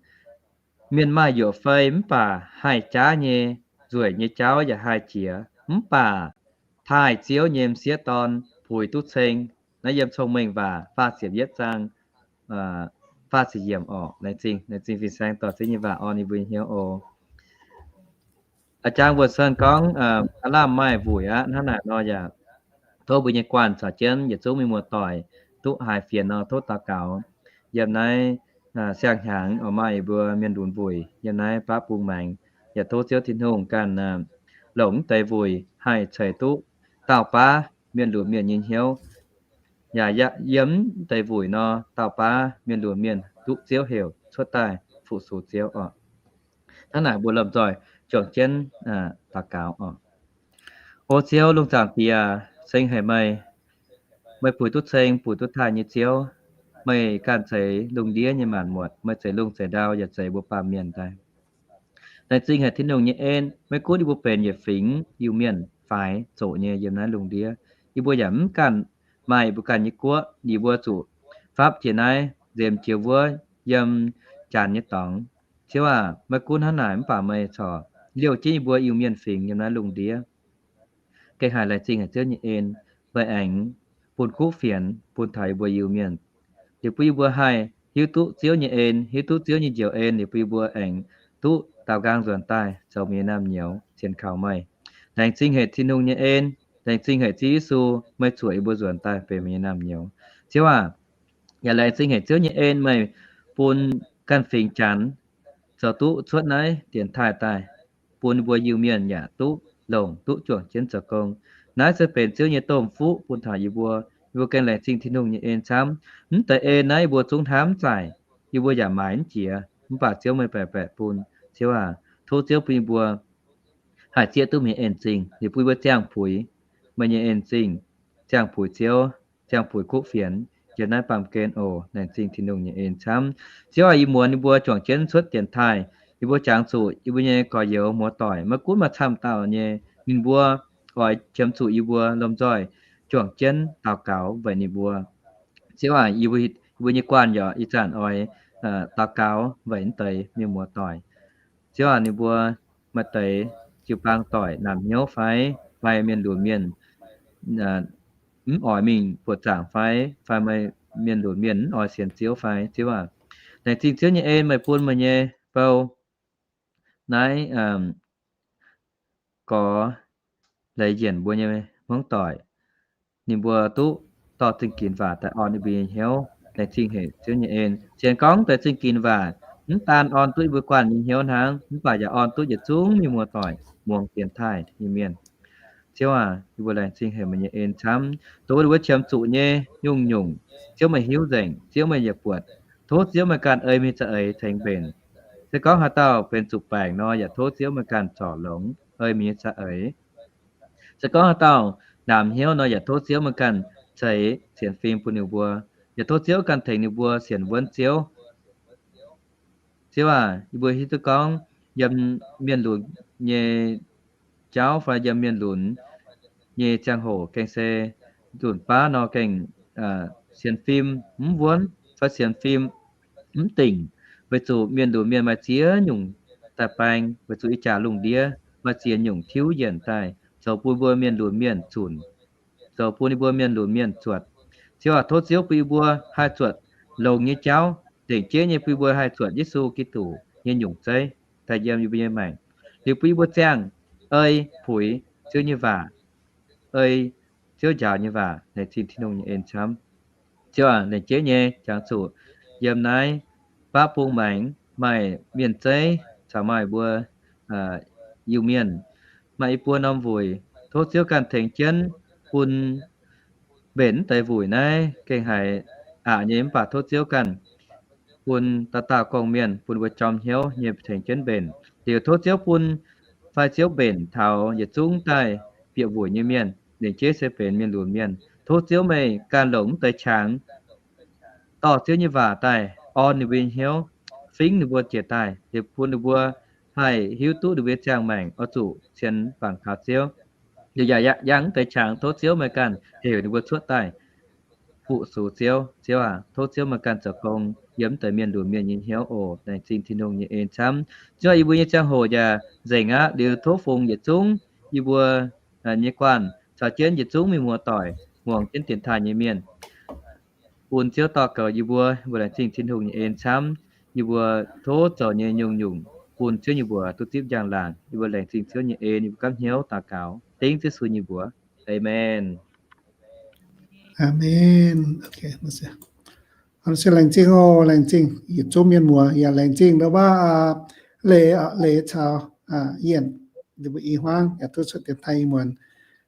mienh maaih yuoqc fei mv baac haih jaav nyei, nzueic nyei jauv yaac haih jiex, mv baac taaih Ziouv nyei m'sieqv dorn puix duqv ceng. Naaiv yiem Cong-Mengh Waac faah ziepc yietv zaang faah ziepc yiemc orqc. Laengz zingh, laengz zingh fin-saeng dorh Ziouv nyei waac orn yie mbuo hnyouv oc. A'jang mbuo sen gorngv aav lamh maaih wuic aqv. Hnangv naaic nor yaac tov mbuo nyei guanh caux jienv yietc zungv mienh muoz-doic duqv haiz fienx nor tov daux gaux. Yiem naaiv siang-hnyangx oix maaih yie mbuo mienh lunx wuic yiem naaiv baav bung maengx, yaac tov Ziouv Tin-Hungh ganh longc mv deix wuic haih ceix duqv dauh baav mienh lunx mienh nyei hnyouv. Yaac yiem mv deix wuic nor, dauh baav mienh lunx mienh duqv Ziouv heuc cuotv daaih fu-sux Ziouv oc. Hnangv naaic mbuo lomh nzoih juangc jienv daux gaux oc. O Ziouv, lungh zaangc Diex, ceng haic meih. Meih buic duqv ceng buic duqv taaih nyei Ziouv. Meih ganh zeix lungh ndiev nyei maanc muotc. Meih zeix lungh zeix ndau yaac zeix mbuo baamh mienh daaih. Laengz zingh haic Tin-Hungh nyei en. Maiv gunv yie mbuo benx yietc fingx Iu-Mienh faix zoqc nyei yiem naaiv lungh ndiev, yie mbuo yaac mv ganh maaih yie mbuo ganh nyei guoqv, yie mbuo zuqc fapv jiex naaiv nzemx jiex wuov yiem janx nyei dorngx. Ziouv aac, maiv gunv hnangv naaic mv baac meih corc liouh jienv yie mbuo Iu-Mienh fingx yiem naaiv lungh ndiev. Gengh haiz laengz zingh haic Ziouv nyei en, meih aengx bun kuv fienx bun taux yie mbuo Iu-Mienh, liuz bun yie mbuo haih hiuv duqv Ziouv nyei en, hiuv duqv Ziouv nyei njoux en, liuz bun yie mbuo aengx duqv daaux nqaang nzuonx daaih zoux meih nyei naamh nyouz sienx kaux meih. Laengz zingh haic Tin-Hungh nyei en. Laengz zingh haic Ziouv Yesu, meih zuoqc yie mbuo nzuonx daaih benx meih nyei naamh nyouz. Ziouv aac, yaac laengz zingh haic Ziouv nyei en, meih bun ganh fingx janx zoux duqv cuotv naaiv dienx taaih daaih, bun mbuo Iu-Mienh yaac duqv longc duqv juangc jienv zoux gong. Naaiv se benx Ziouv nyei domh fuqv bun taux yie mbuo. Yie mbuo gengh laengz zingh Tin-Hungh nyei en camv. Mv deix en naaiv yie mbuo zungv hnamv zaaic, yie mbuo yaac maaiz mv jiex, mv baac Ziouv meih baeqc baeqc bun. Ziouv aac, tov Ziouv bun yie mbuo haih zieqv duqv meih nyei en-zingh, liuz bun yie mbuo ziangh puix meih nyei en-zingh, ziangh puix Ziouv, ziangh puix kuv fienx yiem naaiv baamh gen oc. Laengz zingh Tin-Hungh nyei en camv. Ziouv aac, yie muonz yie mbuo juangc jienv cuotv dienx taaih, yie mbuo jangx zuqc yie mbuo nyei gorx-youz muoz-doic maiv gunv maaih camv dauh nyei, ninh mbuo oix qiemx zuqc yie mbuo lomh nzoih juangc jienv daux gaux weic ninh mbuo. Ziouv aac, yie mbuo nyei guanh yaac ih zanc oix daux gaux weic naaiv deix mienh muoz-doic. Ziouv aac, ninh mbuo maaih deix jiu-baang doic naamh hnyouv fai, fai mienh lunx mienh mv oix mingh buoqc zaangc fai, fai maaih mienh lunx mienh mv oix sienx Ziouv fai, Ziouv aac, laengz zingh Ziouv nyei en meih bun meih nyei bou naaiv gorx leiz yienc mbuo nyei hmuangv doic, ninh mbuo duqv dorh zingh ginx waac daaih orn yie mbuo nyei hnyouv. Laengz zingh haic Ziouv nyei en. Sienx gorngv deix zingh ginx waac mv daan orn duqv yie mbuo guanh nyei hnyouv hnangv, mv baac yaac orn duqv yietc zungv mienh muoz-doic muangx dienx taaih nyei mienh. Ziouv aac, yie mbuo laengz zingh haic meih nyei en camv, dongh wuov qiemx zuqc nyei nyungc-nyungc, Ziouv meih hiuv nzengc, Ziouv meih yaac buatc. Tov Ziouv meih ganh ei meih nyei za'eix tengx mbenc. Se gorngv haaix dauh benx zuqc baengc nor, yaac tov Ziouv meih ganh zorc longx ei meih nyei za'eix. Se gorngv haaix dauh naamh hnyouv nor, yaac tov Ziouv meih ganh ceix sienx fim bun ninh mbuo, yaac tov Ziouv ganh tengx ninh mbuo sienx wuonv Ziouv. Ziouv aac, yie mbuo hiuv duqv gorngv yiem mienh lunx nyei jauv fai yiem mienh lunx nyei ziangh hoc gengh se nzunc baav nor gengh sienx fim mv wuonv fai sienx fim mv dingc, weic zuqc mienh lunx mienh maaih ziex nyungc daaih baeng, weic zuqc ih jaax lungh ndiev maaih ziex nyungc tiuv yienc daaih, zoux bun mbuo mienh lunx mienh zunc, zoux bun ninh mbuo mienh lunx mienh zuotc. Ziouv aac, tov Ziouv bun yie mbuo haih zuotc longx nyei jauv, lengc jeiv nyei bun yie mbuo haih zuotc Yesu Giduc nyei nyungc zeiv daaih yiem yie mbuo nyei maengc, liuz bun yie mbuo ziangh ei puix Ziouv nyei waac, ei Ziouv njaaux nyei waac, laengz zingh Tin-Hungh nyei en camv. Ziouv aac, lengc jeiv nyei jangx zuqc yiem naaiv baav bung maengx maaih mienh zeiv caux maaih mbuo Iu-Mienh, maaih i buo norm wuic. Tov Ziouv ganh tengx jienv bun mbenc deix wuic naaiv gengh haiz aqc nyei, mv baac tov Ziouv ganh bun dauh dauh gong-mienh bun mbuo jorm hnyouv nyei tengx jienv mbenc. Liuz tov Ziouv bun fai Ziouv mbenc taux yietc zungv daaih bieqc wuic nyei mienh, lengc jeiv se benx mienh lunx mienh. Tov Ziouv meih ganh longc mv deix qangx dorh Ziouv nyei waac daaih orn ninh mbuo nyei hnyouv, fingv ninh mbuo jiex daaih, liuz bun ninh mbuo haih hiuv duqv ninh mbuo nyei ziangh maengc oix zuqc cien bangc kaux Ziouv. Yaac yangh mv deix qangx, tov Ziouv meih ganh heuc ninh mbuo cuotv daaih fu-sux Ziouv. Ziouv aac, tov Ziouv meih ganh zoux gong yiem mv deix mienh lunx mienh nyei hnyouv oc. Laengz zingh Tin-Hungh nyei en camv. Ziouv, yie mbuo nyei ziangh hoc yaac nzengc aqv. Liuz tov fungx yietc zungv yie mbuo nyei guanh caux jienv yietc zungv mienh muoz-doic, muangx jienv dienx taaih nyei mienh, bun Ziouv dorh goux yie mbuo. Yie mbuo laengz zingh Tin-Hungh nyei en camv. Yie mbuo tov zoux nyei nyungc-nyungc bun Ziouv nyei mbuox duqv zipv njang-laangc. Yie mbuo laengz zingh Ziouv nyei en, yie mbuo gapv hnyouv daux gaux dengv Yesu nyei mbuox. Aamen. Aamen. Se laengz zingh oc, laengz zingh yietc zungv mienh muoz, yaac laengz zingh ndau wuov Leiz, Leiz caux Yienh, ninh mbuo i hmuangv yaac duqv cuotv dienx taaih ih muonz.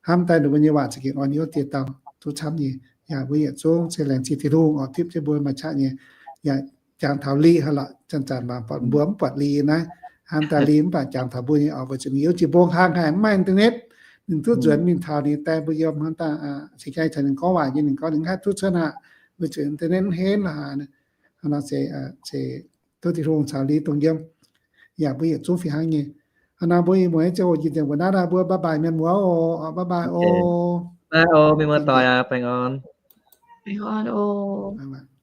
Hnamv daaih ninh mbuo nyei waac za'gengh orn hnyouv dieh dauh duqv camv nyei. Yaac mbuo yietc zungv se laengz zingh Tin-Hungh oc, zipv jienv mbuo maaih qaqv nyei. Yaac jangx taux liqc hnangv lorqc, zanc-zanc mangc buatc mbuo mv buatc liqc naaiv. Hnamv daaih liqc mv baac jangx taux mbuo nyei oc, weic zuqc ninh youv jiex mbong hlang haic, mv maaih internet. Ninh duqv nzuonx mingh taux ninh die mbuo yiem hnamv daaih, se jaa caux ninh gorngv waac nyei, ninh gorngv ninh mv haih duqv cuotv aqv, weic zuqc internet mv henv lorqc. Hnangv nor se, se tov Tin-Hungh caux liqc dongh yiem. Yaac mbuo yietc zungv fih hnangv nyei. Hnangv nor mbuo ih muonz nyei ziangh hoc jiex nzengc mbuo naaiv daaih, mbuo bye bye mienh muoz oc, bye bye oc. Bye oc, mienh muoz-doic aac, baengh orn. Baengh orn oc.